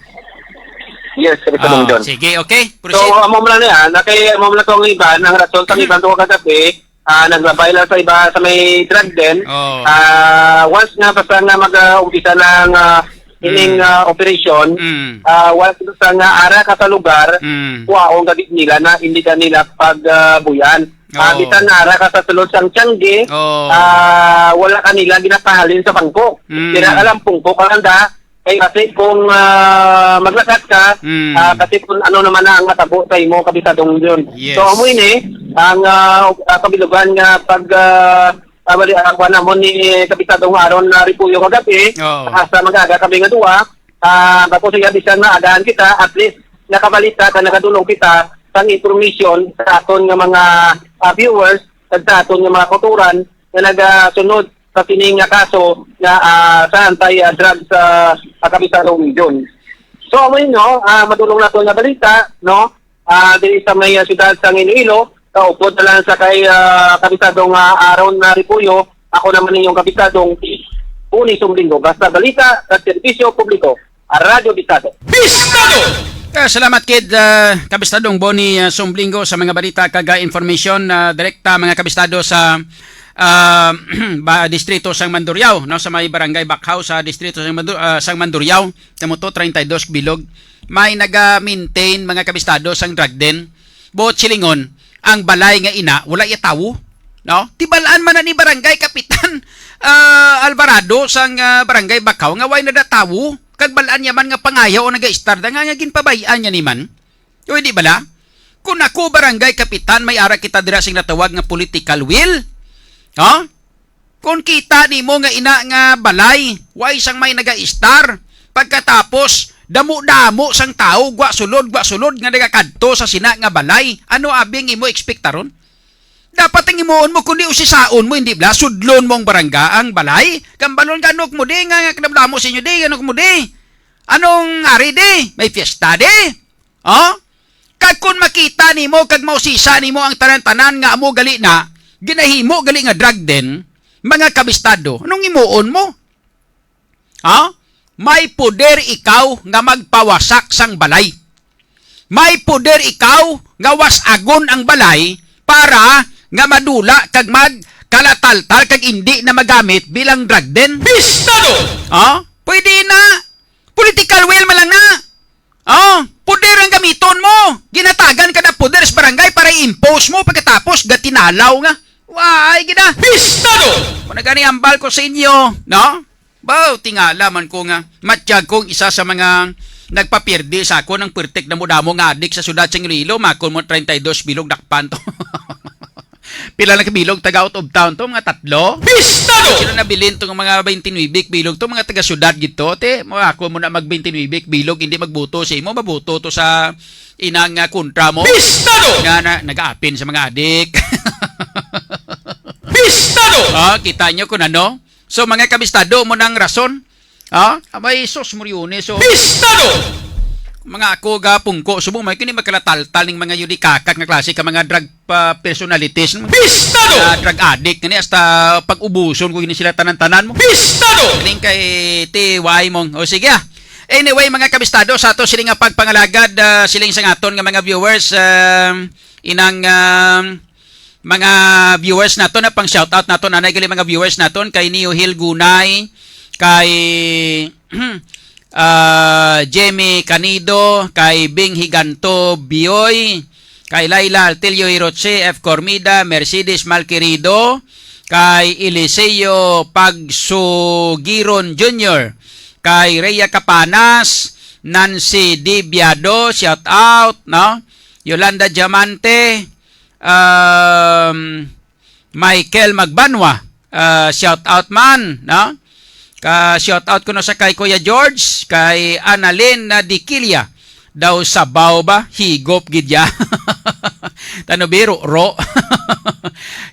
Yes, Kabistadong Oh, John. sige, okay. So, Proceed. amo man lang niya, na kay amo man lang tong iban, ang rason sa Mm. iban to kagabi, ah, naglabay lang sa iba sa may drug den. Oh. Ah, once nga basta nga mag, ah, umpisa na ang, ah, ining, Mm. ah, operasyon, Mm. ah, once basta nga ara ka sa lugar, Mm. kuwaon ka gid nila na hindi ka nila pag, ah, buyan. Ah, Oh. bisan ara ka sa sulod sang Tiangge, Oh. ah, wala ka nila ginapahalin sa bangko. Mm. Dira ka lang pungko ka lang da, kay kasi kung, ah, maglakat ka, Mm. ah, kasi kung ano naman na ang matabo sa imo, Kabistadong John. Yes. So, amo ini, ang, ah, ah, kabilugan nga pag, ah, ah, bali, ah, kuwan namon ni Kabistadong Aaron, ah, Repollo kagabi, Oo. ah, sa mag-aga kami nga duwa, ah, bako siya bisan na agaan kita, at least nakabalita ka, nakadulong kita sang information sa aton nga mga, ah, viewers, kag sa aton nga mga kautoran nga nagasunod sa sini nga kaso nga, ah, sa anti, ah, drugs sa, ah, Kabistadong John. So, amo yun, no? Ah, madulong nato nga balita, no? Ah, diri sa may, ah, siyudad sang Iloilo, kaupod na lang sa kay, ah, Kabistadong, ah, Aaron, ah, Repollo. Ako naman inyong Kabistadong Boni Sumblingo. Basta balita sa serbisyo publiko, ah, Radyo Bistado. Bistado! Eh, salamat, kid, ah, Kabistadong Boni, ah, Sumblingo sa mga balita kag, ah, information, ah, direkta, mga kabistado, sa, ah, ba, distrito sang Mandurriao, no, sa may barangay Bakhaw sa distrito sang Mandu-, ah, sang Mandurriao, kamuto treinta y dos bilog. May naga-maintain, mga kabistado, sang drug den. Buot silingon, ang balay nga ina, wala iya tawo. No? Tibal-an man na ni Barangay Kapitan, ah, Alvarado sang, ah, Barangay Bakaw nga way na da tawo, kag bal-an niya man nga pangayaw o naga-istar da nga, nga ginpabay-an niya ni man. O, di bala? Kung ako, Barangay Kapitan, may ara kita dira sing natawag nga political will. Ha? Kung kita nimo nga ina nga balay, way sang may naga-istar, pagkatapos, damo-damo sang tawo, gwa sulod, gwa sulod, nga nagakadto sa sina nga balay, ano abi ang imo ekspektaron? Dapat ang imuon mo, kundi usisaon mo, hindi bala, sudlon mo ang barangay, ang balay, kambalon ka, ano mo di, nga, nga kadamo-damo sa inyo di, ano mo di? Anong ari di? May fiesta di? Oh? Kag kun makita nimo kag mausisa nimo ang tanan-tanan nga amo gali na, ginahimo gali nga drug den, mga kabistado, anong imuon mo? Ha? May poder ikaw nga magpawasak sang balay. May poder ikaw nga was-agon ang balay para nga madula kag magkalataltal kag indi na magamit bilang drug den. Pistado! Oh, pwede na. Political will man lang na. Oh, poder ang gamiton mo. Ginatagan ka na poder sa barangay para i-impose mo pagkatapos gatinalaw nga. Why gina? Pistado! Kung nagani ambal ko sa inyo, no? Baw, tingala man ko nga matyag kong isa sa mga nagpapirdi sa ako ng pertik na mudamo nga adik sa syudad sa Iloilo, makon mo treinta y dos bilog dakpan to. Pila na ka bilog taga out of town to? Mga tatlo? Pistado! Sila nabilin to nga mga twenty-nine bilog to, mga taga syudad gito. Te, mo ako mo na mag twenty-nine bilog, hindi magbuto sa imo, mabuto to sa inang, ah, kontra mo. Pistado! Nga na, nag-aapin sa mga adik. Pistado! Ah, kita nyo kung ano? So, mga kabistado mo ng rason. Ha? Abay, sus, Murione, so, Pistado! Mga ako ga pungko, subong may kini magkalataltal ning mga yudikakak nga klase ka mga drug pa personalities, mga Pistado! Mga drug addict, kani hasta pag-ubuson ko ini sila tanan-tanan mo. Pistado! Ning kay T Y mong. O sige, ah. Anyway, mga kabistado, sa ato sila nga pagpangalagad, ah, siling sa aton nga mga viewers, ah, inang, ah, mga viewers naton, na pang shoutout naton, anay gali mga viewers naton, kay Neo Hill Gunay, kay, ah, Jemmy Canido, kay Bing Higanto Bioy, kay Laila Altillo Hiroche, F Cormida, Mercedes Malquerido, kay Eliseo Pagsugiron Junior, kay Rhea Capanas, Nancy Dibiado, shout out, no? Yolanda Diamante, um, Michael Magbanwa, ah, shout out man, no? Ka shout out kuno sa kay Kuya George, kay Annalyn na Dikilia. Daw sabaw ba? Higop gid ya. Tanubiro, ro.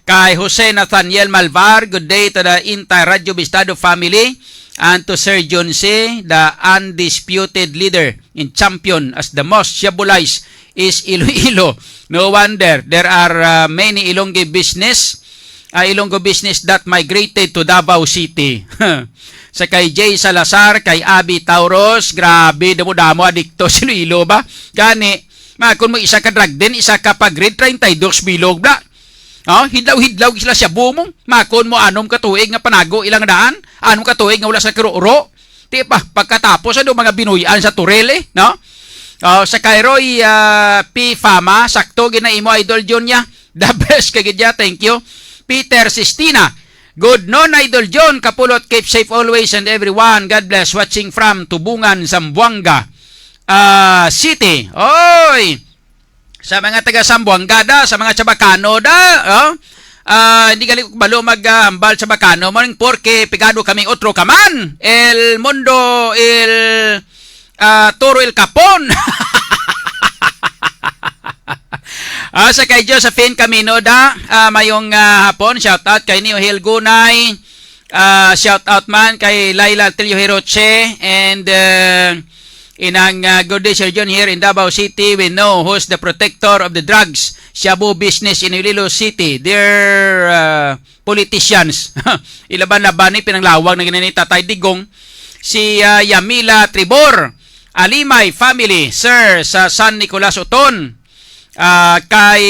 Kay Jose Nathaniel Malvar, good day to the entire Radyo Bistado family and to Sir John C, the undisputed leader and champion as the most Shabulize is Iloilo. No wonder there are, uh, many Ilonggo business, uh, Ilonggo business that migrated to Davao City. Sa kay Jay Salazar, kay Abby Tauros, grabe, damo-damo adikto sa Iloilo ba? Gani, makon mo isa ka drug den, isa ka pag-red, treinta y dos bilog, bla. Oh, hidlaw-hidlaw sila siya bumong. Makon mo anom ka tuig nga panago ilang daan, anom ka tuig nga wala sa kuro-uro. Di ba? Pagkatapos, ano, mga binuy-an sa Toril, eh, no? Oh, sa kay Roy, ah, P Fama, sakto gid na imo, Idol John, niya. The best ka gid ya, thank you. Peter Sistina, good noon, Idol John. Kapulot, keep safe always and everyone. God bless. Watching from Tubungan, Zamboanga, ah, City. Oy! Sa mga taga Zamboanga da, sa mga Chabacano da, oh. Ah, hindi gali ko kabalo mag, ah, hambal Chabacano mo ning, porque pegado kami otro kaman. El mundo, el, ah, toro, el kapon. Ah, sa kay Josephine Camino da, ah, mayong, ah, hapon. Shout out kay Neo Hill Gunay. Ah, shout out man kay Laila Tilio Hiroche and, ah, inang, ah, good day, Sir John, here in Davao City, we know who's the protector of the drugs, shabu business in Iloilo City. Dear, ah, politicians, ilaban-laban ni pinanglawag na ginani Tatay Digong, si, ah, Yamila Tribor, Alimay family, sir, sa San Nicolas Oton, ah, kay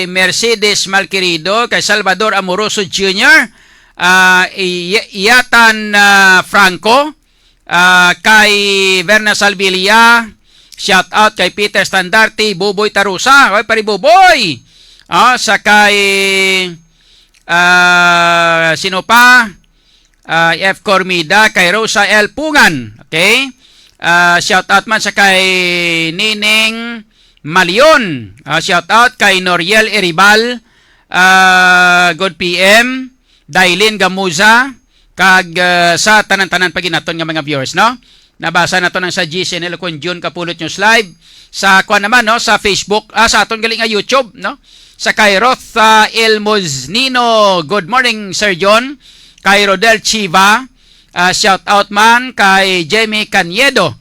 Mercedes Malquerido, kay Salvador Amoroso Junior, ah, Iy-, Iyatan, ah, Franco, ah, kay Verna Salvilla, shout out kay Peter Standarte, Buboy Tarusa, oy, pare Buboy. Ah, sa kay, ah, sino pa? Ah, F Cormida, kay Rosa L Pungan. Okay? Ah, shout out man sa kay Nining Malion. Ah, shout out kay Noriel Eribal. Ah, good P M. Dailin Gamuza. Kag, ah, sa tanan-tanan paginaton nga mga viewers, no? Nabasa nato nang sa G C N L Conjun Kapulot News Live. Sa kuan naman, no, sa Facebook, ah, sa aton gali nga YouTube, no? Sa kay Roth, ah, Elmos Nino, good morning, Sir John. Kay Rodel Chiva, ah, shout out man. Kay Jemmy Caniedo,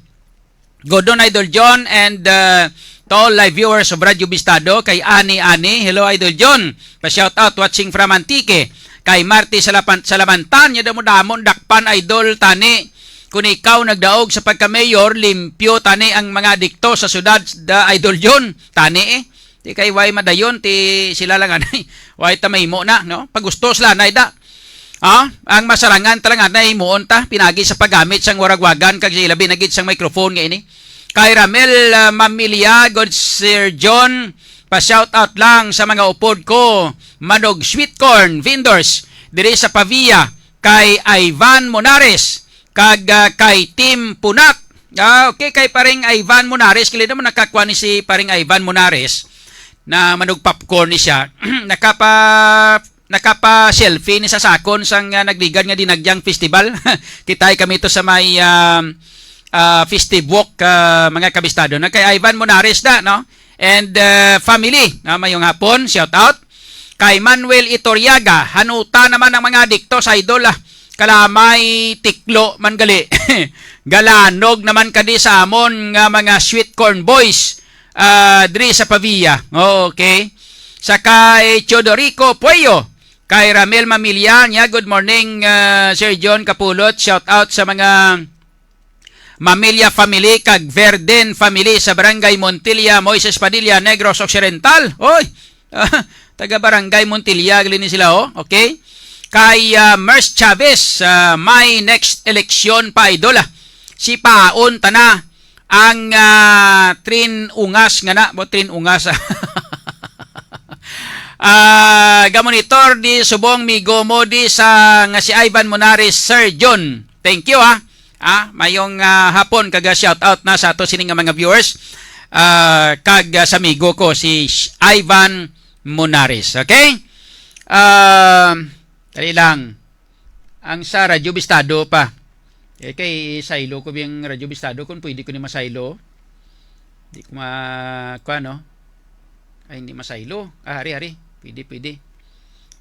good noon, Idol John, and, ah, to all live viewers of Radyo Bistado. Kay Ani Ani, hello, Idol John. Pa-shout out, watching from Antique. Kay Marty Salapan-, Salamantan, nya damo-damo dakpan, Idol, tani. Kung ikaw nagdaog sa pagka-mayor, limpyo tani ang mga adikto sa syudad, da, Idol John. Tani, eh. Di kay way madayon, ti sila lang anay. Way ta mahimo na, no? Pagustos lang anay da. Ah, ang masarangan ta lang anay himuon ta, pinagi sa paggamit sang waragwagan kag sa ilabi na gid sang microphone nga ini. Kay Ramel, ah, Mamilya, good Sir John, pa-shout out lang sa mga upod ko, Manog Sweet Corn vendors diri sa Pavia, kay Ivan Monares, kag, ah, kay Tim Punak. Ah, okay, kay Paring Ivan Monares, kili naman nakakuha ni si Paring Ivan Monares na manug popcorn ni siya. Nakapa nakapa-selfie ni sa sakon sang, ah, nagligad nga Dinagyang Festival. Kitay kami to sa may, um, ah, festive walk, ah, mga kabistado. Na kay Ivan Monares na, no? And, ah, family, no? Mayong hapon, shout out. Kay Manuel Itoriaga, hanuta naman ang mga adikto sa idol, ah. Kalamay, tiklo man gali. Galanog naman kadi sa amon nga mga sweet corn boys, ah, diri sa Pavia. Okay. Sa kay Teodorico Pueyo, kay Ramel Mamilya niya, good morning, ah, Sir John Kapulot. Shout out sa mga Mamilya family kag Verden family sa Barangay Montilla, Moises Padilla, Negros Occidental. Oy, taga Barangay Montilla gali ni sila, oh. Okay. Kay, ah, Mers Chavez, ah, may next election pa, idol, ah. Si Paon tana ang, ah, Trin Ungas nga na, mo Trin Ungas. Ah, gamonitor di subong migo mo di sa nga si Ivan Monares, Sir John. Thank you, ha. Ah, mayong, ah, hapon kag, ah, shout out na sa ato sini nga mga viewers. Ah, kag, ah, sa amigo ko si Sh- Ivan Monares, okay? Ah, dali lang. Ang sa Radyo Bistado pa. Eh, kay saylo ko biyang Radyo Bistado kung pwede ko ni masaylo. Di ko ma-, kuha, no? Ay, hindi masaylo. Ah, hari, hari. Pwede, pwede.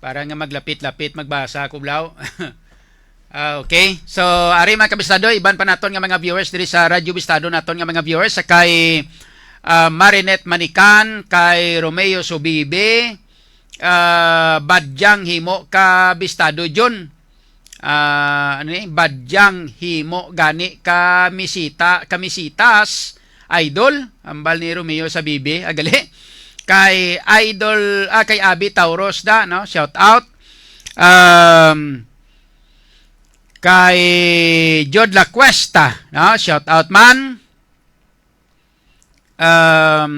Para nga maglapit-lapit, magbasa ako, blaw. Ah, okay. So, ari mga kabistado, iban pa naton nga mga viewers diri sa Radyo Bistado naton nga mga viewers, sa kay, ah, Marinette Manican, kay Romeo Subibe, ah, badyang himo ka bistado, John. Ah, ano ni? Badyang himo gani ka misita, ka misitas, idol. Ambal ni Romeo sa bibi, agali. Kay idol, ah, kay Abby Tauros da, no? Shout out. Um, kay Jod La Cuesta, no? Shout out man. Um,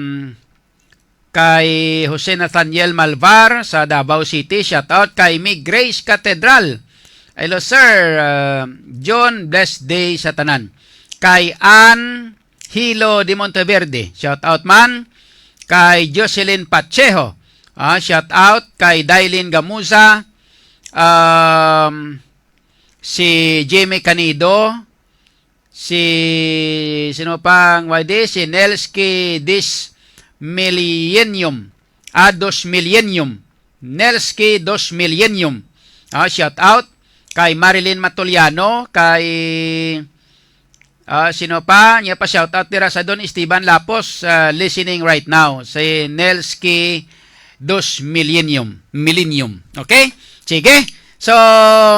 kay Jose Nathaniel Malvar sa Davao City, shout out. Kay Mig Grace Catedral, hello sir. Uh, John, blessed day sa tanan. Kay Ann Hilo de Monteverde, shout out man. Kay Jocelyn Pacheco, ah, shout out. Kay Dailin Gamuza, um, si Jimmy Canido, si, sino pa ang Y D? Si Nelski Dis Millennium. Ah, Dos Millennium. Nelski Dos Millennium. Ah, shout out kay Marilyn Matoliano, kay, ah, sino pa? Niya pa shout out dira sa Don Esteban Lapos, ah, listening right now. Si Nelski Dos Millennium. Millennium. Okay? Sige. So,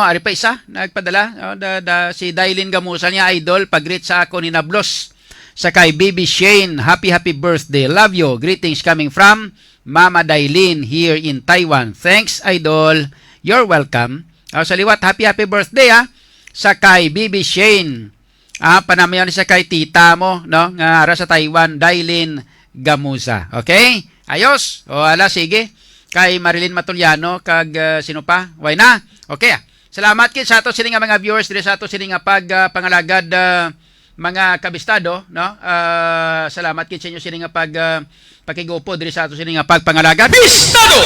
ari pa isa, nagpadala, oh, da, da, si Dailin Gamusa niya, idol, pag-greet sa akon hinablos. Sa kay Baby Shane, happy, happy birthday. Love you. Greetings coming from Mama Dailin here in Taiwan. Thanks, idol. You're welcome. Oh, sa liwat, happy, happy birthday, ha. Sa kay Baby Shane. Ah, panamayon sa kay tita mo, no? Nga ara sa Taiwan, Dailin Gamusa. Okay? Ayos. O, ala, sige. Kay Marilyn Matuliano, kag, ah, sino pa? Way na. Okay, ah. Salamat kit sa ato sini nga mga viewers diri sa ato sini nga pag, ah, pangalagad, ah, mga kabistado, no? Ah, salamat kit sa inyo sini nga pag, ah, pakigupo diri sa ato sini nga pagpangalagad. Bistado!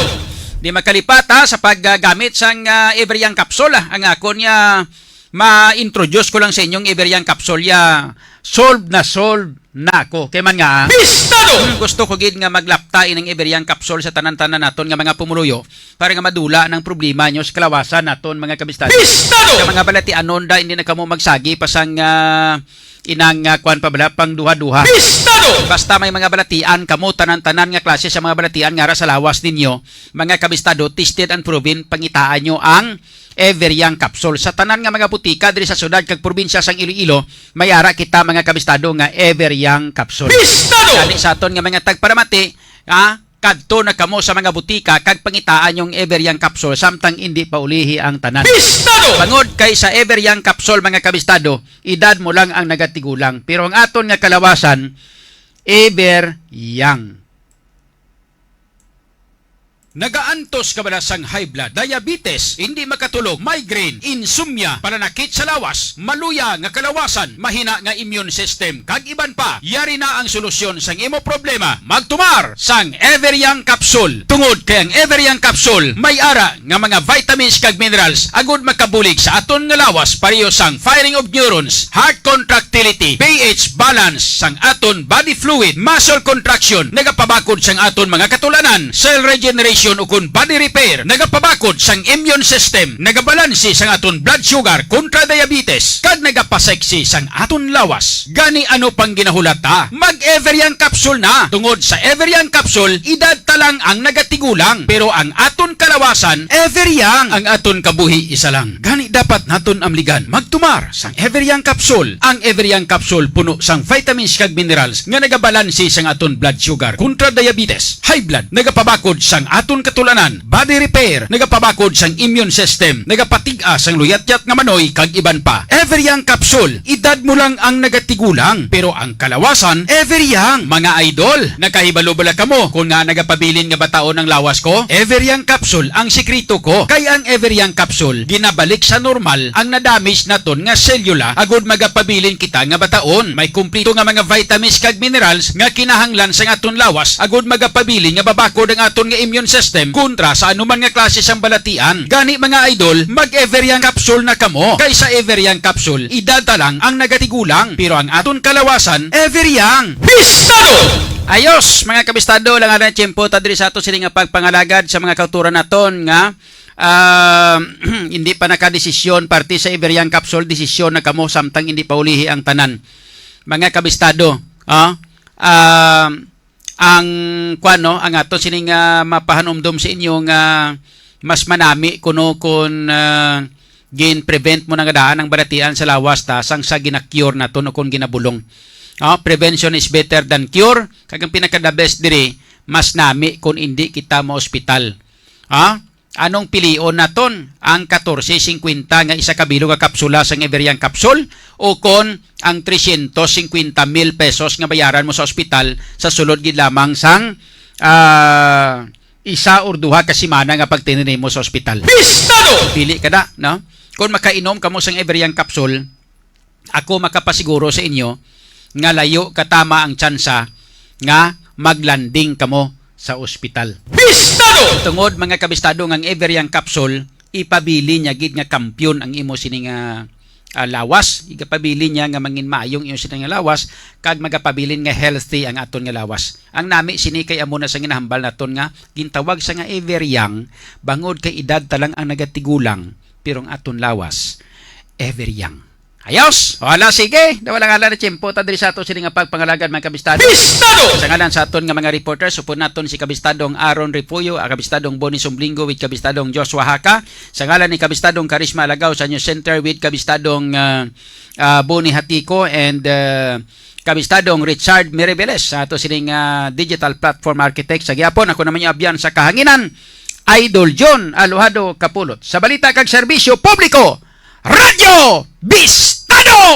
Di makalipat, ha, sa paggamit sang, ah, Everyang capsule, ah. Ang akon nga ma-introduce ko lang sa inyong Everyang capsule, ya, solve na solve na ako. Kay man nga, ah, Bistado! Hmm, gusto ko gid nga maglapta ining Everyang capsule sa tanan-tanan naton nga mga pumuluyo para nga madula ang problema nyo sa kalawasan naton, mga kabistado. Bistado! Sa mga balatianon da, hindi na kamo magsagi pa sang, ah, inang, ah, kwan pa bala, pang duha-duha. Bistado! Basta may mga balatian kamo, tanan-tanan nga klase sa mga balatian nga ara sa lawas ninyo, mga kabistado, tested and proven, pangitaan nyo ang Everyang capsule. Sa tanan nga mga butika diri sa syudad kag probinsya sang Iloilo, may ara kita, mga kabistado, nga Everyang capsule. Bistado! Gani sa aton nga mga tagparamati, ha? adto na kamo sa mga butika kag pangitaan yung Ever Young Capsule samtang indi pa ulihi ang tanan. Bistado! Bangod kay sa Ever Young Capsule, mga kabistado, edad mo lang ang nagatigulang. Pero ang aton nga kalawasan, Ever Young. Nagaantos ka bala sang high blood, diabetes, hindi makatulog, migraine, insomnia, pananakit sa lawas, maluya nga kalawasan, mahina nga immune system, kag iban pa? Yari na ang solusyon sang imo problema. Magtumar sang Ever Young Capsule. Tungod kay ang Ever Young Capsule may ara nga mga vitamins kag minerals agud makabulig sa aton nga lawas, pareho sang firing of neurons, heart contractility, pH balance sang aton body fluid, muscle contraction, nagapabakod sang aton mga katulanan, cell regeneration ukon body repair, nagapabakod sang immune system, nagabalanse sang aton blood sugar kontra diabetes, kag nagapasexy sang aton lawas. Gani ano pang ginahulat ta? Mag Ever Young Capsule na. Tungod sa Ever Young Capsule, edad ta lang ang nagatigulang, pero ang aton kalawasan, Ever Young. Ang aton kabuhi isa lang. Gani dapat naton amligan. Magtumar sang Ever Young Capsule. Ang Ever Young Capsule puno sang vitamins kag minerals nga nagabalanse sang aton blood sugar kontra diabetes, high blood, nagapabakod sang aton katulanan, body repair, nagapabakod sang immune system, nagapatig-a sang luyatyat nga manoy, kag iban pa. Ever Young Capsule, edad mo lang ang nagatigulang, pero ang kalawasan, Ever Young. Mga idol, nakahibalo bala kamo kung nga nagapabilin nga bataon ang lawas ko? Ever Young Capsule ang sikreto ko. Kay ang Ever Young Capsule ginabalik sa normal ang na-damage naton nga selula agud magapabilin kita nga bataon. May kumpleto nga mga vitamins kag minerals nga kinahanglan sang aton lawas agud magapabilin nga mabakod ang aton nga immune system kontra sa anuman nga klase sang balatian. Gani, mga idol, mag Ever Young Capsule na kamo. Kay sa Ever Young Capsule, edad ta lang ang nagatigulang, pero ang aton kalawasan, Ever Young. Bistado! Ayos, mga kabistado, lang ang tiyempo ta diri sa ato sini nga pagpangalagad sa mga kauturan naton nga, ah, hindi pa nakadesisyon parte sa Ever Young Capsule, desisyon na kamo samtang hindi pa ulihi ang tanan. Mga kabistado, ah, ah, ang, kuwan, no, ang ato sining, ah, mapahanumdom sa inyo nga mas manami kuno kun, ah, gin-prevent mo na nga daan ang balatian sa lawas ta sang sa gina-cure naton o kun ginabulong. Ah, prevention is better than cure. Kag ang pinaka the best diri, mas nami kun indi kita maospital. Ah, anong pilion naton? Ang katorse singkwenta nga isa ka bilog nga kapsula sang Ever Young Capsule o kon ang tresyentos singkwenta mil pesos nga bayaran mo sa ospital sa sulod gid lamang sang, ah, isa or duha ka semana nga pagtiniri mo sa ospital? Bistado! Pili ka da, no? Kung makainom kamo sang Ever Young Capsule, ako makapasiguro sa inyo nga layo katama ang tsansa nga maglanding kamo sa ospital. Bistado! Tungod, mga kabistado, nga ang Ever Young Capsule, ipabilin niya gid nga kampiyon ang imo sini nga, ah, lawas. Igapabilin niya nga mangin maayong imo sini nga lawas, kag magapabilin nga healthy ang aton nga lawas. Ang nami sini kay amo na sa ginahambal naton nga gintawag sa nga Ever Young, bangod kay edad ta lang ang nagatigulang, pero ang aton lawas, Ever Young. Ayos! O, hala, sige. Daw lang, hala, na tiyempo ta diri sa ato sini nga pagpangalagad, mga kabistado. Bistado! Sa ngalan sa aton nga mga reporters, upod naton si Kabistadong Aaron Refugio, ah, Kabistadong Bonnie Sumblingo with Kabistadong Joshua Haka. Sa ngalan ni Kabistadong Karisma Alagaw sa News Center with Kabistadong, ah, ah, Bonnie Hatiko and, ah, Kabistadong Richard Miribeles sa ato sining, ah, digital platform architect sa gihapon. Ako naman yung abyan sa kahanginan, Idol John Alojado Kapulot. Sa balita kag serbisyo publiko, Radyo Bistado!